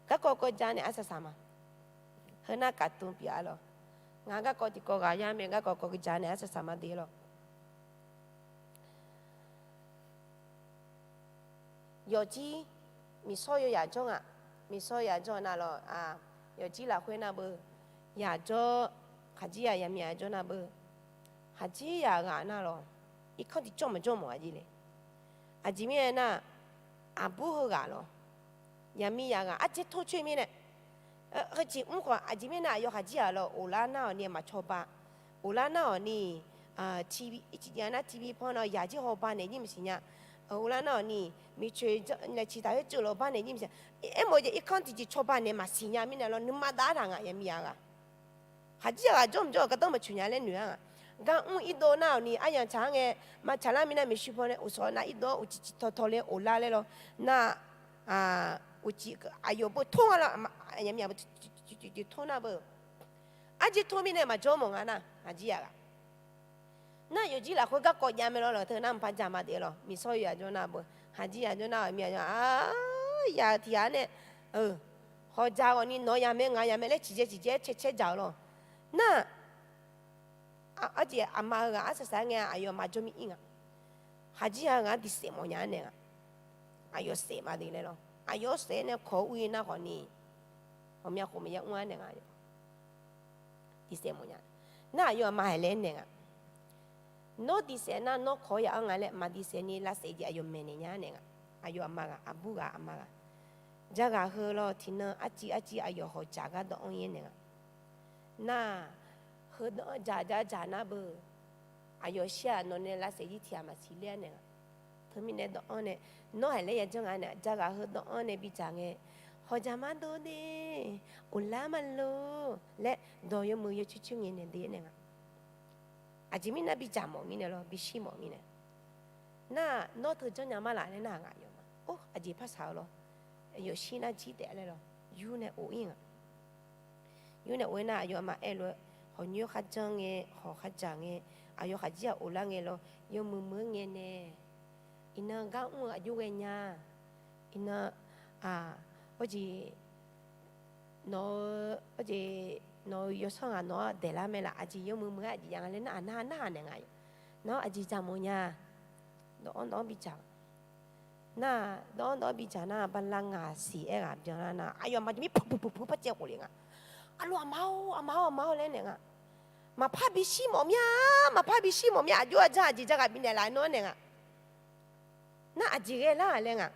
Garkawv kawv ja naeq arsaq saq ma. Heu nar kaqtmq pyeuf-a lawr. Ngaq garkawv tiqkawv ghaq yar mae, garkawv kawv ja naeq arsaq saq ma de lawr. Yawqjir miqsawr yawyaq jawr nga. Miqsawr yaq jawr nar lawr, yawqjir lafkhoer nar beu, yaq jawr, khaqjir yaq yaqmiq yaq jawr nar beu, khaqjir yaq ghaq nar lawr, irkanr tiqjawr maqjawr mawf aqjeq le. Aqjeq mirnae nar, aqbur heughaq lawr, yaqmiq yaq ghaq arjer tor coer mirnae, heujeq mr khawf aqjeq mirnae aqyawf khaqjir yaq lawr, of lar nar-awq ni maqcawba, of lar nar-awq ni, ircif jav nar tiqbi pan nar yaq jir hawba naeq jir maqsiq nya, of lar nar-awq ni, miqcoeq naeq ciq taq khoer ceuv lawq bar naeq jir maqsiq nya. Aermawf-eu jeq irkanr tiqjeq cawba naeq maqsiq nya mirnae lawr, nuima dav-ar taq nga yaqmiq yaq ghaq. Khaqjir yaq ghaq jawr maqjawr-eu gardanr maqcoeq nya laer noeq-ar nga. Gar mr irdov nar-awq ni aryamq tsaq-ar ngae, maqtsaq lar mirnae maeqshi paw nae uqshawq nar irdov-anr uqcif cif tawtaw le of lar laer lawr. Nar, uqcif aqyawf beu tor nga lawr, yaqmiq yaq beu cif cif tor nar beu, arjer tor mirnae maqjawr mawf nga nar, khaqjir yaq ghaq. Nar yawqjir lafkhoer garkawv jav mae lawr, lawq teu nar mqpar ja ma de lawr, miqsawr yawyaq jawr nar beu, khaqjir yaq jawr nar-awq miq yaq, yaq-eu tiq ghaq nae, hawqjaq ghawq ni nawq-eu yaq mae ngaq-eu yaq mae laer ciqjae ciqjae-aer cae caer dzaq-eu lawr. Nar, arjeq aqma heughaq arsaq saq-aer ngae aqyawf maqjawr mir ir nga. Khaqjir yaq ghaq-anr diqsaef mawf nya-ar naeq nga. Aqyawf saef ma de laer lawr, aqyawf saef-aer nae kawq-awr ur-ir nar khawf ni, ghawqmya khof maqya mr-ar naeq nga. Diqsaef mawf nya. Nar aqyawf aqma haiq laer naeq nga. Nawr diqsaef nar nawr kawq-awr ya-anr nga laer maqdiqsaef ni lavsaef jeq aqyawf maeqnaeq nya-ar naeq nga. Aqyawf aqma ghaq aqbur ghaq aqma ghaq, ja ghaq heu lawr tiqnan arciv arciv aqyawf hawqjaq gar dawv-anr ir-aer naeq nga. Nar, heu dawv-anr jaq jaq jaq nar beu, aqyawf shir-aq nawq nae lavsaef jir tiq ghaq maqsiq ler-ar naeq nga. Teumirnae dawv-anr nae, nawr haiq laer ya janr nga naeq, ja ghaq heu dawv-anr nae bidzaq ngae, hawqjaq mardov de, of lar ma lor laer dawq yawmuiq yawcoer coer ngae naeq de-aer naeq nga. Aqjeq mirnae bidzaq mawf mirnae lawr, bishir mawf mirnae. Nar, nawr teu janrnya mar laf laer nar-aq ngaq yawf ma. Or, aqjeq par saq-eu lawr, yawshir nar jir taef laer lawr, yur nae of ir nga. Yur nae of-aer nar aqyawf aqma aer lof-aer, hawq nyoer kharjan ngae, hawq kharjaq ngae, aqyawf khaqjir-aq of lar ngae lawr, yawmuiq muiq-aer ngae nae, iqnan gar mr-eu aqjox ghae nya. Iqnan, aq, hawjeq, nawq-eu, hawjeq, nawq-eu yawsanr ghaq nawq-anr daeqlar mae laf, aqjeq yawmuiq muiq-aer aqjeq jav nga laer nar-aq nar narhaq naeq nga. Nawr aqjeq jaq mawf nya. Dawv-anr dawv-anr bidzaq. Nar, dawv-anr dawv-anr bidzaq nar bala ngaq siq-aer ghaq byanlar nar aqyawf aqma jaqmir puq puq puq puq par caev khof le nga. Aqlof aqma-or aqma-or aqma-or laer naeq nga. Maqpar bishir mawf mir-a, maqpar bishir mawf mir-a, aqjox-aer aqjeq ja ghaq bifnaeq laf-aer nawr naeq nga. Nar aqjeq ghae lar-aq laer nga.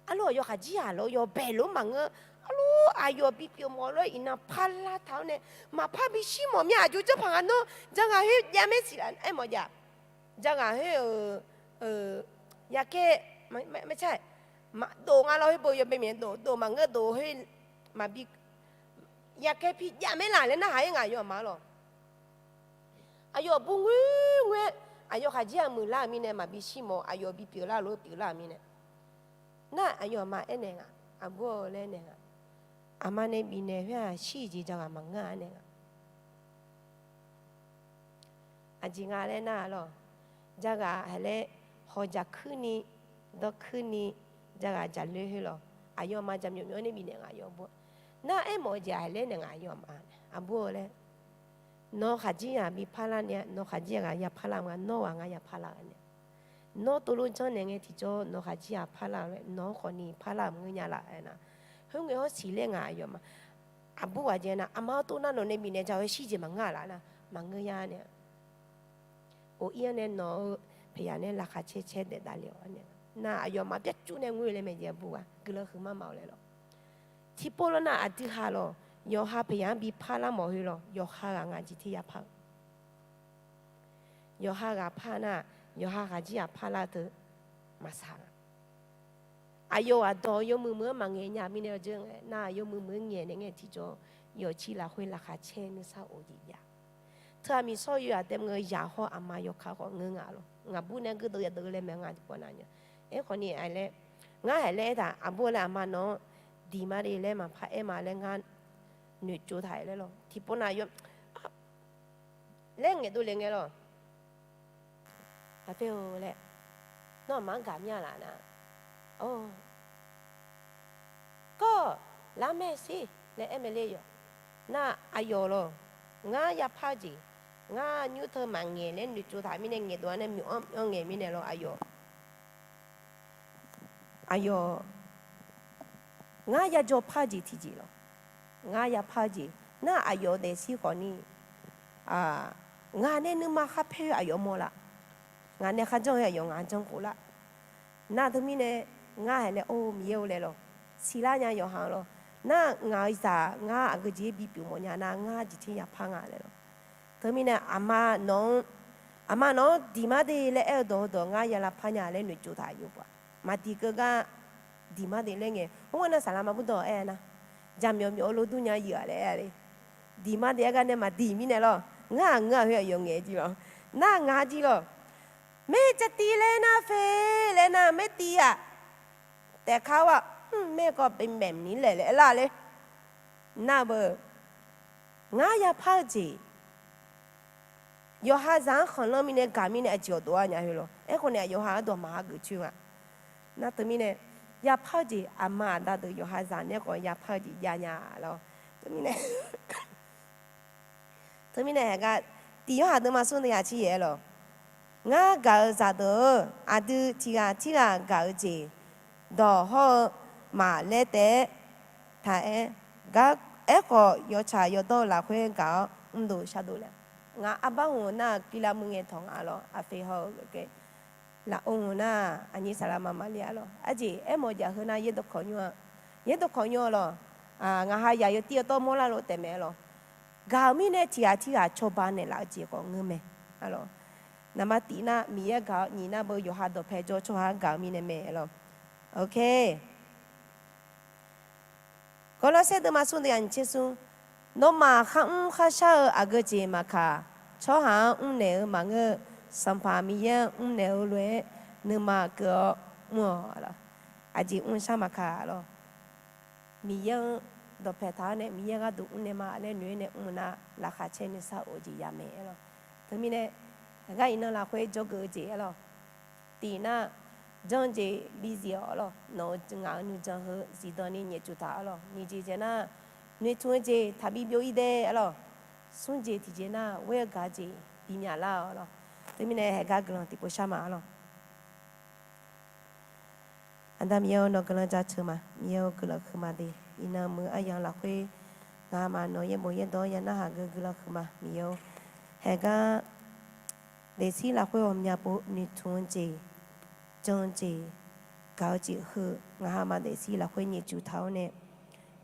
Aqlof aqyawf khaqjir-aq lawr yawbae lof maqngeur. Aqlof aqyawf bipyeuf mawf lof-aer iqnan parlar taq-awr nae, maqpar bishir mawf mir-a, aqjox janrpaq nga nawr ja ghaq khoer jav maer siq laf-aer mawf jav. Ja ghaq khoer-euq, yaqkaer, maqcaer, maqdof nga lawr khoer beu yawbae miqyaer dof dof maqngeur dof khoer maqbi, yaqkaer pi jav maer laf laer narhaq-ir ngaq yawf aqma-ar lawr. Aqyawf bur ngoer ngoer-aer, aqyawf khaqjir-aq muiqlar-euq mirnae maqbi shir mawf, aqyawf bipyeuf lar lof pyeuflar-euq mirnae. Nar aqyawf aqma aernaeq nga, aqbur-eu laer naeq nga. Aqma nae bifnaeq khoer-aq shir-iq jeq jaghaq maqngeur-a naeq nga. Aqjeq nga laer nar lawq, jaghaq haeq laer hawq jaq kuirni, dawr kuirni, jaghaq jaqloer khoer lawq, aqyawf aqma jaqmyawf myawf-anr nae bifnaeq nga aqyawf bur. Nar aermawf-eu jeq-aq haeq laer naeq nga aqyawf aqma, aqbur-eu laer, nawq-eu khaqjir-aq bi parlar nae, nawq-eu khaqjir-aq ghaq yapar lar nga, nawr ghaq ngar yapar lar-eu nae. Nawr tov lof janrnaeq ngae tiqjawr nawq-eu khaqjir-aq parlar-eu laer, nawq-anr khawfni parlar-euq maqngeur nya laf aer nar. Khoerngae hawr siq laer nga aqyawf aqma. Aqbur ghaq jaev nar, aqma-anr tov nar nawq nae bifnaeq ja-eu shir jeq maqngeur-a laf nar, maqngeur ya nae. Of ir-anr nae nawq-eu paeqyaq nae laqkhaq caer caer daef davle-awq nae. Nar aqyawf aqma byarcuf nae ngoer laer mae jeq aqbur ghaq guiqlanq huiqma ma-awq laer lawq. Tiqpov lawr nar aqdui ha lawq, yawqha paeqyaq-anr bi parlar mawf khoer lawq, yawqha ghaq nga jeq ter yapar-eu. Yawqha ghaq par nar, yawqha khaqjir-aq parlar teu maqsaq nga. Aqyawf aqdawq yawmuiq muiq-anr maqngaeq nya mirnae-awr jeur ngae nar, yawmuiq muiq-anr ngaeq naeq ngae tiqjawr, yawqci lafkhoer laqkhaq caer nuisar of jeq jav. Teu-aq miqshawr yawqghaq taef maqngeur, yaq hawr aqma yawkaq khawf ngeur nga lawq. Ngaqbur nae geudof yadov laer mae nga tiqpov nav nya. Aerkhawfni ae laer, ngar haeq laer aertaq aqbur laer aqma nawq-anr diq ma de laer maqpar aer ma laer ngar noeqtsov taq-euq laer lawq. Tiqpov nav yawr laer ngaeqdov le ngae lawq. Aqpoeq-or laer, nawr aqma-anr gaq mir-a laf nar, or, kawr, lar mae sher laer aer mae le yawq. Nar aqyawf lawq, ngar yapar-eu jeq, ngar nymr teu maqngaeq laer noeqtsov taq mirnae ngaeqdov-a nae myawf-anr myawf ngaeq mirnae lawq aqyawf. Aqyawf, ngar yajaw par-eu jeq tiqjeq lawq. Ngar yapar-eu jeq nar aqyawf daefzir khawfni, ngaq nae nuima khar paer-eu aqyawf mawrlar. Ngaq nae kharjanr-eu aqyawf ngaq janr khof lar. Nar teumirnae ngar haeq nae or Miqyaer-or laer lawq, siqlar nya yawqha-anr lawq. Nar ngaq-euq zaq ngar aqgeu jeq-aer bipyeuf mawf nya nar ngar jeq ter yapar nga laer lawq. Teumirnae aqma nawq-anr, aqma nawq-anr diq ma de laer aer-eu dawq heudawq ngar ya lavpar nya laer noeqtsov taq yawqghaq. Maqdiq keuv gar diq ma de laer ngae, hawr nga nar saqlaq ma bur dawq aer nar, jaqmyawf myawf-eu lof dur nya yeuf-aq laer aer-a le. Diq ma de aer gar nae maqdiq mirnae lawq. Ngar-aq ngeur-aq khoer aqyawf ngaeq jir lawq. Nar ngaq jir lawq. Maer cav tiv laer nar fe laer nar maer tiv-aq. Taef kar-awr-aq, mr, maer kawv bi maef ni laeq laer aer lar le. Nar beu, ngar yapar-eu jeq, yawqha zaq-anr khanqlanr mirnae gaq mirnae aqjeq awqdov-a nya khoer lawq. Aerkhawf nae aqyawf ha-anr dawq maqha geuf coer nga. Nar teumirnae, yapar-eu jeq aqma aqda deuq yawqha zaq nae khawf yapar-eu jeq jav nya lawq. Teumirnae, teumirnae haeq gar, tiq Yorhaq deuvma smr deuq yaf tser yaef-aer lawq. Ngar gaq-eu zaqdeuq-or, aqdui tiq ghaq tirghaq gaq-eu jeq, dawq hawr-eu maq laer taef-aer taq-aer gar, aerkhawf yawtsaq yawdawr-eu lafkhoer gaq-awr mrdov shardov laer. Ngaq arbar hmq nar-aq, Guiqlav muiq ngae tawq nga lawr, Aqfe hawr-eu lafov hmq nar-aq, aqnyir saqlaq maqmaqli-a lawr. Aqjeq aermawf-eu jeq heu nar yaerdawq kawq nymr-a, yaerdawq kawq nymr-a lawr. Ngaq ha yaq yawtir yawdawr mawrlar lof taef mae-a lawr. Gaq-euq mirnae tiq ghaq tirghaq cawba naeqlaf-eu jeq khawf ngeur mae-a lawr. Naqma tif nar Miqyaer gaq-awr, nyiq nar beu yawqha dawqpae jawr tsawrhaq-anr gaq-eu mirnae mae-a lawr. Ok. Gawrlawrsaer deuvma smr deuq yaf nyiq tser smr, nawmaf kharmr kharshar-eu aqgeu jeq maqkaq, tsawrhaq-anr mrnaeq-eu maqngeur, Sanqpaq Miqyaer-anr mrnaeq-eu lof-aer nuima keuv-awr mr-awq lawr. Aqjeq mrshar maqkaq lawr. Miqyaer-anr dawqpae taq-awr nae Miqyaer gharduq mrnaeq ma laer noeq-aer nae mr nar, laqkhaq caer nuisar of-eu jeq yaf mae-a lawr. Teumirnae, aqgar iqnan lafkhoer dzawgeuf-eu jeq-a lawr. Tiq nar, jan-eu jeq bizif-awq lawr. Nawq-eu ngaq-eu nuijan heu zifdan ni nyaefcuf taq-a lawr. Nyiq jeq jaeq nar, noeqtmq-eu jeq taqbi byov-ir dae-a lawr. Smr jeq tiqjeq nar, ghoer-eu gaq-eu jeq bimyaq lar-awq lawr. Teumirnae haeqgar guiqlanq tiqpov shar ma-a lawr. Aqda Miqyaer-or, nawq guiqlanq jaceuq ma. Miqyaer-or, guiqlanq huiqma de. Iqnan muiq-eu aryamq lafkhoer, ngaqma nawq yaerbof yaerdawq-anr ya narhaq geu guiqlanq huiqma Miqyaer-or. Haeqgar daefzir lafkhoer ghawqmya pov noeqtmq-eu jeq, jan-eu jeq, gaq-eu jeq heu, ngaqha ma daefzir lafkhoer nyaefcuf taq-awr nae,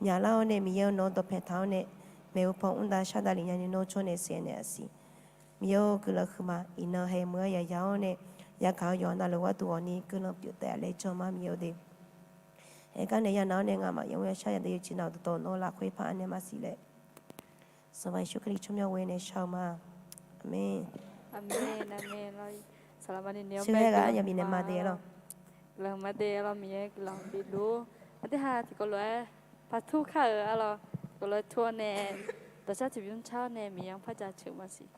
myaqlar-awr nae Miqyaer-or, nawq-anr dawqpae taq-awr nae, maeqhu paw mr dav shar dav lef nyani nawr jawr nae saef naeq-a siq. Miqyaer-or, guiqlanq huiqma. Iqnan haeq muiq-eu yaqya-awr nae, yagaq-eu yawqha navluf gharduq ghawqni guiqlanq pyeuf taef-a laer jan ma Miqyaer-or de. Haeqgar naeq ya nav-awr nae ngaqma yamq yashar yadeuq yawqjeq nav-euq dawqtawvluf nawr lafkhoer paq-aer nae maqsiq laer, Sanqpaq Yeqsur Kali tsawrmyanr ghoe nae shar-eu ma. Aqmeq. Aqmeq, aqmeq. Saqlaqma ni ni-anr bae guiqlanq ma de lawq. Guiqlanq ma de lawq, Miqyaer guiqlanq bifluf-ur. Aqdui ha tiqkawv lof-aer partur kar-euq arlawq, tiqkawv lof-aer tur-awr nae, dawqshar tiqbymr car-awr nae Miqyaer-anr par jaceuq maqsiq.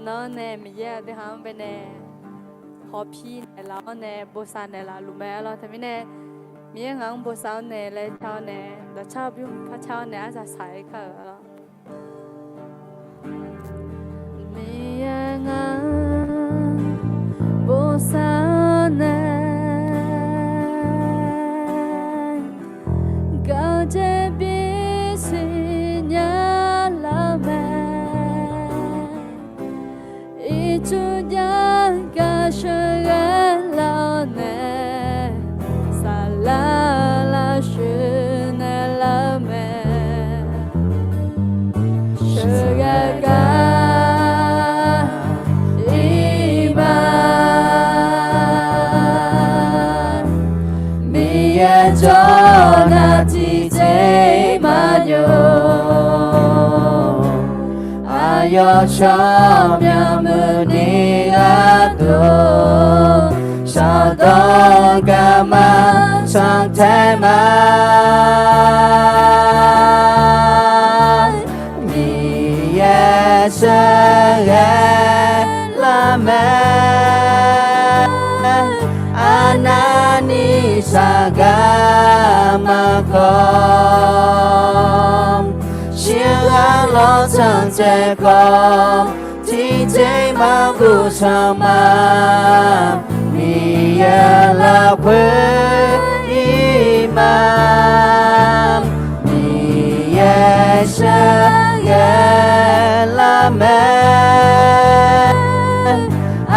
Nan-anr nae Miqyaer aqdui ha-anr bae nae hawpir naeqlaf-awr nae bosav naeqlaf luf mae arlawq. Teumirnae Miqyaer ngaq-anr bosav-awr nae laer car-awr nae, dawqcar bymr par car-awr nae arsaq saq-aer kar-euq arlawq. Miqyaer ngaq-anr bosav-awr nae gaqjeq bisiq nya laf mae. Ircuf jav gaq sheuqghae laf-awr nae, saflar lavshuif naeqlaf-eu mae. Sheuqghae gar ir ma. Miqyaer jawr nar tiqjeq maqnyoq. Aqyawf tsawrmyanr muiqni gharduq, shaqdawr garma cantae ma. Miqyaer sheuqghae laf mae. Arnavni shaqgar maqkawv, shir ghaq lawr cantae kawv, tiqjeq maqguv canma. Miqyaer lafkhoer ir ma. Miqyaer sheuqghae laf mae.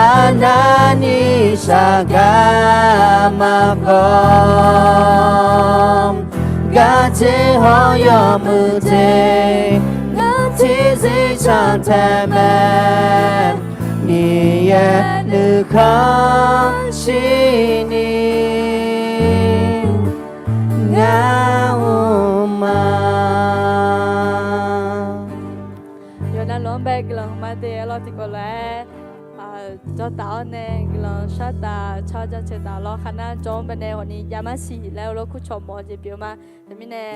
Arnavni shaqgar maqkawv, gaqjeq hawr yawmuiq jeq, ngar tiqzir cantae mae. Miqyaer nuikhanr shirni ngar mr ma. Yawqnav luf-anr bae guiqlanq ma de arlawq. Tiqkawv lof-aer jawr taf-awr nae guiqlanq shar taf car-awr jaceuq taf lawr. Khaqnav jawr-anr bae nae khawfni jav ma siq laer heulof-aer kurcawq mawf-eu jeq pyeuf ma. Teumirnae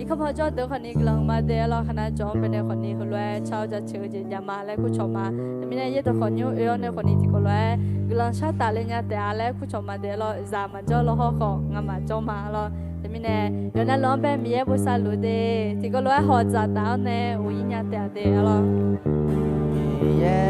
irkanr paw jawr deuq khawfni guiqlanq ma de arlawq. Khaqnav jawr-anr bae nae khawfni heulof-aer car-awr jaceuq-eu jeq jav ma laer kurcawq ma. Teumirnae yaerdawq khawfnymr oe-awr nae khawfni tiqkawv lof-aer guiqlanq shar taf le nya taef-a laer kurcawq ma de arlawq. Zaq maqjawr law hawrkhawf ngamaf jawr ma arlawq. Teumirnae yawqnav luf-anr bae Miqyaer bosav luf de. Tiqkawv lof-aer hawq dzaqtaf-awr nae ghof-ir nya taef-a de arlawq. Miqyaer